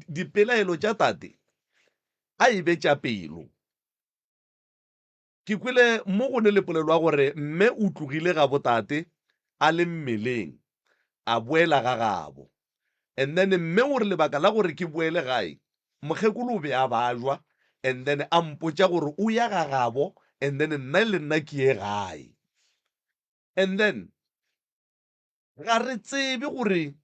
dipelaelo tša tate a e be tša pelo. Ke kwele mo go ne le polelo ya gore mme o tlogile ga botate a le mmeleng a boela ga gabo. And then mme o re lebaka la gore ke boele gae, mokgekolo o be a bajwa and then a mpotša gore o ya ga gabo and then nna le nna ke ye gae. And then ga re tsebe gore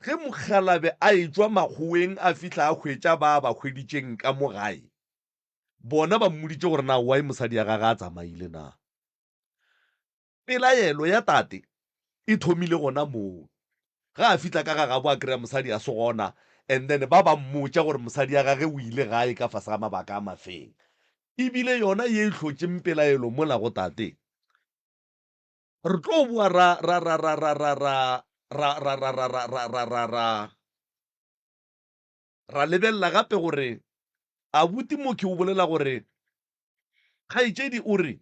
Ge mokgalabje a etšwa makgoweng a fihla a hwetša ba ba hweditšeng ka mo gae, bona ba mmoditše gore na why mosadi ya gage a tsamaile na. Pelaelo ya tate e thomile gona moo. Ge a fihla ka ga gabo a kry-a mosadi a se gona and then ba ba mmotša gore mosadi ya gage o ile gae ka fase ga mabaka a mafeng. E bile yona ye e hlotšeng pelaelo mola go tate. Re tlo boa ra ra ra ra ra ra ra ra ra ra ra ra ra ra ra ra ra lebelela gape gore abuti Mokhi o bolela gore kgaetšedi o re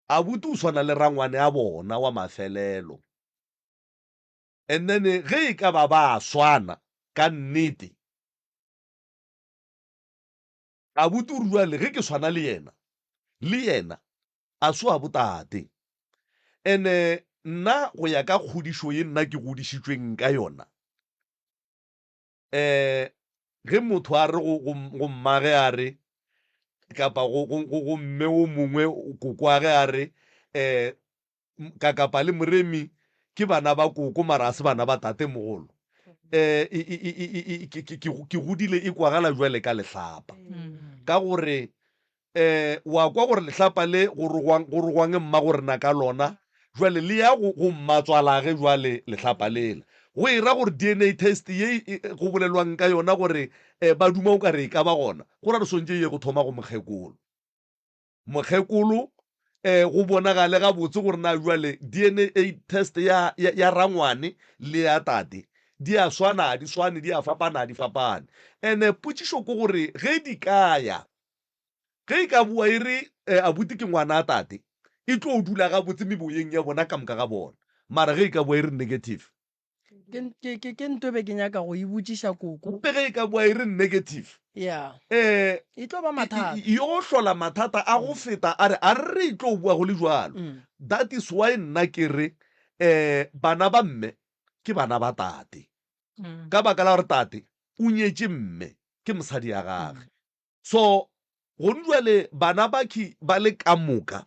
abuti o swana le rangwane a bona wa mafelelo and then ge e ka ba ba swana ka nnete abuti o re jwale ge ke swana le yena le yena a se wa botate. Ene nna go ya ka kgodišo ye nna ke godišitšweng ka yona, um ge motho a re go, go, go mmage a re, kapa go, go, go, go mme o mongwe kokoage a re, um Kakapa le Moremi ke bana ba koko mara a se bana ba tatemogolo, um ke, ke godile e kwagala bjale ka lehlapa. Ka gore um wa kwa gore lehlapa le go rogwang, go rogwang mmagorena ka lona, jwale le ya go, go mmatswalage jwale lehlapa lela. Go e ra gore DNA test ye e, go bolelwang ka yona gore um ba duma o ka re e ka ba gona, go ra re swantše e ye go thoma go mokgekolo. Mokgekolo um go bonagale gabotse gore na jwale DNA test ya, ya, ya rangwane le ya tate di a swana, a di swane, di a fapana, a di fapane. And-e potšišo ke gore ge di ka ya, Ge e ka boa e re, eh, abuti ke ngwana tate, e tlo dula gabotse meboyeng ya bona ka moka ga bona. Mara ge e ka boa e re negative. Ke, ke, ke, ke nto be ke nyaka go e botšiša koko. Gape ge e ka boa e re negative. Yeah. Eh, E tlo ba mathata. E, e, yo hlola mathata a go feta a re, a re re e tlo boa go le jwalo. That is why nna ke re, eh, bana ba mme ke bana ba tate. Ka baka la gore tate o nyetše mme, ke mosadi ya gage. So, gonu bjale bana bakhi ba le ka moka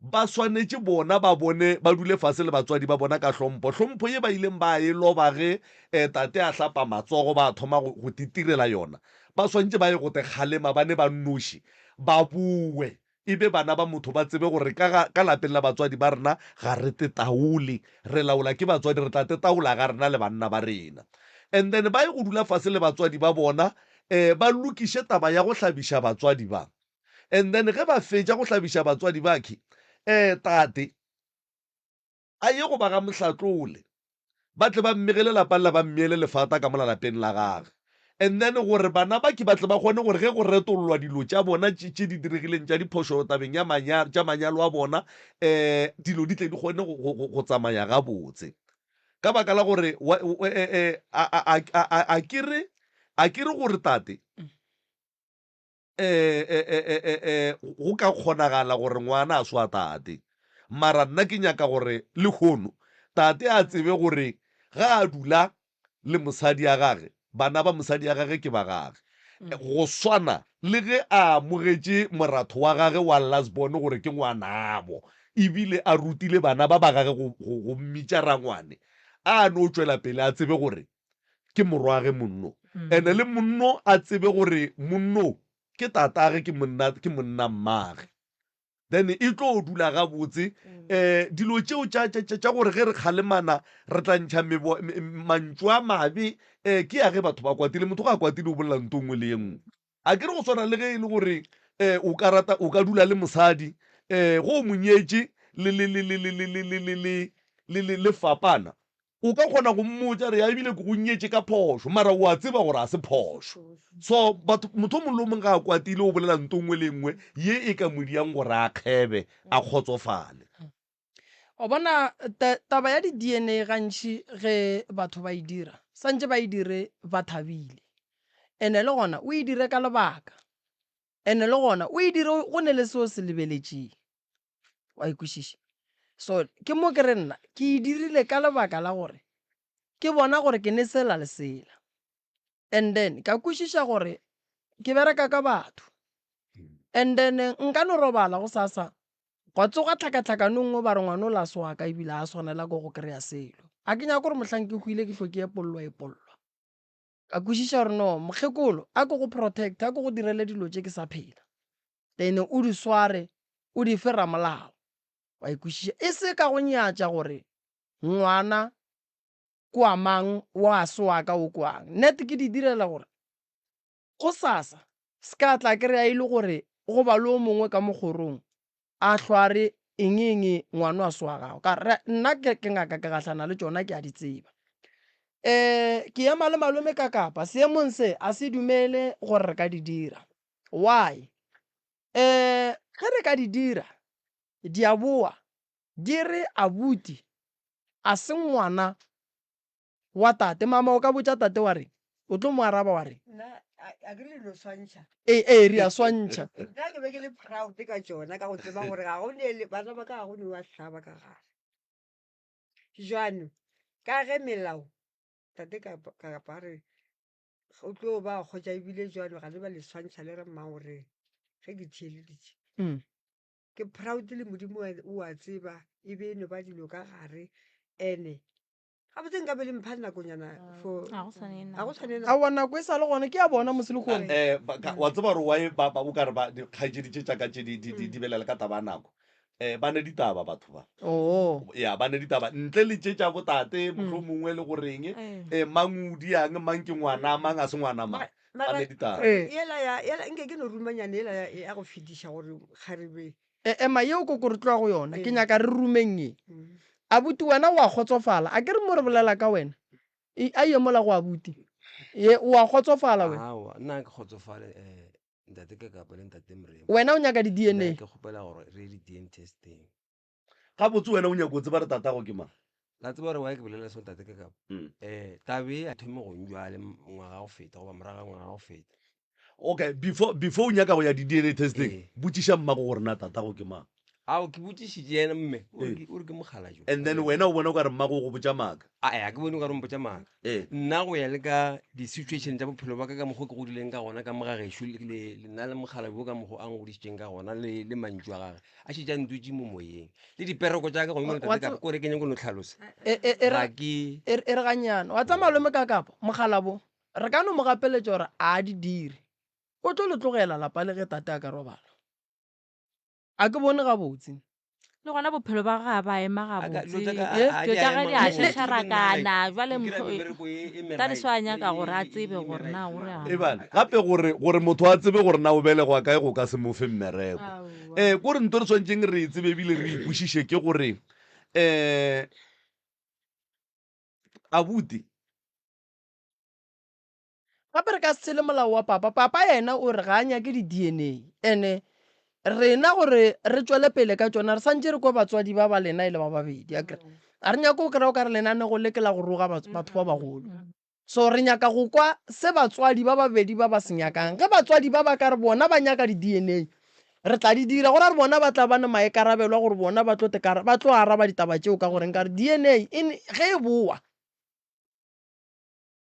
ba swanetše bona ba bone ba dule fase le batswadi ba bona ka hlompho. Hlompho ye ba ileng ba e loba ge eh, tate a hlapa matsogo ba thoma go, go titirela yona. Ba swanetše ba ye go te kgalema ba ne ba nnoši, ba bowe E be bana ba motho ba tsebe gore ka ga, ka lapeng la batswadi ba rena ga re tetaole, re laola ke batswadi, re tla tetaola ga rena le banna ba rena. And then ba ye go dula fase le batswadi ba bona, eh, ba lokiše taba ya go hlabiša batswadi ba. And then ge ba fetša go hlabiša batswadi bakhi, eh, tate a ye go ba ga Mohlatlole, ba tle ba mmegele lapa lela, ba mmeele lefata ka mola lapeng la gage. And then gore bana ba ke ba tle ba kgone gore ge go retollwa dilo tša bona tše tše di diregileng tša diphošo tabeng ya manya, tša manyalo a bona, um dilo di tle di kgone go, go, go, go tsamaya gabotse. Ka baka la gore wa, o, e, e, a, a, a, a, a, a ke re, a ke re gore tate, um e, e, e, e, e, go ka kgonagala gore ngwana a swa tate. Mara nna ke nyaka gore lehono tate a tsebe gore ga a dula le mosadi ya gage, bana ba mosadi ya gage ke ba gage. Go swana le ge a amogetše moratho wa gage wa last-born gore ke ngwanabo, ebile a rutile bana ba ba gage go, go, go mmitša rangwane, a no tšwela pele a tsebe gore ke morwage monno. Ene le monno a tsebe gore monno ke tatage, ke monna, ke monna mmage. Then e tlo dula gabotse. Um dilo tšeo tša, tša, tša, tša gore ge re kgalemana re tla ntšha mebo, me, mantšu a mabe, um ke ya ge batho ba kwatile. Motho ge a kwatile o bolela nto nngwe le ye nngwe. A ke re go swana le ge e le gore um o ka rata, o ka dula le mosadi, um ge o mo nyetše le, le, le, le, le, le, le, le, le, le, le, le, le fapana, O ka kgona go mmotša re ya ebile ke go nyetše ka phošo, mara o a tseba gore a se phošo. So batho, motho o mongwe le o mongwe ga a kwatile o bolela nto nngwe le nngwe ye e ka mo diang gore a kgebe, a kgotsofale. O bona, ta, taba ya di-DNA gantši ge batho ba e dira, santše ba e dire ba thabile. And-e le gona o e dire ka lebaka. And-e le gona o e dire go ne le seo se lebeletšeng. Wa e kwešiša? So ke mo ke re nna ke e dirile ka lebaka la gore ke bona gore ke ne sela le sela. And then ka kwešiša gore ke bereka ka batho. And then nka no robala gosasa gwa tsoga tlhakatlhakano nngwe ba re ngwana o la se wa ka ebile a swanela ke go kry-a selo. A ke nyake gore mohlang ke hwile ke hlwe ke epollwa epollwa. Ka kwešiša gore no mokgekolo a ke go protect, a ke go direle dilo tše ke sa phela. Then o di sware o di fe ramolao. Wa e kwešiša? E se ka go nyatša gore ngwana ke wa mang, wa se wa ka o ke wang. Net ke di direla gore gosasa se ka tla kry-a e le gore go ba le o mongwe ka mo kgorong a hlware eng eng ngwana a se wa gago. Ka re nna ke, ke ngaka ke gahlana le tšona ke a di tseba. Um ke ema le malome ka kapa seemong se a se dumele gore re ka di dira. Why? Um ge re ka di dira, di a boa di re abuti a se ngwana wa tate. Mama o ka botša tate wa reng? O tlo mo araba wa reng? Nna a ke re no swantšha. Ee, ee, re a swantšha. Nna ke be ke le proud ka tšona ka go tseba gore ga go ne le bana ba ka ga go ne wa hlaba ka gare. Jwano ka ge melao tate ka kapa re O tlo ba kgotša ebile jwalo ga le ba le swantšha le re mang o reng ge ke theeleditše. Mm. Ke proud le Modimo o a tseba e be e no ba dilo ka gare ene gabotse nka be le mpha nakonyana for Ga go swane ga go tshwane nako. Aowa nako e sa le gona ke ya bona mose lehono. Eh, ba- ka- wa tseba gore why ba ba o ka re ba dikgaetšedi tše tša ka tše di di di di belela ka taba ya nako um ba ne ditaba batho ba Oo. ya ba ne ditaba ntle le tše tša botate mohlomongwe mongwe le goreng Ee. um mang o diang mang ke ngwana mang a se ngwana mang Mara ba mara ne ditaba Ee. yela ya yela nke ke no rumanyana yela ya ya go fetiša gore kgarebe E, ema yeo koko re tloga go yona ke ee. nyaka re rumeng ye Mm. abuti wena o a kgotsofala a ke re mo re bolela ka wena e, a ye mola go abuti ye o a kgotsofala wena Aowa, nna ga ke kgotsofale um Ntate Kakapa le Ntate Moremi. Wena o nyaka di-DNA? Nna ke kgopela gore re ye di-DNA testing. Gabotse wena o nyaka o tseba re tatago ke mang? La tseba gore why ke bolela so Ntate Kakapa? Mm. Eh, taba e a thome gong jwale ngwaga go feta goba morago ga ngwaga go feta. Okay, before before o nyaka go ya di-DNA testing, Ee. botšiša mmago gore na tatago ke mang. Ao ke botšišitše yena mme, o re Ee. ke o re ke mokgalajwe. And then wena o bona o ka re mmago o go botša maaka. Ae, ga ke bone o ka re o mpotša maaka. Ee. Nna go ya le ka di-situation tša bophelo ba ka ka mokgwa o ke godileng ka gona ka mo ga gešo le, le, le nna le mokgalabje wo ka mokgwa o a ngodišitšeng ka gona le, le mantšu a gage a šetše a ntutše mo moyeng le dipereko tša ka gomme Wa tate tseba- kapa kore ke nyako no hlalosa E, e, e ga re, ke e, e re gannyane. Wa tseba malome ka kapa mokgalabo re ka no mo gapeletša gore a di dire. O tlo le tlogela lapa le ge tate a ka robala. A ke bone gabotse. Le gona bophelo ba gagwe ga ba ema A ka- gabotse. dilo tša ka Eh? a- a Dilo di tša a gagwe ema di a gabotse. Ke nna like šašarakana. Jwale ke kry-a mohlomong mebereko e e that is meright why a e nyaka e gore a e tsebe e gore meright na o mara reng. Ebale gape gore gore motho a tsebe gore na o belegwa kae go ka se mo fe mmereko. Aowa. Eh kore nto re swanetšeng re e tsebe ebile re ikwešiše ke gore eh abuti. Gape re ka se tshele molao wa papa. Papa yena o re ga a nyake di-DNA. Ene rena gore re tšwele pele ka tšona re santše re kwe batswadi ba ba lena e le ba babedi akere. A re nyake go kry-a o ka re lenanego le ke la go roga batho ba bagolo. So re nyaka go kwa se batswadi ba babedi ba ba se nyakang. Ge batswadi ba ba ka re bona ba nyaka di-DNA, re tla di dira. Go ra gore bona ba tla ba ne maikarabelo a gore bona ba tlo ba tlo araba ditaba tšeo ka gore nkare DNA e ge e boa,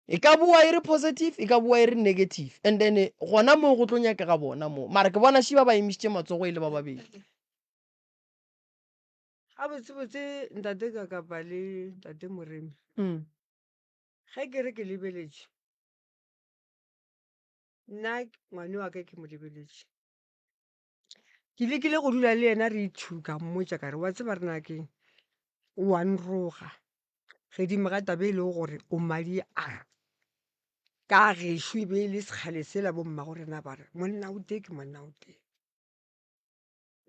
e ka boa e re positive, e ka boa e re negative. And then gona moo go tlo nyakega bona moo. Mara ke bona šiba ba emišitše matsogo e le ba babedi. Gabotsebotse Ntate Kakapa le Ntate Moremi. Ge ke re ke lebeletše, nna ngwane wa ka ke mo lebeletše. Ke lekile go dula le yena re ithuka ka mmotša ka re wa tseba re na keng, o a nroga gedimo ga taba e lego gore o madi a ka gešo e be e le sekgale sela bo mmago rena ba re monna o tee ke monna o tee.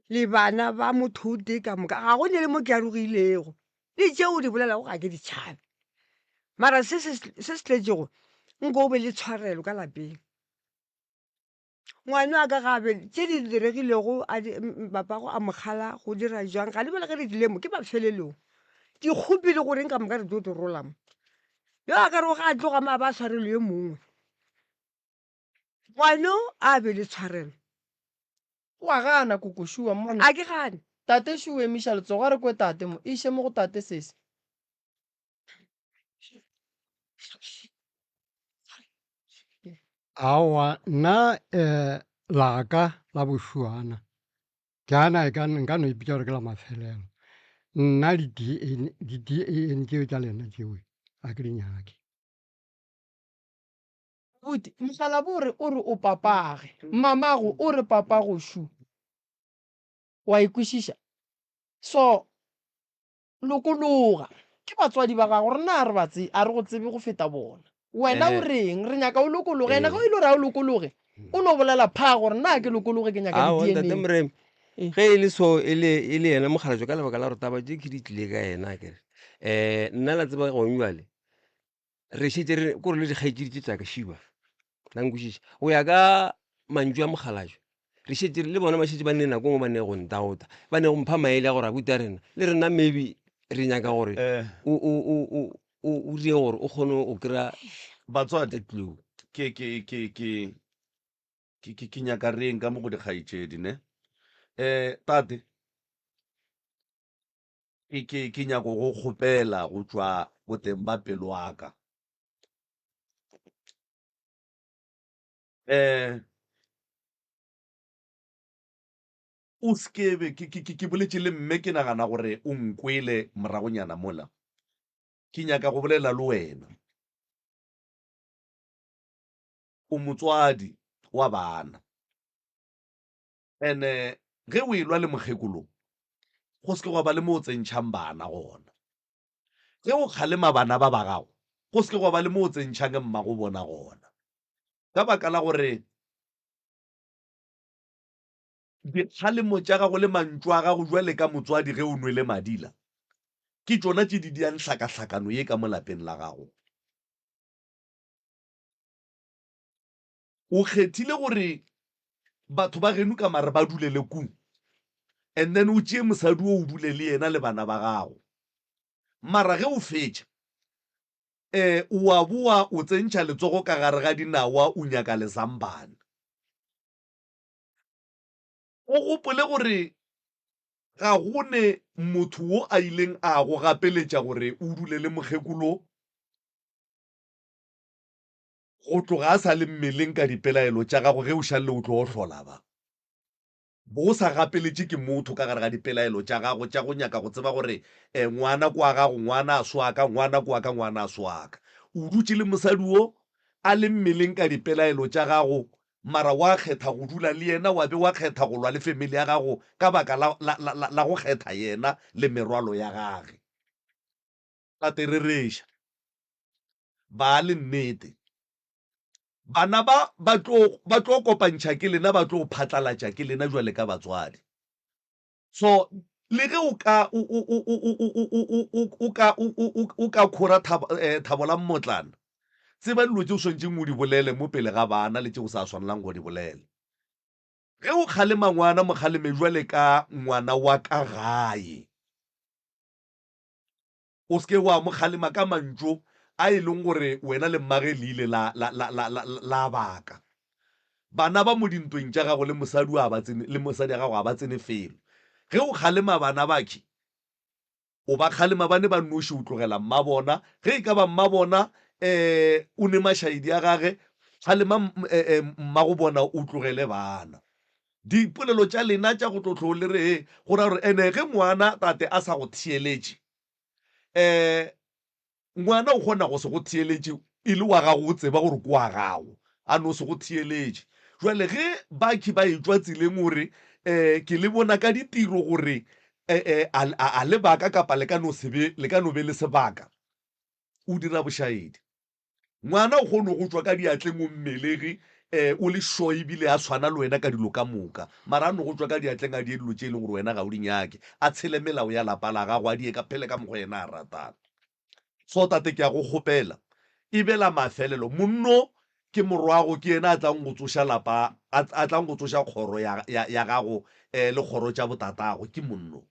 Le bana ba motho o tee ka moka, ga go ne le mo ke arogilego. Le tšeo o di bolelago ga ke di tšhabe. Mara se se se se tletšego, nko o be le tshwarelo ka lapeng. Ngwana wa ka ga be tše di diregilego a di papago a mo kgala go dira jwang, ga le bjale ge re tlile mo ke mafelelong. Dikgopi le goreng ka moka re tlo di rola mo. Yo a ka rego ga a tloga mo a ba a swarelwe yo mongwe. Ngwano a be le tshwarelo. O a gana koko šua mona. A ke gane. Tate šu o emiša letsogo a re kwe tate mo iše mo go tate sesi. Aowa nna um la ka la bošuana ke ana e ka nka no ipitša gore ke la mafelelo. Nna di-D_N tšeo tša lena tšeo ga ke di nyake. Buti, mokgalabje o re o re o papage, mamago o re papago šu. Wa e kwešiša? So, lokologa. Ke batswadi ba gago, rena a re ba tse, a re go tsebe go feta bona. Wena o reng? Re nyaka o lokologe. Ene ge o ile gore a o lokologe, o no bolela phaa gore nna ga ke lokologe ke nyaka Aowa, di-D_N_A. Ntate Moremi, ge e le so, e le, e le yena mokgalabje ka lebaka la gore taba tše ke di tlile ka yena akere. Um nna la tseba gong bjale, re šetše re kore le dikgaetšedi tše tša ka šiba la nkwešiša go ya ka mantšu a mokgalajwe re šetše le bona ba šetše ba ne nako ngwe ba ne go ntaota ba ne go mpha maele a gore abuti a rena le rena maybe re nyaka gore Eh. o o o o o o dire gore o kgone go kry-a batswadi clue ke ke ke ke ke ke ke nyaka reng ka mo go dikgaetšedi ne eh tate Ke, ke, ke nyako go kgopela go tšwa boteng ba pelo wa ka. Eh, o se ke be, ke, ke, ke boletše le mme, ke nagana gore o nkwele moragonyana mola. Ke nyaka go bolela le wena. O motswadi wa bana. Ene ge o elwa le mokgekolo, go se ke gwa ba le mo o tsentšhang bana gona. Ge o kgalema bana ba ba gago, go se ke gwa ba le mo o tsentšhang mmago bona gona. Ka baka la gore dikgalemo tša gago le mantšu a gago bjale ka motswadi ge o nwele madila, ke tšona tše di diang hlakahlakano ye ka mo lapeng la gago. O kgethile gore batho ba geno ka mare ba dule le ku and then o tšee mosadi wo o dule le yena le bana ba gago. Mara ge o fetša eh o a boa o tsentšha letsogo ka gare ga dinawa o nyaka lezambane. O gopole gore ga go ne motho wo a ileng a go gapeletša gore o dule le mokgekolo. Go tloga a sa le mmeleng ka dipelaelo tša gago ge o šalle o tlo hlola ba bo o sa gapeletše ke motho ka gare ga dipelaelo tša gago tša go nyaka go tseba gore eh, ngwana ke wa gago, ngwana a se wa ka, ngwana ke wa ka, ngwana a se wa ka. O dutše le mosadi wo a le mmeleng ka dipelaelo tša gago mara wa kgetha go dula le yena wa be wa kgetha go lwa le family ya gago ka baka la, la, la, la, la go kgetha yena le merwalo ya gage. Tate rereša. Ba le nnete. Bana ba ba tlo ba tlo kopantšha ke lena, ba tlo phatlalatša ke lena jwale ka batswadi. So le ge o ka o o o o o o o o o ka o o o ka khora thabo, eh, thabo la mmotlana. Tseba dilo tše o swanetšeng o di bolele mo pele ga bana le tše o sa swanelang go di bolela. Ge o kgalema ngwana, mo kgaleme bjale ka ngwana wa ka gae. O se ke wa mo kgalema ka mantšu a e leng gore wena le mmage le ile la, la, la, la, la, la baka. Bana ba mo dintweng tša gago le mosadi a ba tsene, le mosadi ya gago a ba tsene felo. Ge o kgalema bana bakhi, o ba kgalema ba ne ba noši o tlogela mmabona. Ge e ka ba mmabona um o ne mašaedi a gage, kgalema mmagobona o tlogele bana. Dipolelo tša lena tša go tlo hlo le re he, go ra gore ene ge ngwana tate a sa go theeletše, um ngwana o kgona go se go theeletše e le wa gago, o tseba gore ke wa gago, a no se go theeletše. Jwale ge bakhi ba etšwa tseleng gore um ke le bona ka ditiro gore um a le baka kapa le ka no se be, le ka no be le sebaka, o dira bošaedi. Ngwana o kgono go tšwa ka diatleng o mmelegi um o le sure ebile a tshwana le wena ka dilo ka moka, mara a no go tšwa ka diatleng a die dilo tše e leng gore wena ga o di nyake, a tshele melao ya lapa la gago, a die ka phele ka mokgwa yena a ratang. So tate ke a go kgopela, e be la mafelelo, monno ke morwago, ke yena a tlang go tsoša lapa, a, a tlang go tsoša kgoro ya, ya, ya gago um le kgoro tša botatago, ke monno.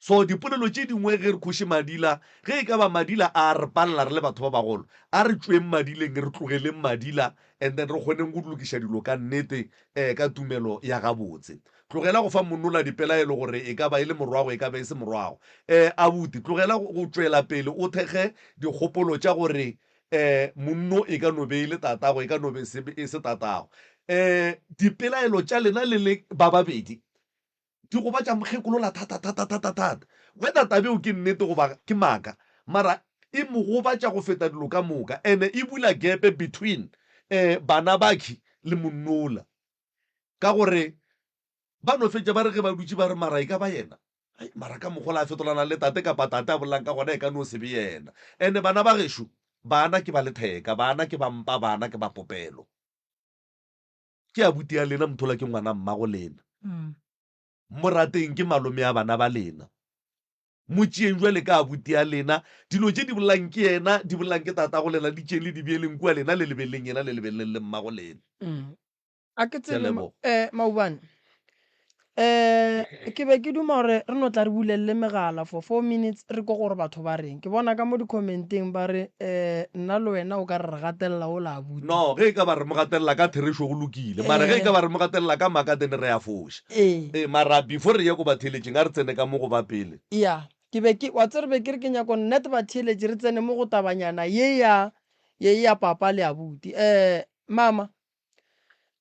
So dipolelo tše dingwe ge re khoše madila, ge e ka ba madila a re palela re le batho ba bagolo, a re tšweng madileng re tlogeleng madila and then re kgoneng go lokiša dilo ka nnete um ka tumelo ya gabotse. Tlogela go fa monnola dipelaelo gore e ka ba e le morwago e ka ba e se morwago. Um abuti tlogela go tšwela pele o thekge dikgopolo tša gore um monno e ka no be e le tatago e ka no be e se tatago. Um dipelaelo tša lena le le ba babedi Di gobatša mokgekolola thata thata thata thata. Whether taba eo ke nnete goba ke maaka, mara e mo gobatša go feta dilo ka moka. Ene e bula gepe between bana bakhi le monnola. Ka gore ba no fetša ba re ge ba dutše ba re mara e ka ba yena? Ai mara ka mokgwa o la fetolana le tate kapa tate a bolelang ka gona e ka no se be yena. Ene bana ba gešo, bana ke ba letheka, bana ke ba mpa, bana ke ba popelo. Ke abuti ya lena, mothola ke ngwana mmago lena. Mo rateng, ke malome ya bana ba lena. Mo tšeeng jwale ka abuti ya lena. Dilo tše di bolelang ke yena, di bolelang ke tatago lena, di tšeeng le di beeleng kua lena, le lebeleleng yena, le lebeleleng le mmago lena. A ke Ke a tsebe leboga. maobane um ke be ke duma gore re no tla re bulelele megala for 4 minutes re kwe gore batho ba reng. Ke bona ka mo di-comment-eng ba re um nna le wena o ka re re gatelela ola abuti. No, ge e ka ba re mo gatelela ka therešo go lokile, mara ge e ka ba re mo gatelela ka maaka then re a foša. Ee. Ee, mara before re ye ko batheeletšing a re tsene ka mo go ba pele. Ya, ke be ke, wa tseba re be ke re ke nyako net batheeletši re tsene mo go tabanyana ye ya, ye ya papa le abuti. Um mama,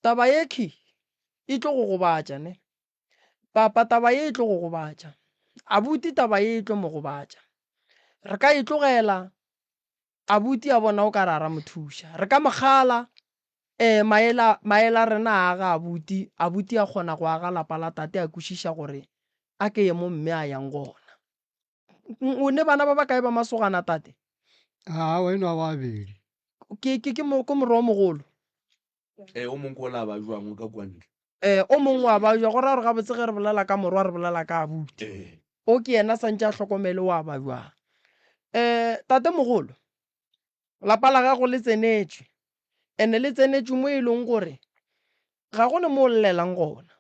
taba ye khi e tlo go gobatša ne. Papa taba ye e tlo go gobatša. Abuti taba ye e tlo mo gobatša. Re ka e tlogela abuti a bona o ka re a ra mo thuša. Re ka mo kgala eh maela maela a rena a aga abuti, abuti a kgona go aga lapa la tate a kwešiša gore a ke ye mo mme a yang gona. O ne bana ba bakae ba masogana tate? Aowa e no ba babedi. Ke ke ke ke morwa o mogolo. Ee, o mongwe ke ola a ba jwang o ka kua ntle. Ee, o mongwe wa ba jwa, go ra gore gabotse ge re bolela ka morwa re bolela ka abuti. Ee. O ke yena santše a hlokomele wa ba jwang. Um tatemogolo, lapa la gago le tsenetšwe, and-e le tsenetšwe mo e leng gore ga go ne mo o llelang gona.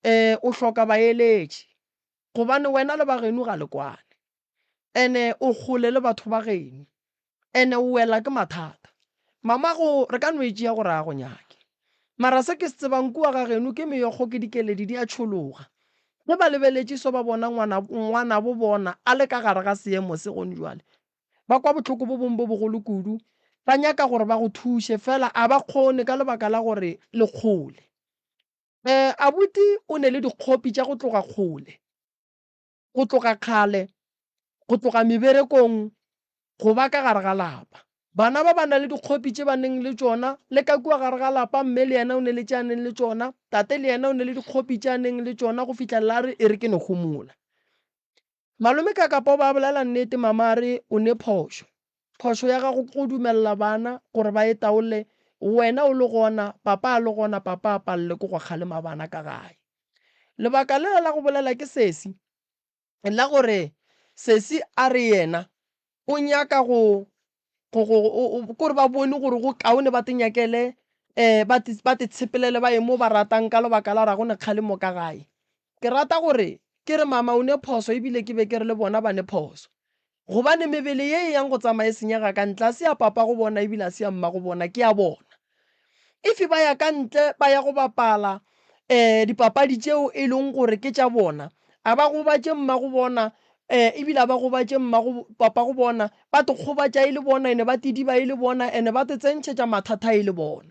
Um o hloka baeletši gobane wena le ba geno ga le kwane. Ene o kgole le batho ba geno. Ene o wela ke mathata. Mamago re ka no e tšea gore a go nyake. Mara se ke se tsebang kua ga geno ke meokgo ke dikeledi di a tšhologa. Ge ba lebeletše so ba bona ngwana ngwanabo bona a le ka gare ga seemo se gone jwale. Ba kwa bohloko bo bong bo bogolo kudu. Ba nyaka gore ba go thuše fela a ba kgone ka lebaka la gore le kgole. Eh abuti o ne le dikgopi tša go tloga kgole. go tloga kgale, go tloga meberekong, go ba ka gare ga lapa. Bana ba ba na le dikgopi tše ba neng le tšona, le ka kua gare ga lapa, mme le yena o ne le tše a neng le tšona, tate le yena o ne le dikgopi tše a neng le tšona go fihlelela a re e re ke no homola. Malome Kakapa o ba bolela nnete, mama a re o ne phošo. Phošo ya gago ke go dumelela bana gore ba e taole wena o le gona, papa a le gona, papa a palelwe ke go kgalema bana ka gae. Lebaka lela la go bolela ke sesi, la gore sesi a re yena o nyaka go Go, go, o, o, kore ba bone gore go kaone ba te nyakele, um ba te, ba te tshepelele ba ye mo ba ratang ka lebaka la gore ga go ne kgalemo ka gae. Ke rata gore ke re mama o ne phoso ebile ke be ke re le bona ba ne phoso. Gobane mebele ye e yang go tsamaya e senyega ka ntle a se ya papa go bona ebile a se ya mma go bona, ke ya bona. If ba ya ka ntle ba ya go bapala um dipapadi tšeo e leng gore ke tša bona, a ba gobatše mma go bona um ebile a ba gobatše mma go papa go bona, ba te kgobatša e le bona ene ba te diba e le bona ene ba te tsentšhetša mathata e le bona.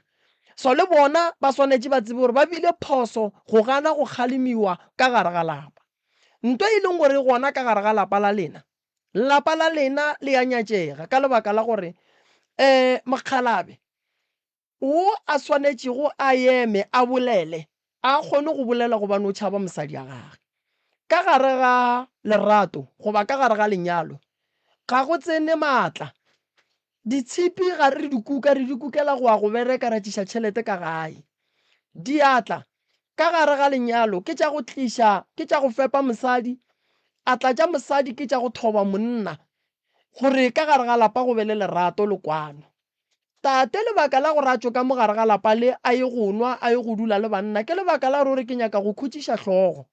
So le bona ba swanetše ba tsebe gore ba bile phoso go gana go kgalemiwa ka gare ga lapa. Nto e leng gore e gona ka gare ga lapa la lena, lapa la lena le a nyatšega ka lebaka la gore um mokgalabje wo a swanetšego a eme a bolele, a kgone go bolela gobane o tšhaba mosadi ya gage. Ka gare ga lerato goba ka gare ga lenyalo ga go tsene maatla. Ditshipi ga re di kuka, re di kukela go ya go bereka ra tliša tšhelete ka gae. Diatla ka gare ga lenyalo ke tša go tliša, ke tša go fepa mosadi, atla tša mosadi ke tša go thoba monna gore ka gare ga lapa go be le lerato le kwano. Tate lebaka la gore a tšwe ka mo gare ga lapa le a ye go nwa, a ye go dula le banna ke lebaka la gore o re ke nyaka go khutšiša hlogo.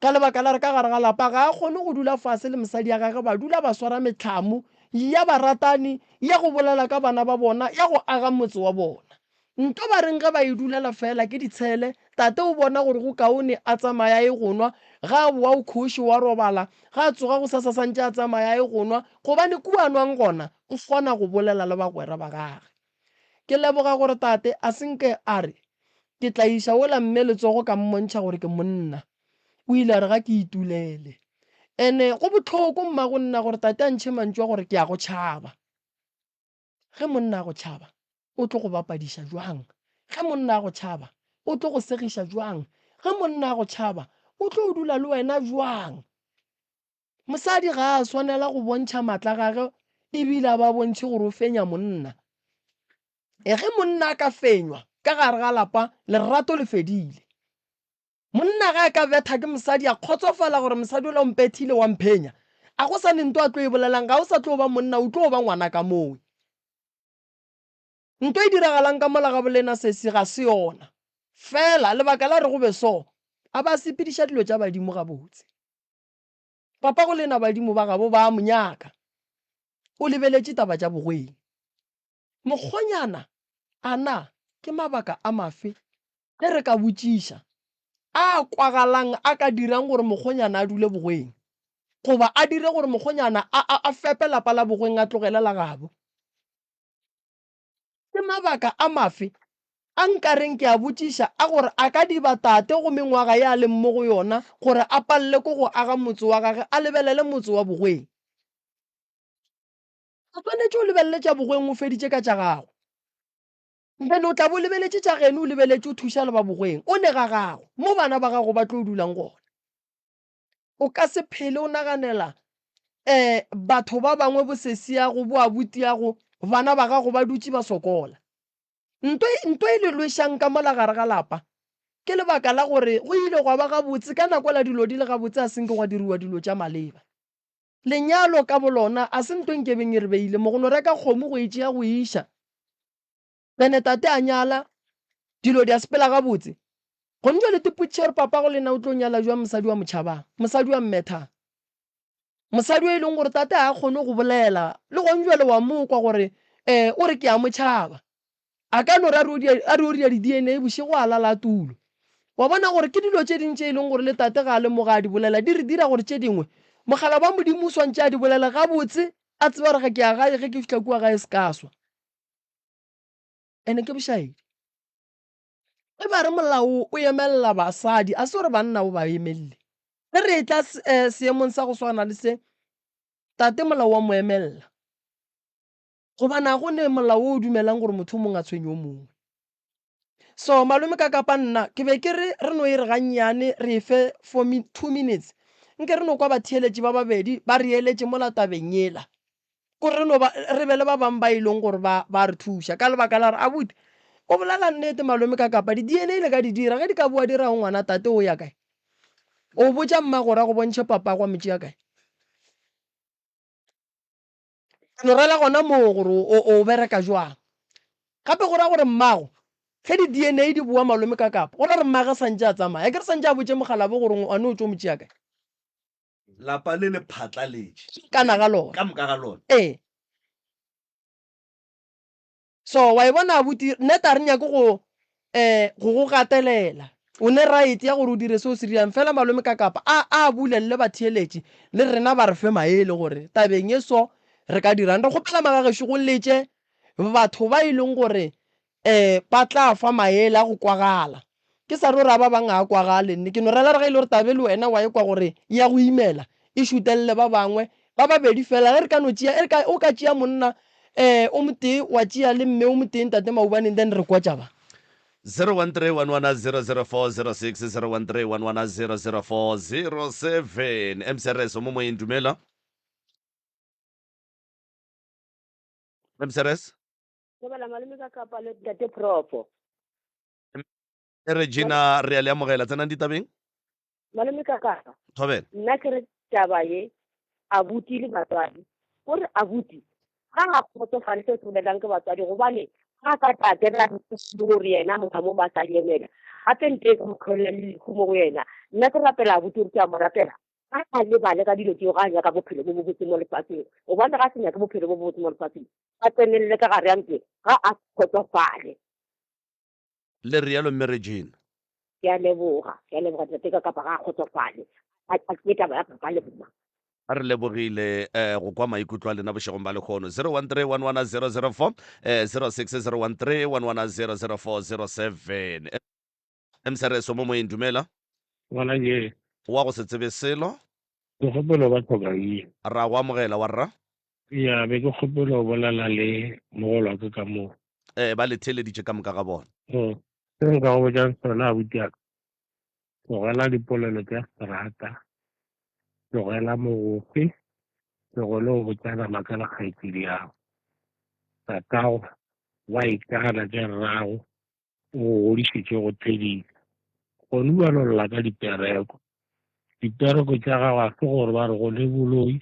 Ka lebaka la gore ka gare ga lapa ga a kgone go dula fase le mosadi ya gagwe ba dula ba swara mehlamo ya baratani ya go bolela ka bana ba bona, ya go aga motse wa bona. Nto ba reng ge ba e dulela feela ke ditshele, tate o bona gore go kaone a tsamaye a ye go nwa, ga a boa o khoše o a robala, ga a tsoga gosasa santše a tsamaye a ye go nwa, gobane kua a nwang gona o kgona go bolela le bagwera ba gage. Ke leboga gore tate a se nke a re ke tla iša wola mme letsogo ka mmontšha gore ke monna. O ile a re ga ke itulele. Ene go bohloko mmago nna gore tate a ntšhe mantšu a gore ke a go tšhaba. Ge monna a go tšhaba, o tlo go bapadiša bjang? Ge monna a go tšhaba, o tlo go segiša bjang? Ge monna a go tšhaba, o tlo dula le wena bjang? Mosadi ga a swanela go bontšha matla a gagwe ebile a ba bontšhe gore o fenya monna. E ge monna a ka fenywa ka gare ga lapa, lerato le fedile. Monna ge a ka betha ke mosadi a kgotsofala gore mosadi ola o mpethile wa mphenya, a go sa ne nto a tlo e bolelang, ga o sa tlo ba monna o tlo ba ngwana ka mowe. Nto e diragalang ka mola ga bolena sesi ga se yona. Fela lebaka la re go be so, a ba sepediša dilo tša badimo gabotse. Papa go lena badimo ba gabo ba a mo nyaka. O lebeletše taba tša bogweng. Mokgonyana a na ke mabaka a mafe ge re ka botšiša, a kwagalang a ka dirang gore mokgonyana a dule bogweng goba a dire gore mokgonyana a, a, a fepe lapa la bogweng a tlogele la gabo? Ke mabaka a mafe a nka reng ke a botšiša a gore a ka diba tate go mengwaga ye a leng mo go yona gore a palele ke go aga motse wa gage a lebelele motse wa bogweng? O swanetše o lebelele tša bogweng o feditše ka tša gago. Then o tla bo lebeletše tša geno o lebeletše o thuša le ba bogweng o ne ga gago mo bana ba gago ba tlo dulang gona. O ka se phele o naganela um batho ba bangwe bo sesiago bo abutiago bana ba gago ba dutše ba sokola. Nto nto e le lwešang ka mola gare ga lapa ke lebaka la gore go ile gwa ba gabotse ka nako la dilo di le gabotse a senke gwa diriwa dilo tša maleba. Lenyalo ka bolona a se nto nkebeng e re beile mo go no reka kgomo go e tšea go e iša. Then tate a nyala, dilo di a sepela gabotse. Gone jwale te potšiša gore papa go lena o tlo nyala jwang mosadi wa motšhabang, mosadi wa mmethang. Mosadi o e leng gore tate ga a kgone go bolela, le gone jwale wa mo kwa gore um o re ke a mo tšhaba. A ka no re a re o ria di-D_N_A bošego a lala a tulo. Wa bona gore ke dilo tše ding tše e leng gore le tate ga a lemoga a di bolela di re dira gore tše dingwe mogala wa Modimo o swantše a di bolele gabotse a tseba gore ge ke ya gae ge ke fihla kua gae se ka swa. Ene ke bošaedi. Ge ba re molao o emelela basadi a se gore banna o ba emelele. Ge re etla eh, seemong sa go swana le se tate molao wa mo emelela. Goba na go ne molao wo o dumelang gore motho o mongwe a tshwenye o mongwe? So malome ka kapa nna ke be ke re re no e re gannyane re e fe for min, 2 minutes nke re no kwa batheeletši ba babedi ba re eletše mola tabeng yela kore re no ba re be le ba bangwe ba e leng gore ba ba re thuša ka lebaka la gore abuti o bolela nnete malome ka kapa di-D_N_A le ka di dira ge di ka boa di ra ngwana tate o ya kae o botša mma gore a go bontšhe papagwe a mo tšea kae. Ke no rela gona moo gore o, o bereka jwang. Gape go ra gore mmago, ge di DNA di bowa malome ka kapa, go ra gore mmage santše a tsamaya. Akere santše a botše mokgalabje gore ngwane o tšo mo tšea kae? Lapa le le phatlaletše. Ka moka ga lona. Ka moka ga lona. Ee. So wa e bona abuti, nna ta re nyake go um go go gatelela. O ne right ya gore o dire se o se dirang, fela malome ka kapa a a bulelele batheeletši le rena ba re fe maele gore tabeng ye so re ka dirang. Re kgopela magagešo go letše batho ba e leng gore um ba tla fa maele a go kwagala. Ke sa re gore a ba bang ga a kwagale, nne ke no rela re ge e le gore tabe le wena wa e kwa gore e ya go imela, e šutelele ba bangwe ba babedi fela. Ge re ka no tšea, e re ka o ka tšea monna um o motee wa tšea le mme o motee ntate Maubaneng then re kwa tša ba. 0131100406 0131100407 MCRS o mo moyeng dumela MCRS Thobela malome ka kapa le ntate Profo. Regina re a le amogela tsenang ditabeng. Malome ka kapa. Thobela. Nna ke re taba ye abuti le batswadi. O re abuti ga a kgotsofale se se bolelang ke batswadi gobane ga ka tate ra gore yena motho mo ba sa emela gape nte ke mo tlholela le lehu mo go yena nna ke rapela abuti gore ke a mo rapela a a lebale ka dilo tseo ga a nyaka bophelo bo bobotse mo lefatsheng gobane ga a se nyake bophelo bo bobotse mo lefatsheng a tsenelele ka gare ya ntlo ga a kgotsofale. Le realo Mme Regina. Ke a leboga, ke a leboga tate ka kapa ga a kgotsofale. A a ke taba ya papa le mma. A re lebogile eh, go kwa maikutlo a lena bošegong ba lehono. 013-11004 eh, 06 013-1100407. MCRS o mo moyeng dumela. Ngwana ke. Wa go se tsebe selo. Ke kgopela ba tlhoka ye. Ra go amogela wa rra. Ya be ke kgopela go bolela le mogolo wa ka ka moo. Eh ba le theeleditše ka moka ga bona. Oh, se nka go botšang sona abuti ya ka. Tlogela dipolelo tša seterata. Tlogela mogofe. Tlogele go botšana maaka le kgaetšedi yago. Tatago wa ikana ke rrago. o go godišitše go thedisa. Gone bjalo o lla ka dipereko. Dipereko tša gago ga se gore ba re go ne boloi,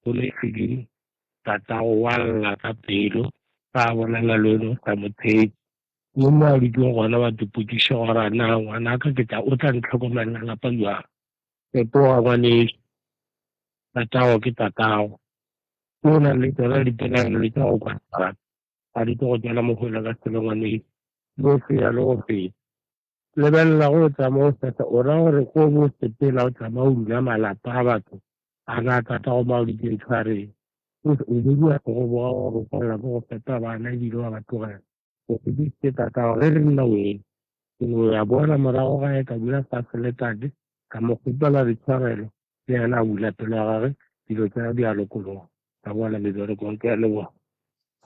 go ne sedimo, tatago wa lla ka pelo ga a bolela le wena o sa mo theetše. Mo mo a dutšeng gona ba tipotšiše gore a na ngwanaka ke tla o tla ntlhokomelela lapa bjang. Fetoga ngwanešu, tatago ke tatago. O na le tsona dipelaelo le tša go kwa seterata. Ga di tlo go tšwela mohola ka selo ngwanešu. Bo feya le go feta. Lebelela go o tsamaya o sesa, o ra gore ko bo sepela o tsamaya o dula malapa a batho a na tata go ma o ditse ntho a reng. O bediwa go go boga gore o palela ke go fepa bana ebile wa ba tlogela. O fedisitse tatago ge re nna wena. Ke no ya boela morago gae ka dula fase le tate ka mo kgopela ditshwarelo le yena a bula pelo ya gage dilo tša di a lokologa. Ka boela meberekong ke a leboga.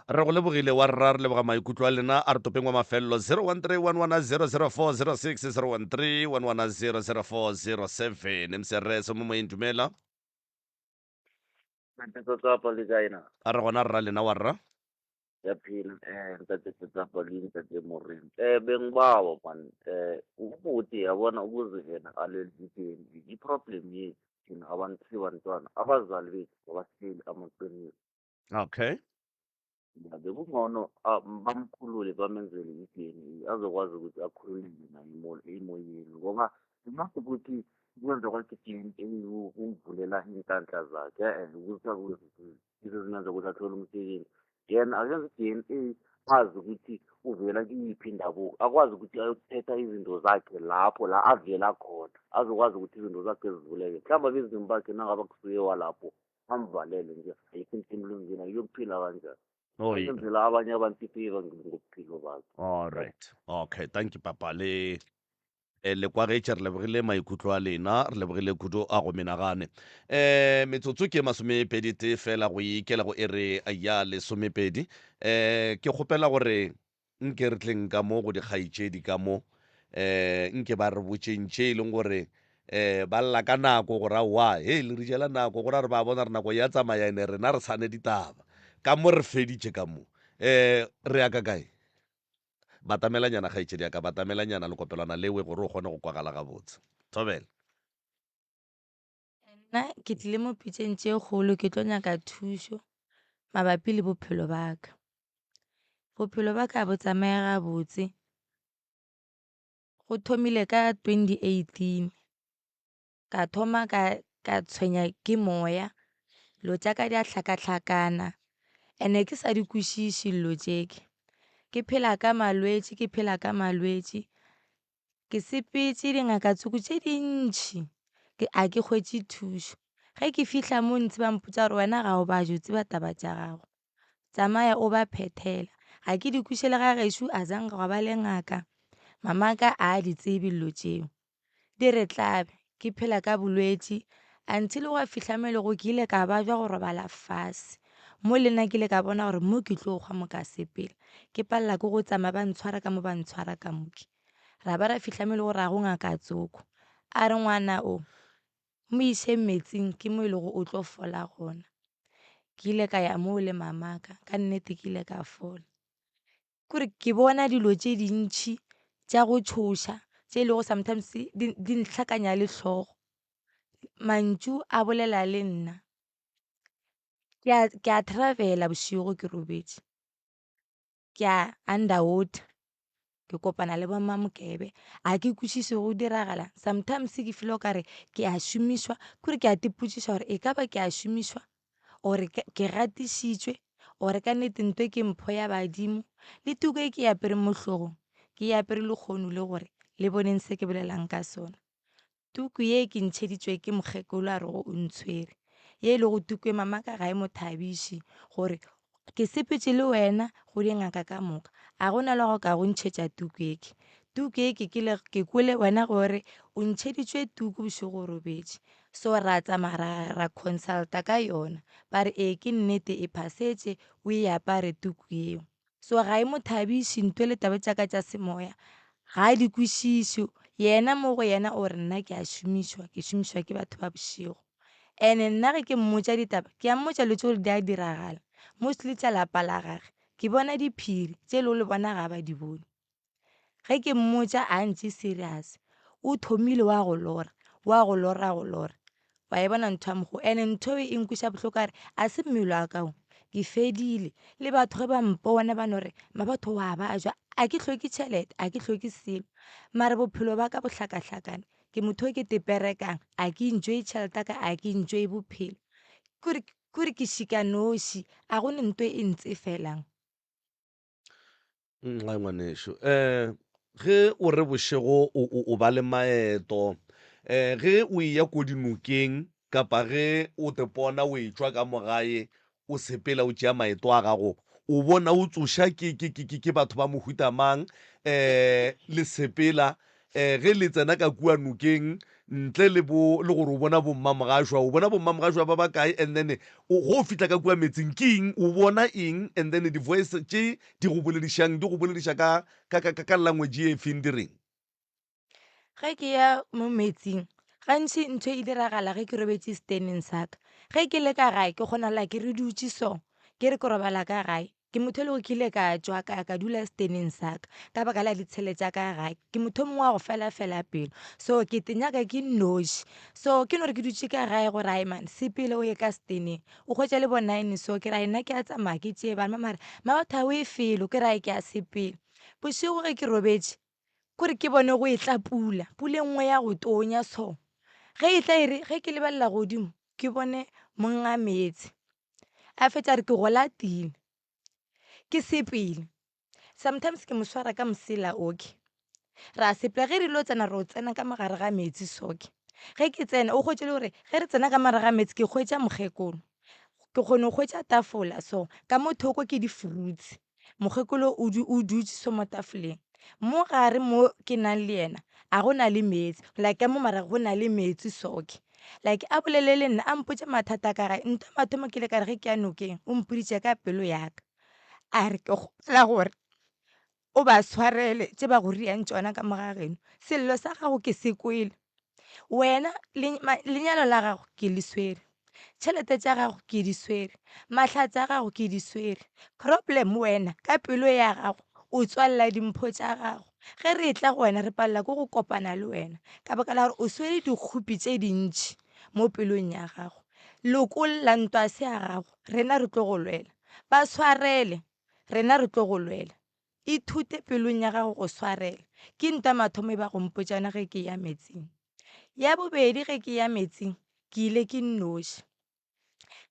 Re go lebogile wa rra, re leboga maikutlo a lena. A re topeng wa mafelelo 0131100406 0131100407 MCRS mo moyeng dumela. Ntate Tsatsapa le kae na? A re gona rra lena wa rra. Ya phela eh ntate Tsatsapa le ntate Moremi. Eh bengibawa man eh ubhuti yabona ukuze yena alwele i-D_N_A i-problem yethu thina abantu sibantwana abazali bethu abasitsheli amaqiniso. Okay. Ya bekungcono bamkhulule bamenzele i-D_N_A azokwazi ukuthi akhululeke naye emoyeni ngoba not ukuthi kwenza kwakhe i-D_N_A kumvulela iy'nhlanhla zakhe e-e ukuthi izo zimenza ukuthi athole umsebenzi yena akenze i-D_N_A azi ukuthi uvela kiyiphi indabuko akwazi ukuthi ayokuthetha izinto zakhe lapho la avela khona azokwazi ukuthi izinto zakhe zivuleke mhlawumbe abezimu bakhe nangabe kusuye walapho amvalele nje ayikho into emlungile uyokuphila kanjani Oh, yeah. enzela abanye abantu ifavor ngobuphilo bakhe All right. Okay, thank you papa. Le eh, le kwagetše re lebogile maikutlo a lena re lebogile kudu a go menagane um metsotso ke masomepedi tee fela go ikela go ere ya lesomepedi um ke kgopela gore Nke re tleng ka mo go dikgaetšedi ka mo, um nke ba re botšeng tše e leng gore um ba lla ka nako gore aowa, hei le re jela nako, go ra re ba bona re nako ya tsamaya ene rena re sane ditaba. Ka mo re feditše ka mo. Um re ya ka kae? Batamelanyana kgaetšedi ya ka, batamelanyana lekopelwana lewe gore o kgone go kwagala gabotse. Thobela. Nna ke tlile mo pitšeng tše kgolo ke tlo nyaka thušo. mabapi le bophelo ba ka. Bophelo ba ka bo tsamaye gabotse. Go thomile ka 2018 ka thoma ka ka tshwenya ke moya, dilo tša ka di a hlakahlakana and-e ke sa di kwešiše dilo tše ke. Ke phela ka malwetši, ke phela ka malwetši. Ke sepetše dingaka tsoko tše dintši ke a ke hwetše thušo. Ge ke fihla mo ntse ba mpotša gore wena ga o baje o tseba taba tša gago, tsamaya o ba phethela. Ga ke di kweše le ga gešo a zange gwa ba le ngaka, mamaka a di tsebe dilo tšeo. Di re tlabe ke phela ka bolwetši until gwa fihla mo e lego ke ile ka babja go robala fase. Mo le nna ke ile ka bona gore mo ke tlo hwa mo ka sepela. Ke palela ke go tsamaya ba ntshwara ka mo ba ntshwara ka mo ke. Ra ba ra fihla mo e lego gore ga go ngaka tsoko. A re ngwana o mo iše metsing ke mo e lego o tlo fola gona. Ke ile ka ya moo le mamaka ka nnete ke ile ka fola. Kore ke bona dilo tše dintši tša go tšhoša tše e lego sometimes di ntlhakanya le hlogo. Mantšu a bolela le nna. Ke a travel-a bošego ke robetše. Ke a under water, ke kopana le bo mamokebe. Ga ke kwešiše go diragalang. Sometimes ke feel-a o kare ke a šomišwa, kore ke a ipotšiša gore e ka ba ke a šomišwa or ke gatišitšwe or ka nnete ntho e ke mpho ya badimo. Le tuku e ke e apereng mo hlogong ke e apere lehono le gore le boneng se ke bolelang ka sona. Tuku ye ke ntšheditšwe ke mokgekolo a rego o ntshwere, ye e lego tuku ye mamaka ga e mo thabiše gore ke sepetše le wena go dingaka ka moka a go na le go ka go ntšhetša tuku ye ke. Tuku ye ke kile ke kwele wena gore o ntšheditšwe tuku bošego o robetše so ra tsamaya ra ra consult-a ka yona ba re ee ke nnete e phasetše o e apare tuku yeo. So ga e mo thabiše ntho le taba tša ka tša semoya ga a di kwešiše. Yena mo go yena o re nna ke a šomišwa, ke šomišwa ke batho ba bošego. And-e nna ge ke mmotša ditaba, ke a mmotša dilo tšeo di a diragala mostly tša lapa la gage. Ke bona diphiri tše e lego le bona ga ba di bone. Ge ke mmotša a ntše serious, o thomile wa go lora, wa go lora go lora. Wa e bona ntho ya mokgo and-e ntho e e nkweša bohloko ka gore a se mmele wa ka wo, ke fedile. Le batho ge ba mpona ba no re Mmabatho wa bajwa, a ke hloke tšhelete, a ke hloke selo mare bophelo ba ka bo hlakahlakane. Ke motho o ke teperekang, a ke enjoy tšhelete ya ka, a ke enjoy bophelo. Kore kore ke šika noši, a go ne ntho e ntsefelang. Nxa ngwanešu, um ge o re bošego o, o, o ba le maeto, um ge o eya ko dinokeng kapa ge o te pona o etšwa ka mo gae o sepela o tšea maeto a gago, o bona o tsoša ke, ke, ke, ke, ke batho ba mohuta mang? Um le sepela, um ge le tsena ka kua nokeng ntle le bo, le gore o bona bommamogašwa, o bona bommamogašwa ba bakae? And then o, ge o fihla ka kua metsing ke eng, o bona eng? And then di-voice tše di go boledišang, di go bolediša ka, ka, ka, ka language ye feng, di reng? Ge ke ya mo metsing, gantši ntho e diragala ge ke robetše seteneng sa ka. Ge ke le ka gae ke kgona like re dutše so, ke re ke robala ka gae. Ke motho e le gore ke ile ka tšwa ka ya ka dula seteneng sa ka ka baka la ditshele tša ka gae. Ke motho o mongwe wa go fela-fela pelo, so ke te nyaka ke nnoši. So ke no re ke dutše ka gae gore ai man sepele o ye ka seteneng, o hwetša le bo nine so ke re ai nna ke a tsamaya ke tšee bana ba mare Mmabatho ga o ye felo, ke re ai ke a sepela. Bošego ge ke robetše kore ke bone go etla pula, pula e nngwe ya go tonya so. Ge e tla e re ge ke lebelela godimo ke bone monga meetse. A fetša a re ke go latile, ke sepele. Sometimes ke mo swara ka mosela okay. Ra sepela ge re ilo tsena ro tsena ka mo gare ga metsi soke. Ge ke tsena o hwetše le gore ge re tsena ka mo gare ga metsi ke hwetša mokgekolo. Ke kgone go hwetša tafola so ka mo thoko ke di-fruits. Mokgekolo o o dutše so mo tafoleng. Mo gare mo ke nang le yena a go na le meetse, like ka mo mara go na le meetse soke. Like a bolele le nna a mpotše mathata a ka gae. Ntho ya mathomo ke ile ka re ge ke ya nokeng o mpoditše ka pelo ya ka. A re ke kgopela gore o ba swarele tše ba go riang tšona ka mo ga geno. Sello sa gago ke se kwele. Wena lenyalo la gago ke le swere, tšhelete tša gago ke di swere, mahlatse a gago ke di swere. Problem wena ka pelo ya gago o tswalela dimpho tša gago. Ge re etla go wena re palela ke go kopana le wena ka baka la gore o swere dikgopi tše dintši mo pelong ya gago. Lokolla ntwa se ya gago, rena re tlo go lwela. Ba swarele, rena re tlo go lwela. Ithute pelong ya gago go swarela. Ke ntwa mathomo e ba go mpotša yona ge ke eya metsing. Ya bobedi ge ke eya metsing, ke ile ke nnoši.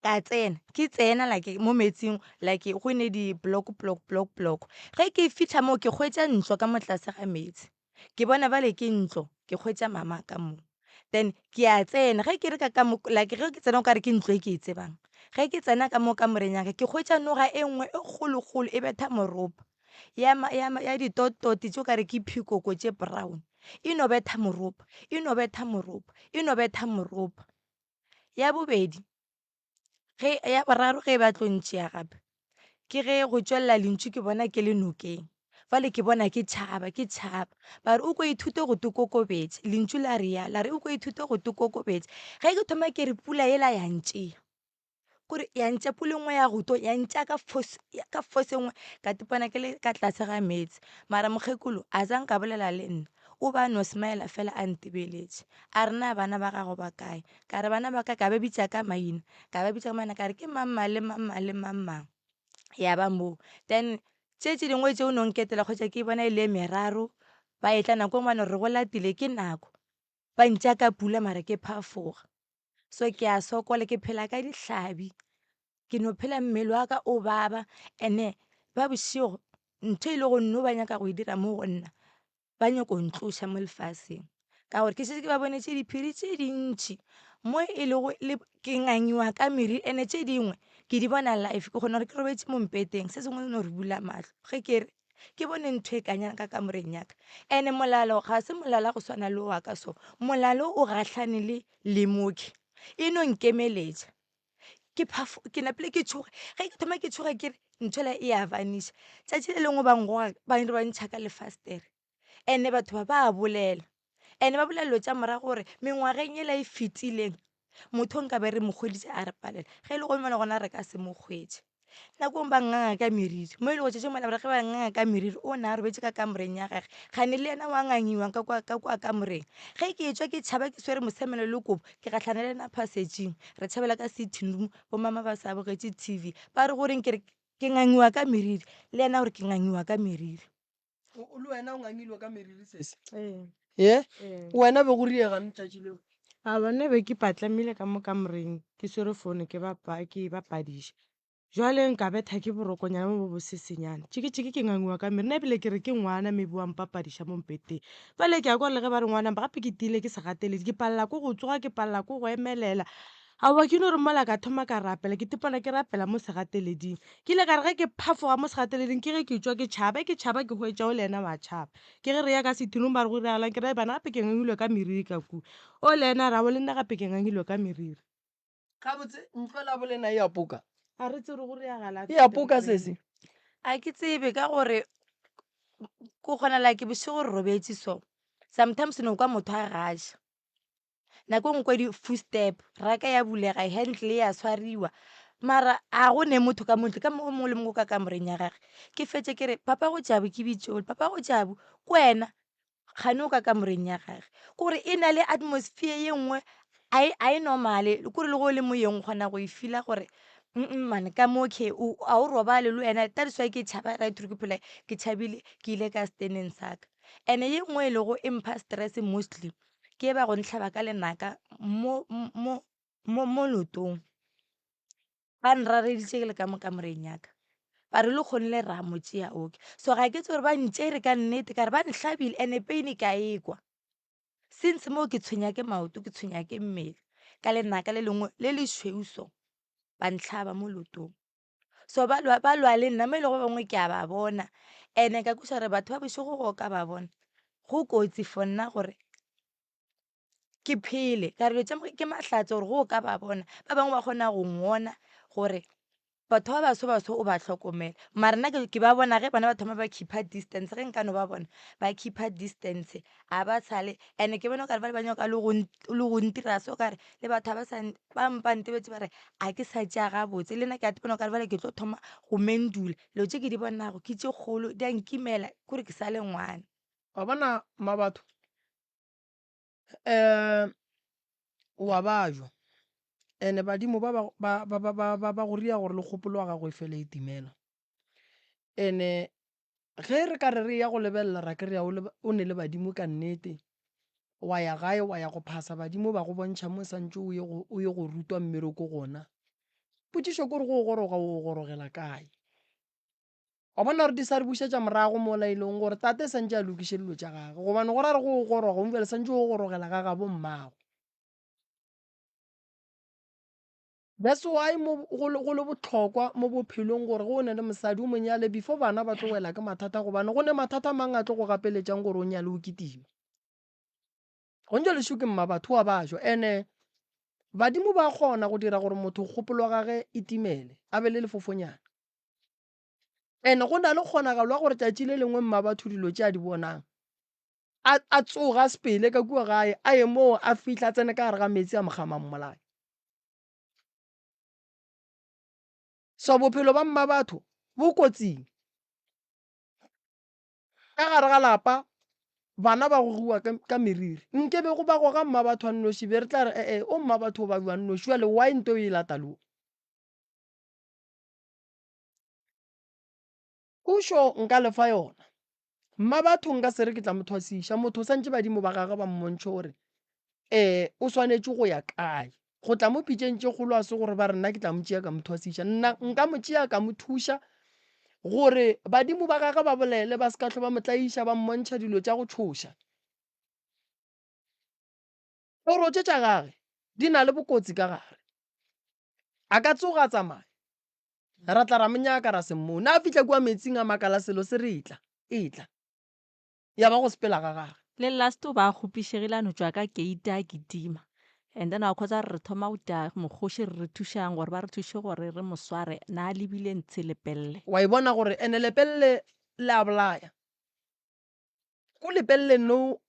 Ka tsena, ke tsena like mo metsing like go ne di block block block block. Ge ke fihla moo ke hwetša ntlo ka mo tlase ga meetse. Ke bona bale ke ntlo, ke hwetša mama ka mo. Then ke a tsena, ge ke re ka ka mo like ge ke tsena okare ke ntlo e ke e tsebang. Ge ke tsena ka mo kamoreng ya ka ke hwetša noga e nngwe e kgolokgolo e betha moropa. Ya ya ya ditototi tše o kare ke phikoko tše brown. E no betha moropa, e no betha moropa, e no betha moropa. Ya bobedi, ge ya boraro ge ba tlo ntšea gape, ke ge go tšwelela lentšu ke bona ke le nokeng. Fale ke bona ke tšhaba, ke tšhaba. Ba re o ko ithute go te kokobetša, lentšu la realo, la re o ko ithute go te kokobetša. Ge ke thoma ke re pula yela ya ntšea. Kore ya ntša pula e nngwe ya go to ya ntša ka force ka force e nngwe ka tipona ke le ka tlase ga meetse. Mara mokgekolo a zanka a bolela le nna, o ba no smile-a fela a ntebeletše. A re na bana ba gago ba kae? Ka re bana ba ka ka ba bitša ka maina, ka ba bitša ka maina ka re ke mang mang le mang mang le mang mang. Ya ba moo. Then tše tše dingwe tše o no nketela kgotsa ke bona e le e meraro ba etla nako e nngwe ba no re go latile ke nako. Ba ntša ka pula mara ke phafoga. So ke a sokola ke phela ka dihlabi, ke no phela mmele wa ka o baba and-e ba bošego ntho e le go nno ba nyaka go e dira mo go nna ba nyako ntloša mo lefaseng. Ka gore ke šetše ke ba bonetše diphiri tše dintši mo e lego le ke ngangiwa ka meriri and-e tše dingwe ke di bona live ke kgona gore ke robetše mo mpeteng se sengwe se no re bula mahlo ge ke re ke bone ntho e kanyang ka kamoreng ya ka. And-e molalo ga se molalo wa go swana le wa ka so, molalo o gahlane le lemoke e no nkemeletša. Ke phafo ke napile ke tšhoga, ge ke thoma ke tšhoga ke re ntho ela e a vanish-a. Tšatši le lengwe ba ngoga ba re ba ntšha ka lefastere and-e batho ba ba bolela and-e ba bolela dilo tša morago gore mengwageng yela e fetileng motho o nkabe re mo hweditše a re palela, ge e le gona gona re ka se mo hwetše. Nako e nngwe ba nganga ka meriri, mo e lego tšatši mola ge ba nganga ka meriri o na a robetše ka kamoreng ya gage, kgane le yena wa ngangiwa ka kwa ka kwa kamoreng. Ge ke etšwa ke tšhaba ke swere mosemelo le kobo, ke gahlana le yena passage-ing, re tšhabela ka sitting room, bo mama ba sa bogetše T_V, ba re goreng ke re ke ngangiwa ka meriri, le yena o re ke ngangiwa ka meriri. Le wena o ngangilwe ka meriri sesi? Ee. Ye? Ee. Wena be go riegang letšatši leo? A bona be ke patlamile ka mo kamoreng ke swere phone ke bapa ke bapadiša. Jwale nka betha ke borokonyana bo bo bosesenyana. Tšiki tšiki ke ngangiwa ka meriri. Nna ebile ke re ke ngwana maybe wa mpapadiša mo mpeteng. Jwale ke a kwa le ge ba re ngwana gape ke tiile ke segateledi. Ke palela ko go tsoga ke palela ko go emelela. Aowa ke no re mola ka thoma ka rapela ke tipona ke rapela mo segateleding. Ke ile ka re ge ke phafoga mo segateleding ke ge ke tšwa ke tšhaba, ge ke tšhaba ke hwetša o le yena wa tšhaba. Ke ge re ya ka sethulong ba re go diragalang ke re bana gape ke ngangilwe ka meriri ka kua. O le yena a re aowa le nna gape ke ngangilwe ka meriri. Gabotse ntlo la bolena e a poka? A re tsebe go diragala. E a poka sesi? A ke tsebe ka gore ko kgona like bošego re robetše so sometimes no kwa motho a gaša. Nako e nngwe kwa di-footstep, raka ya bulega, handle ya swariwa. Mara a go ne motho ka mo ntle, ka mo o mongwe le mongwe o ka kamoreng ya gage. Ke fetše ke re papa go Jabu ke bitšole, papa go Jabu ke wena kgane o ka kamoreng ya gage. Kore e na le atmosphere ye nngwe a e normal-e, kore le ge o le moyeng o kgona go e feel-a gore man ka mo okay ga o robale le wena. That is why ke tšhaba right through ke phela ke tšhabile ke ile ka steneng sa ka. And-e ye nngwe e lego e mpha stress mostly ke e ba go ntlhaba ka lenaka mo mo mo mo leotong. Ba nrareditše ke le ka mo kamoreng ya ka, ba re le kgonne ra mo tšea okay. So ga ke tsebe gore ba ntšere ka nnete ka re ba nhlabile and-e pain ke a e kwa. Since moo ke tshwenya ke maoto ke tshwenya ke mmele ka lenaka le lengwe le lešweu so, ba ntlhaba mo leotong. So ba lwa ba lwa le nna mo e lego ba bangwe ke a ba bona and-e ka kwešiša gore batho ba bošego ge o ka ba bona go kotsi for nna gore ke phele ka re dilo tše ke mahlatse gore ge o ka ba bona ba bangwe ba kgona go gore batho ba baso baso o ba hlokomele. Mara nna ke ba bona ge bona ba thoma ba keep-a distance ge nka no ba bona ba keep-a distance a ba sale and-e ke bona o kare bale ba nyaka le go ntira so okare le batho ga ba sa ba mpa ntebetše ba re a ke sa tšea gabotse le nna ke a bona okare bjale ke tlo thoma go mendula dilo tše ke di bonago ke tše kgolo di a nkimela kore ke sa le ngwana. Wa bona mmabatho o a bajwa. Ene badimo ba ba ba ba ba ba ba go ria gore le kgopolo ya gago e fele e timela. Ene ge re ka re re ya go lebelela ra kry-a o le o ne le badimo ka nnete, wa ya gae wa ya go phasa badimo ba go bontšha mo santše o ye go o ye go rutwa mmereko gona. Potšišo ke gore go o goroga o gorogela kae? Wa bona gore di sa re bušetša morago mola e leng gore tate santše a lokiše dilo tša gagwe gobane go ra re go o goroga o bjale santše o gorogela ga gabo mmago. That's why mo go le go le bohlokwa mo bophelong gore ge o ne le mosadi o mo nyale before bana ba tlo wela ke mathata gobane go ne mathata a mang a tlo go gapeletšang gore o nyale o kitima. Go ntše lešo ke mma batho wa ba jwa ene badimo ba kgona go dira gore motho kgopolo ya gage e timele a be le lefofonyana. Ene go na le kgonagalo ya gore tšatši le lengwe mma batho dilo tše a di bonang a a tsoga a sepele ka kua gae a ye moo a fihla a tsene ka gare ga meetse a mokgama mmolaya. So bophelo ba mma batho bo kotsing. Ka gare ga lapa bana ba gogiwa ka, ka meriri. Nke be go ba goga mma batho a nnoši be re tla re ee o mma batho o ba jwa nnoši jale why nto e lata lo. Pušo nka lefa yona. Mmabatho nka se re ke tla mo thwasiša. Motho o santše badimo ba gagwe ba mmontšhe gore um o swanetše go ya kae. Go tla mo pitšeng tše kgolo a se gore ba re nna ke tla mo tšea ka mo thwasiša. Nna nka mo tšea ka mo thuša gore badimo ba gagwe ba bolele ba se ka hlwa ba mo tlaiša ba mmontšha dilo tša go tšhoša. Toro tše tša gage di na le bokotsi ka gare. A ka tsoga a tsamaya. Ra tla ra mo nyaka ra se mmone. A fihla kua meetsing a makala selo se re etla, etla. Ya ba go sepela ga gage. Le last o ba a kgopišegile a no tšwa ka keite a kitima. And then wa khotsa re re thoma go tia mokgoši re re thušang gore ba re thuše gore re mo sware na a lebile ntshe lepelle. Wa e bona gore ene lepelle le a bolaya. Ko lepelleng no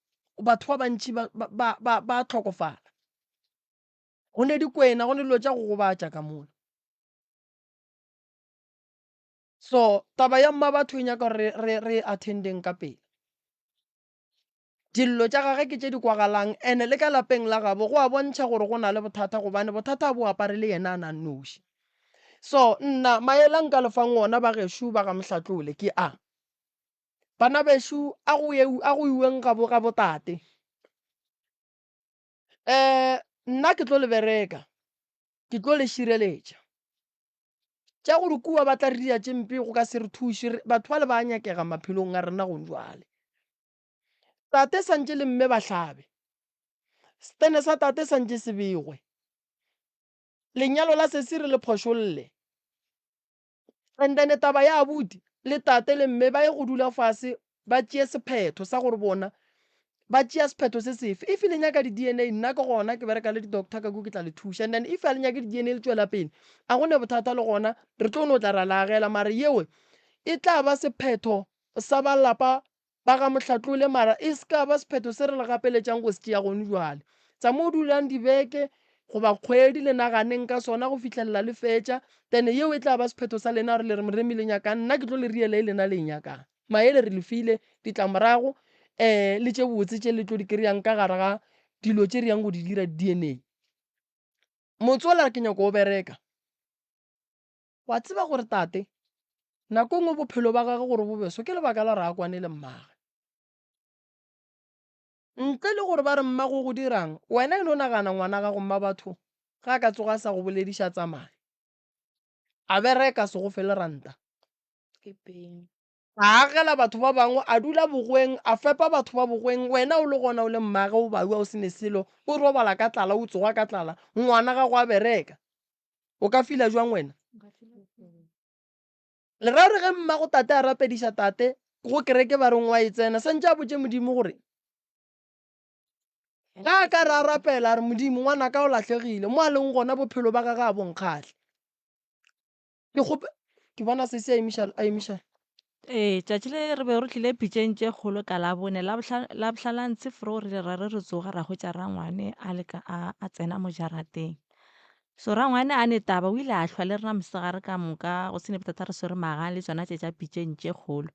batho ba bantši ba ba ba ba hlokofala. Go ne dikwena, go ne dilo tša go gobatša ka mola. So taba ya mma batho e nyaka gore re re attendeng ka pela. Dillo tša gage ke tše di kwagalang ene le ka lapeng la gabo go a bontšha gore go na le bothata gobane bothata bo apare le yena a na nnoši. So nna maele a nka le fang ona ba gešo ba ga Mohlatlole ke a, bana bešo a go ye a go iweng ga bo ga botate. Um nna ke tlo le bereka. Ke tlo le šireletša. Tša gore kua ba tla re dira tše mpe go ka se re thuše. Batho bale ba a nyakega maphelong a rena gong jwale. Tate santše le mme ba hlabe. Setene sa tate santše se begwe. Lenyalo la sesi re le phošolle. And then taba ya abuti le tate le mme ba ye go dula fase ba tšee sephetho sa gore bona ba tšea sephetho se sefe. If le nyaka di-D_N_A nna ke gona ke bereka le di-doctor ka ko ke tla le thuša. And then if a le nyake di-D_N_A le tšwela pele a go ne bothata le gona re tlo no tla ra le agela mare yeo e tla ba sephetho sa ba lapa Ba ga Mohlatlole mara e se ka ba sephetho se re le gapeletšang go se tšea gone jwale. Tsa mo dulang dibeke goba kgwedi le naganeng ka sona go fihlelela le fetša, then yeo e tla ba sephetho sa lena gore le re Moremi le nyakang, nna ke tlo le riela e lena le e nyakang. Maele re le file, ditlamorago um le tše botse tše le tlo di kry-ang ka gare ga dilo tše re yang go di dira di-D_N_A. Motse ola ke nyako o bereka. Wa tseba gore tate nako e nngwe bophelo ba gagwe gore bo be so ke lebaka la gore a kwane le mmagwe. Ntle le gore ba re mmago go dirang, wena e no nagana ngwana gago mma batho ge a ka tsoga a sa go bolediša tsamaya. A bereka se go fe le ranta. A agela batho ba bangwe, a dula bogweng, a fepa batho ba bogweng, wena o le gona o le mmage o baua o se ne selo, o robala ka tlala, o tsoga ka tlala, ngwana gago a bereka. O ka fila jwang wena? Le ra gore ge mmago tate a rapediša tate go kereke ba reng wa e tsena, santše a botše Modimo gore ge a ka re a rapela a re Modimo ngwanaka o lahlegile mo a leng gona bophelo ba gage a bo nkgahle. Ke kgope ke bona sesi a emiša a emiša. Ee, tšatši le re be re tlile pitšeng tše kgolo ka Labone, Labohlalantshe fro re ile ra re re tsoga ra hwetša rangwane a le ka a, a tsena mo jarateng. So rangwane a ne taba o ile a hlwa le rena mosegare ka moka go se ne bothata re swere magang le tšona tše tša pitšeng tše kgolo.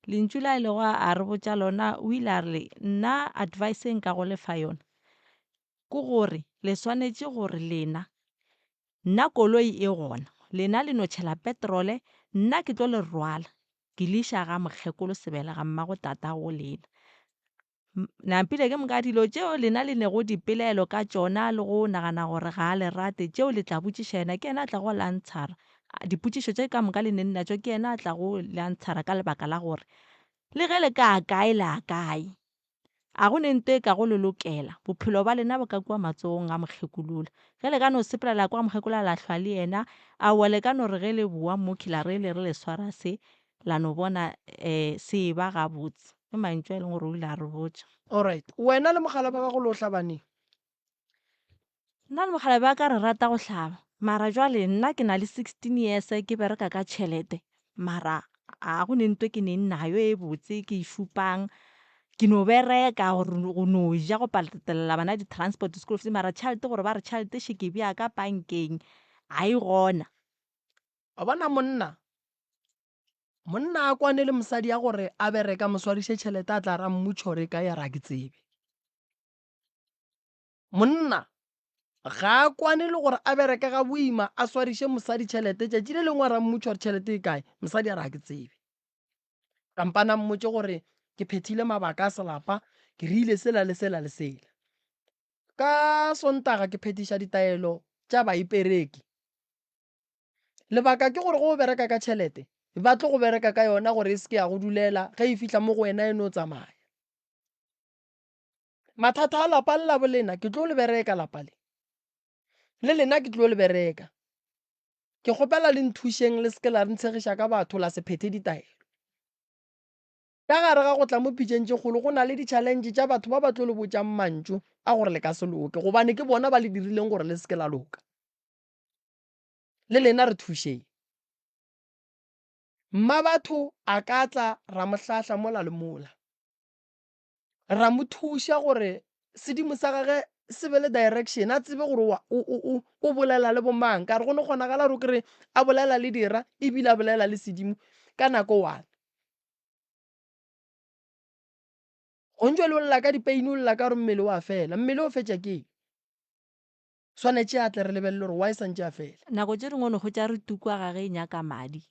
Lentšu le a ilego a re botša lona o ile a re nna advice e nka go lefa yona ke gore le swanetše gore lena. Nna koloi e gona, lena le no tšhela petrole, nna ke tlo le rwala ke le iša ga mokgekolo Sebele ga mmago tatago lena. Nampile ke moka dilo tšeo lena le nego dipelaelo ka tšona le go nagana gore ga a le rate, tšeo le tla botšiša yena, ke yena a tlago le antshara. Dipotšišo tše ka moka le neng natšo ke yena a tlago le antshara ka lebaka la gore le ge le ka ya kae le ya kae. A go ne nto e kago le lokela. Bophelo ba lena bo ka kua matsogong a mokgekolola. Ge le ka no sepela la kwa mokgekolola la hlwa le yena, aowa le ka no re ge le boa mokhwi la re le re le swara se, la no bona um se eba gabotse. Ke mantšu a e leng gore o ile a re botša. Alright. Wena le mokgalabje wa gago lo hlaba neng? Nna le mokgalabje wa ka re rata go hlaba, mara jwale nna ke na le 16 years ke bereka ka tšhelete, mara ga go ne nto ke neng nayo e botse ke e šupang. Ke no bereka gore go no ja go patelela bana di-transport school fees, mara tšhelete gore ba re tšhelete še ke bea ka bankeng ga e gona. Wa bona monna, monna a kwane le mosadi ya gore a bereka mo swariše tšhelete a tla ra mmutšha gore e kae a re ga ke tsebe. Monna ga a kwane le gore a bereke ga boima a swariše mosadi tšhelete tšatši le lengwe a ra mmotša gore tšhelete e kae mosadi a re ga ke tsebe. Kampane a mmotše gore ke phethile mabaka a selapa ke rile sela le sela le sela. Ka Sontaga ke phethiša ditaelo tša baipereki. Lebaka ke gore ge o bereka ka tšhelete ba tlo go bereka ka yona gore e se ke ya go dulela ge e fihla mo go wena e no tsamaya. Mathata a lapa le labo lena ke tlo le bereka lapa le. Le lena ke tlo le bereka. Ke kgopela le nthušeng le seke la re ntshegiša ka batho la se phethe ditaelo. Ka gare ga go tla mo pitšeng tše kgolo go na le di-challenge tša batho ba ba tlo le botšang mantšu a gore le ka se loke gobane ke bona ba le dirileng gore le seke la loka. Le lena re thušeng. Mmabatho a ka tla ra mo hlahla mola le mola. Ra mo thuša gore sedimo sa gage se be le direction, a tsebe gore o, o, o, o bolela le bomang. Ka re go no kgonagala gore o kry a bolela le dira ebile a bolela le sedimo ka nako one. Gontšwe le o lla ka dipeini, o lla ka gore mmele o a fela. Mmele o fetša ke eng? Swanetše a tle re lebelele gore why santše a fela. Nako tše dingwe o no hwetša re tukwa gage e nyaka madi.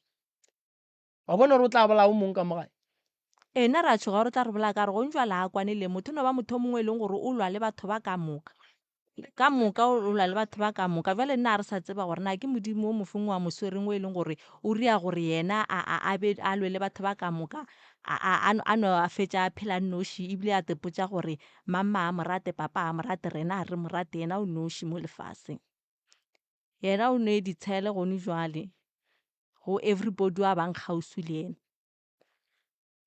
Wa bona gore o tla bolaya o mongwe ka mo gae? Ee, nna re a tšhoga gore o tla re bolaya ka gore Gonjwala ga a kwane le motho. E no ba motho o mongwe e leng gore o lwa le batho ba ka moka. Ka moka o lwa le batho ba ka moka. Bjale nna ga re sa tseba gore na ke Modimo o mofeng o a mo swereng o e leng gore o ria gore yena a, a, a be a lwe le batho ba ka moka, a, a, a, a no a fetša a phela a nnoši ebile a tepotša gore mamma a mo rate, papa a mo rate, rena ga re mo rate, yena o noši mo lefaseng. Yena o ne ditshele gone jwale. Go everybody wa bang kgauswi le yena.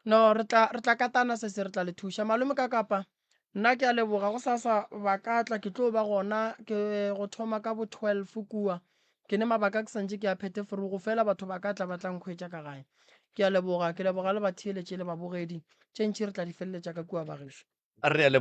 No, re tla, re tla katana sesi, re tla le thuša. Malome ka kapa, nna ke a leboga. Gosasa ba ka tla, ke tlo ba gona, ke go thoma ka bo 12 kua. Ke ne mabaka ke santše ke a phethe forogo, fela batho ba ka tla ba tla nkhwetša ka gae. Ke a leboga, ke leboga le batheeletši le babogedi. Tše ntši re tla di feleletša ka kua bagešo. Re a leboga.